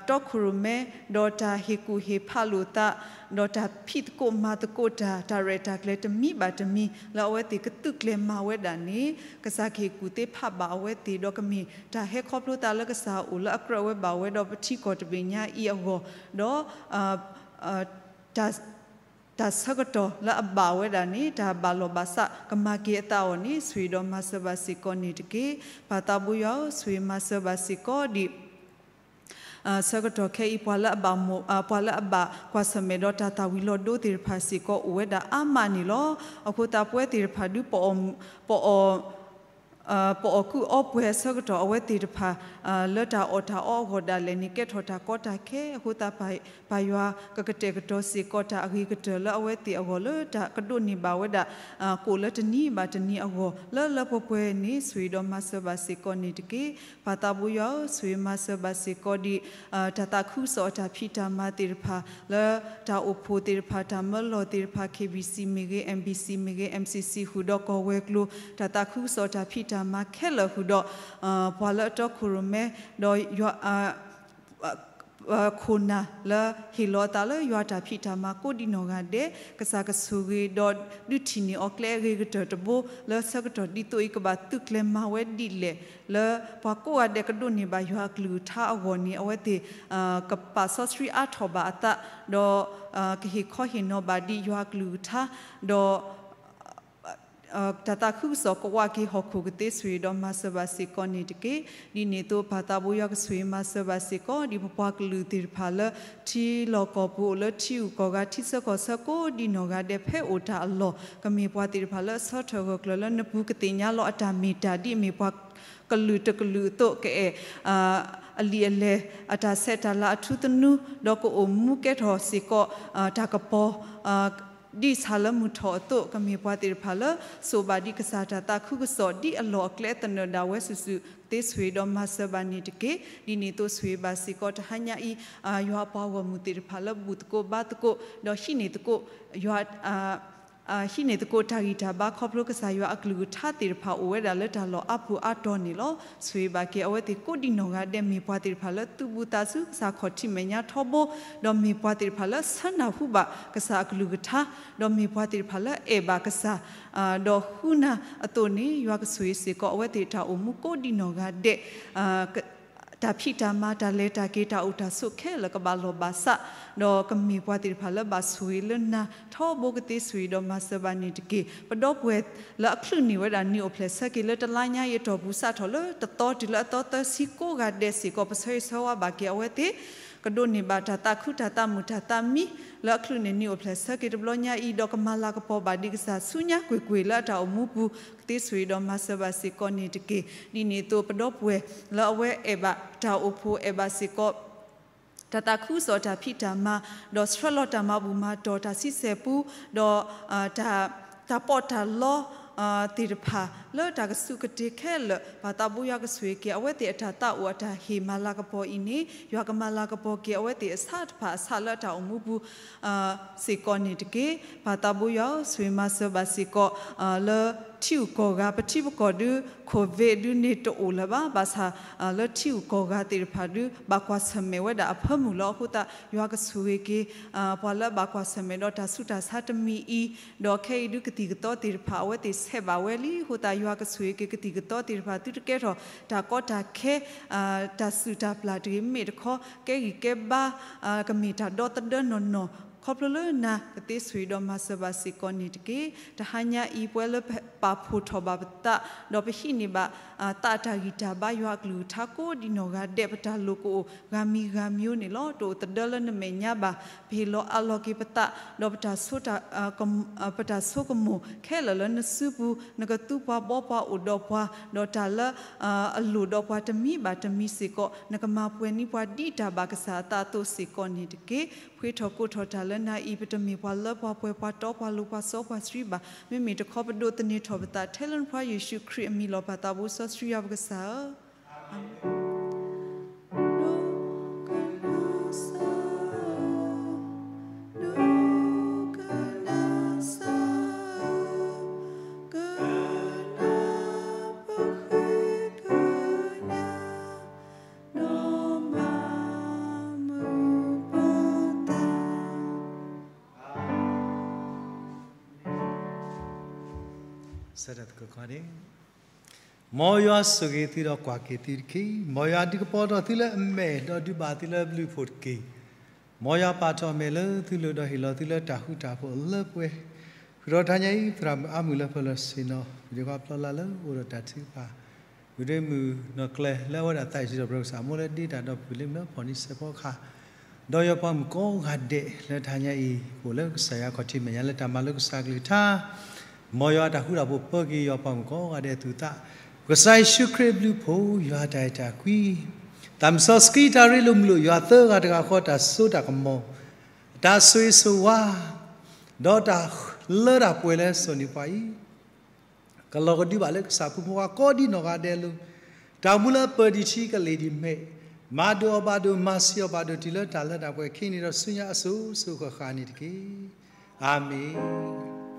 တီခိၣ်ရိၣ်မဲ ဒီးတၢ်ဟ့ၣ်ကူၣ်ဟ့ၣ်ဖးလိာ်သး ဒီးတၢ်ဖံးသကိးမၤသကိးတၢ် တၢ်ရဲၣ်တၢ်ကျဲၤတမံၤဘၣ်တမံၤ လၢအဝဲသ့ၣ်ကသုးကျဲၤမၤဝဲဒၣ်န့ၣ် ကစၢ်ကဟ့ၣ်ကူၣ်သ့ဖးဘၣ်အဝဲသ့ၣ် ဒီးကမ့ၢ်တၢ်ဟဲခီဖျိသးလၢကစၢ်အိၣ်လၢအကြၢးဝဲဘၣ်ဝဲဒီးပထံကီၢ်တဘ့ၣ်ညါအံၤအဂီၢ် ဒီး တၢ် တၢ်ဆၢကတီၢ်လၢအဘၣ်ဝဲဒၣ်န့ၣ် တၢ်ဘၣ်လီၢ်ဘၣ်စးကမၤက့ၤအသးအီၤန့ၣ် ဆိၣ်ဂ့ၤဒီးမၤစၢၤဘၣ်စ့ၢ်ကီးန့ၣ်တက့ၢ်. ပၢ်သးဘိယွၤဧၢ ဆိၣ်ဂ့ၤမၤစၢၤဘၣ်စ့ၢ်ကီးဒံး ဆၢကတီၢ်ခဲအံၤ ပှၤလၢအဘၣ်မိၢ် ပှၤလၢအဘၣ်ကွၢ်ဆၢၣ်မဲာ်ဒီးတၢ်သၣ်ဝံၤလီၤဒိသ့ၣ်တဖၣ်စ့ၢ်ကီးအိၣ်ဝဲဒၣ်အါမးန့ၣ်လီၤ. အဃိသတးပဝဲသ့ၣ်တဖၣ်ဒုး ပအီၣ် ပအီၣ်ကုၢ်အီပှဲၤအဆၢကတီၢ် အဝဲသ့ၣ်တဖၣ် လၢတၢ်အီၣ်တၢ်အီအဂီၢ်ဒၣ်လဲာ်န့ၣ် ကဲထီၣ်တၢ်ကီတၢ်ခဲ အဃိသတး ပၢ်ယွၤကကတဲာ်ကတီၤစ့ၢ်ကီးတၢ်အဂ့ၤကတၢၢ်လၢအဝဲသ့ၣ်အဂီၢ်လၢတၢ်ကဒိးန့ၢ်ဘၣ်ဝဲဒၣ် ကိၣ်လၢတနံၤဘၣ်တနံၤအဂီၢ် လၢလၢပှဲၤပှဲၤန့ၣ် ဆိၣ်ဂ့ၤဒီးမၤစၢၤဘၣ်စ့ၢ်ကီးန့ၣ်တက့ၢ်. ပၢ်သးဘိယွၤဧၢ ဆိၣ်ဂ့ၤမၤစၢၤဘၣ်စ့ၢ်ကီးဒံး တၢ်သးခုကစီၣ်အတၢ်ဖံးတၢ်မၤသ့ၣ်တဖၣ် လၢတၢ်အိၣ်ဖှိၣ်သ့ၣ်တဖၣ် တၢ်မၢလီၤသ့ၣ်တဖၣ် ခ့ဘံၣ်စံၣ် မ့ၢ်ဂ့ၤ အ့ၣ်ဘံၣ်စံၣ် မ့ၢ်ဂ့ၤ အ့ၣ်ဘံၣ်စံၣ် ဃုာ်ဒီးကီၢ်ဝဲၤကျိၤ တၢ်သးခုကစီၣ်တၢ်ဖံးတၢ်မၤခဲလၢာ်ဃုာ်ဒီး ပှၤလၢအတီခိၣ်ရိၣ်မဲ ဒီးယွၤ ခိၣ်နၢ်လၢဟ့ၣ်လီၤအသးလၢယွၤတၢ်ဖံးတၢ်မၤကိးဒံနီၢ်ဂၤဒဲး ကစၢ်ကဆိၣ်ဂ့ၤဒီးဒုးထံၣ်န့ၢ်အီၤကျဲအဂ့ၤကတၢၢ်တဘိ လၢဆၢကတီၢ်ဒ်သိးအံၤကဘၣ်သုးကျဲၤမၤဝဲဒ်လဲၣ် လၢပှၤကိးဂၤဒဲးကဒိးန့ၢ်ဘၣ်ယွၤအကလုၢ်ကထါအဂီၢ်န့ၣ် အဝဲသ့ၣ် ကပာ်စီဆှံအါထီၣ်ဘၣ်အသး ဒီး ကဟ့ၣ်ခီဟ့ၣ်နီၤဘၣ်ဒံးယွၤအကလုၢ်ကထါ ဒီး တၢ်သးခုကစီၣ်ကဝးက့ၤဟီၣ်ခိၣ်ကသ့ဆိၣ်ဂ့ၤဒီးမၤစၢၤဘၣ်စ့ၢ်ကီးန့ၣ်တက့ၢ်. ဒ်န့ၣ်အသိးပၢ်သးဘိယွၤကဆိၣ်ဂ့ၤမၤစၢၤဘၣ်စ့ၢ်ကီး ဒ်ပပှၤကလုာ်သ့ၣ်တဖၣ်လၢ ထံလီၢ်ကီၢ်ပူၤအိၣ်လၢထံဂုၤကီၢ်ဂၤ ထံဆၢကီၢ်ဆၢကိးဒံနီၢ်ဂၤဒဲးဖဲအိၣ်တၢ်အလီၢ် ကမ့ၢ်ပှၤသ့ၣ်တဖၣ်လၢအဆၢထၢၣ်ဂၢၢ်ကျၢၤလၢနပူၤ ကသ့ၣ်ညါလီၤအတၢ်မ့ၢ်တၢ်ဒ်အမ့ၢ်ပှၤကလုာ်တကလုာ်အသိး ကအဲၣ် အလံာ်အလဲၢ် အတၢ်ဆဲးတၢ်လၤအထူသနူ ဒီးကအိၣ်မူကဲထီၣ်စ့ၢ်ကီး တၢ်ကပီၤ ဒ်ဆၣ်လၢမုၢ်ထီၣ်အသိး ကမ့ၢ်ပှၤသ့ၣ်တဖၣ်လၢ စိာ်ဘၣ်ဒံးကစၢ်တၢ်သးခုကစီၣ် ဒ်အလီၢ်အကျဲသနၢၣ်ဒၣ်ဝဲစုာ်စုာ် သ့ဆိၣ်ဂ့ၤဒီးမၤစၢၤဘၣ်န့ၣ်တက့ၢ်. ဒ်န့ၣ်အသိးဆိၣ်ဂ့ၤဘၣ်စ့ၢ်ကီး တဟါညါအံၤ ယွၤအပှၤဂီၢ်မုၢ်သ့ၣ်တဖၣ်လၢဘူၣ်သကိးဘါသကိး ဒီးဟံးန့ၢ်သကိး ယွၤ ဟံးန့ၢ်သကိးတၢ်ဂံၢ်တၢ်ဘါ ခီဖျိကစၢ်ယွၤအကလုၢ်ကထါသ့ၣ်တဖၣ်အိၣ်ဝဲဒၣ်လၢတၢ်လီၢ်အါပူၤအါတီၤန့ၣ်လီၤ. ဆိၣ်ဂ့ၤဘၣ်က့ၤအဝဲသ့ၣ်ကိးဒံနီၢ်ဂၤဒဲး မ့ၢ်ပှၤသ့ၣ်တဖၣ်လၢသုးဘူးသးဆူကစၢ်ခီၣ်ထံးမဲာ်ညါထီဘိ ဒီးမ့ၢ်ပှၤသ့ၣ်တဖၣ်လၢဆၢနၢ်ဟူဘၣ်ကစၢ်အကလုၢ်ကထါ ဒီးမ့ၢ်ပှၤသ့ၣ်တဖၣ်လၢအဲၣ်ဘၣ်ကစၢ် ဒီးဃုနၢ်အသိးန့ၣ် ယွၤကဆိၣ်ဂ့ၤစ့ၢ်ကီးအဝဲသ့ၣ်တၢ်အိၣ်မူကိးဒံနီၢ်ဂၤဒဲး တၢ်ဖံးတၢ်မၤ တၢ်လဲၤတၢ်က့ၤ တၢ်အိၣ်တၢ်ဆိးခဲလၢာ်ကဘၣ်လီၢ်ဘၣ်စး ဒီးကမ့ၢ်ပှၤသ့ၣ်တဖၣ်လၢဘၣ်ဆိၣ်ဂ့ၤလၢနၤထီဘိ ကသ့ဆိၣ်ဂ့ၤဒီးမၤစၢၤဘၣ်န့ၣ်တက့ၢ်. ပဒီပုၢ်ဝဲၢ်လၢအချုးန့ၢ်ဝဲဒၣ်နံၣ်အိၣ်ဖျဲၣ်ဆၢက့ၤလၢတလါညါအံၤအတီၢ်ပူၤ စးထီၣ်လၢတသီတုၤလၢအသီသၢဆံကိးဂၤဒဲးစ့ၢ်ကီး ပဆၢဂ့ၤဆၢဝါဘၣ်က့ၤအဝဲသ့ၣ် ကဒိးန့ၢ်ဘၣ်တၢ်သးခုတၢ်သးမုာ်တၢ်သးမံ လၢအချုးန့ၢ်နံၣ်အိၣ်ဖျဲၣ်ဆၢက့ၤတဘျီညါအံၤ ဒီးကမၤလၤကပီၤဘၣ်ဒံးကစၢ်ဆူညါကွ့ၢ်ကွ့ၢ်လၢအတၢ်အိၣ်မူပူၤ ကသ့ဆိၣ်ဂ့ၤဒီးမၤစၢၤဘၣ်စ့ၢ်ကီးန့ၣ်တက့ၢ်. ဒ်န့ၣ်အသိးပဒီပုၢ်ဝဲၢ်လၢအဝဲအဲၣ်ဘၣ်တၢ်အိၣ်ဖှိၣ် အဲၣ်ဘၣ်စ့ၢ်ကီး တၢ်သးခုကစီၣ်တၢ်ဖံးတၢ်မၤ ဒီးဆှၢလီၤတၢ်မၤဘူၣ်မၤတီၢ်တၢ်ဆံဆဲၣ်ပူ ဒီး တၢ်ပီးတၢ်လီ သ့ၣ်တဖၣ်လၢတၢ်ကစူးကတ့ၤခဲလၢာ် ပၢ်သးဘိယွၤကဆိၣ်ဂ့ၤက့ၤအဝဲသ့ၣ်အတၢ်သးအိၣ်အတၢ်ဟ့ၣ်မၤလၤကပီၤအံၤန့ၣ် ယွၤကမၤလၤကပီၤက့ၤအဝဲသ့ၣ်အဆးတဖၣ်အဆးလၢအတၢ်အိၣ်မူပူၤ စ့ၢ်ကီးန့ၣ်တက့ၢ်. ပၢ်သးဘိယွၤဧၢ ဆိၣ်ဂ့ၤမၤစၢၤဘၣ်စ့ၢ်ကီး လၢထံဂုၤကီၢ်ဂၤ ပထံပကီၢ်ဒု ခိၣ်ဝ့ဒုန့ၣ်တအိၣ်လၢၤဘၣ် ဘၣ်ဆၣ် လၢထံဂုၤကီၢ်ဂၤသ့ၣ်တဖၣ်ဒု ဘၣ်ကွၢ်ဆၢၣ်မဲာ်ဝဲဒၣ်အဖၢမုၢ်လီၤ. အဃိသတး ယွၤကဆိၣ်ဂ့ၤက့ၤ ပှၤလၢအဘၣ်ကွၢ်ဆၢၣ်မဲာ်ဒီးတၢ်ဆူးတၢ်ဆါတမံၤအံၤ ဒီးခဲအံၤဒုကသံၣ်ကသီသ့ၣ်တဖၣ် အဝဲသ့ၣ်ဆဲးဘၣ်ဝဲလံ. အဃိသတး ယွၤကဆိၣ်ဂ့ၤက့ၤကသံၣ်ကသီသ့ၣ်တဖၣ် သုတကဲထီၣ် တၢ်ကီတၢ်ခဲ တၢ်စုၣ်တၢ်ပျၢ်တဂ့ၤ မ့ၢ်တခီ ကဲဂံၢ်ကဲဘါ ကမ့ၢ်တၢ်ဒီသဒၢနီၢ်နီၢ် ခီဖျိလၢနၤကသ့ဆိၣ်ဂ့ၤဒီးမၤစၢၤဘၣ်စ့ၢ်ကီးန့ၣ်တက့ၢ်. တဟါညါအံၤ ပဝဲလၢပာ်ဖှိၣ်ထီၣ်ဘၣ်ပသး ဒီးပဟံးန့ၢ်ဘၣ် သးအတၢ်ဂံၢ်တၢ်ဘါ ယွၤအကလုၢ်ကထါကိးဒံနီၢ်ဂၤဒဲး ပတၢ်လိၣ်ကအိၣ်ဂၤမံၤဂၤမံၤန့ၣ်လီၤ. တအိၣ်သဒၢလၢနမဲာ်ညါဘၣ်. ပဟ့ၣ်လီၤအးလီၤက့ၤပသး ဒီး ပတၢ်ဆိကမိၣ်ခဲလၢာ်လၢနစုပူၤ နကသူပှၤဘီပှၤအိၣ်ဒီးပှၤ ဒီးတၢ်လၢ အလိၣ်ဒီးပှၤတမံၤဘၣ်တမံၤစ့ၢ်ကီး နကမၤပှဲၤန့ၢ်ပှၤဒ်တၢ်ဘၣ်ကစၢ်အသးအသိးစ့ၢ်ကီးန့ၣ်တက့ၢ်. ဖှ့ထီၣ်ကိးထီၣ်တၢ်လၢနၤအံၤ ပတမ့ၢ်ပှၤလၢပှၤပှဲၤပှၤတီပှၤလိၤပှၤစီပှၤဆှံဘၣ်. မ့မ့ၢ်တခီပဒိးသန့ၤထီၣ်ပသး ထဲလၢနဖိယ့ၣ်ၡူးခရံာ်အမံၤလီၤ. ပၢ်သးဘိစီဆှံယွၤပကစၢ်ဧၢ, အၤမ့ၣ်. မ်ယွၤဆိၣ်ဂ့ၤသုဒီးကွၢ်က့ၤသုတက့ၢ်. မ်ယွၤဒုးကပီၤထီၣ်သုလၢအမဲာ် ဒီးဒုးဘၣ်သုလၢအဘျုးအဖှိၣ်တက့ၢ်. မ်ယွၤပာ်ထီၣ်အမဲာ်လၢသုလိၤ ဒီးဟ့ၣ်လီၤသုလၢတၢ်ဃူတၢ်ဖိးအလၢပှဲၤ, ဃုာ်ဒီးတဟါညါအံၤ သရၣ်မုၣ်အါမုၢ်လၢပၢၤလီၢ်ဆ့ၣ်နီၤ ပဒ့ခွါဖျီလၢ်လၢအိၣ်ဒီးတၢ်ထုကဖၣ် ဂုၢ်ဒွဲမုၣ်နီၢ်ကျဲလၢအဝဲဒၣ်သးအံၤစံးထီၣ်ပတြၢၤကစၢ်အမိၢ်လၢဒ့တၢ်ဒီးပှၤလၢမုၢ်လၢဖီၣ်နံၤစဲးဖီကဟၣ်, ဒီးယွၤပှၤမုၣ်ကိးဂၤဒဲးလၢတဟါညါအံၤ အိၣ်လၢကစၢ်ယွၤခီၣ်ထံးမဲာ်ညါလၢတၢ်မၤလိကစၢ်ကလုၢ်ကထါ, မ်ယွၤအတၢ်ဃူတၢ်ဖိးပၢက့ၤယွၤပှၤမုၣ်ကိးဂၤဒဲးအသူၣ်အသး, ကစၢ်ယ့ၣ်ၡူးခရံာ်အဘျုးအဖှိၣ် ယွၤအတၢ်အဲၣ်တၢ်ကွံ, သးမုၣ်စီဆှံတၢ်ရ့လိာ်မုာ်လိာ် ယွၤသၢဂၤတဂၤဃီတၢ်စိတၢ်ကမီၤ, တၢ်ဆိၣ်ဂ့ၤဆိၣ်ဝါ ဒီးတၢ်လၢတၢ်ပှဲၤလၢစိၤန့ၣ်ပှၤအံၤ ကလီၤကဒုဘၣ်လၢကစၢ်ဖိမုၣ်ဖိခွါကိးဒံနီၢ်ဂၤဒဲးအလိၤ, တၢ်အိၣ်မူလၢအပၢၢ်ဒံးထံကလ့ၢ်ဒံးမဲာ်, မၤဒိၣ်အီၤဘၣ်ဒိၣ် မၤဆံးအီၤဘၣ်ဒိၣ် တုၤလၢတၢ်လၢတၢ်ပှဲၤခံန့ၣ်ဒီးဆူညါအစိၤစိၤဃၣ်ဃၣ်န့ၣ်တက့ၢ်. အၤမ့ၣ်.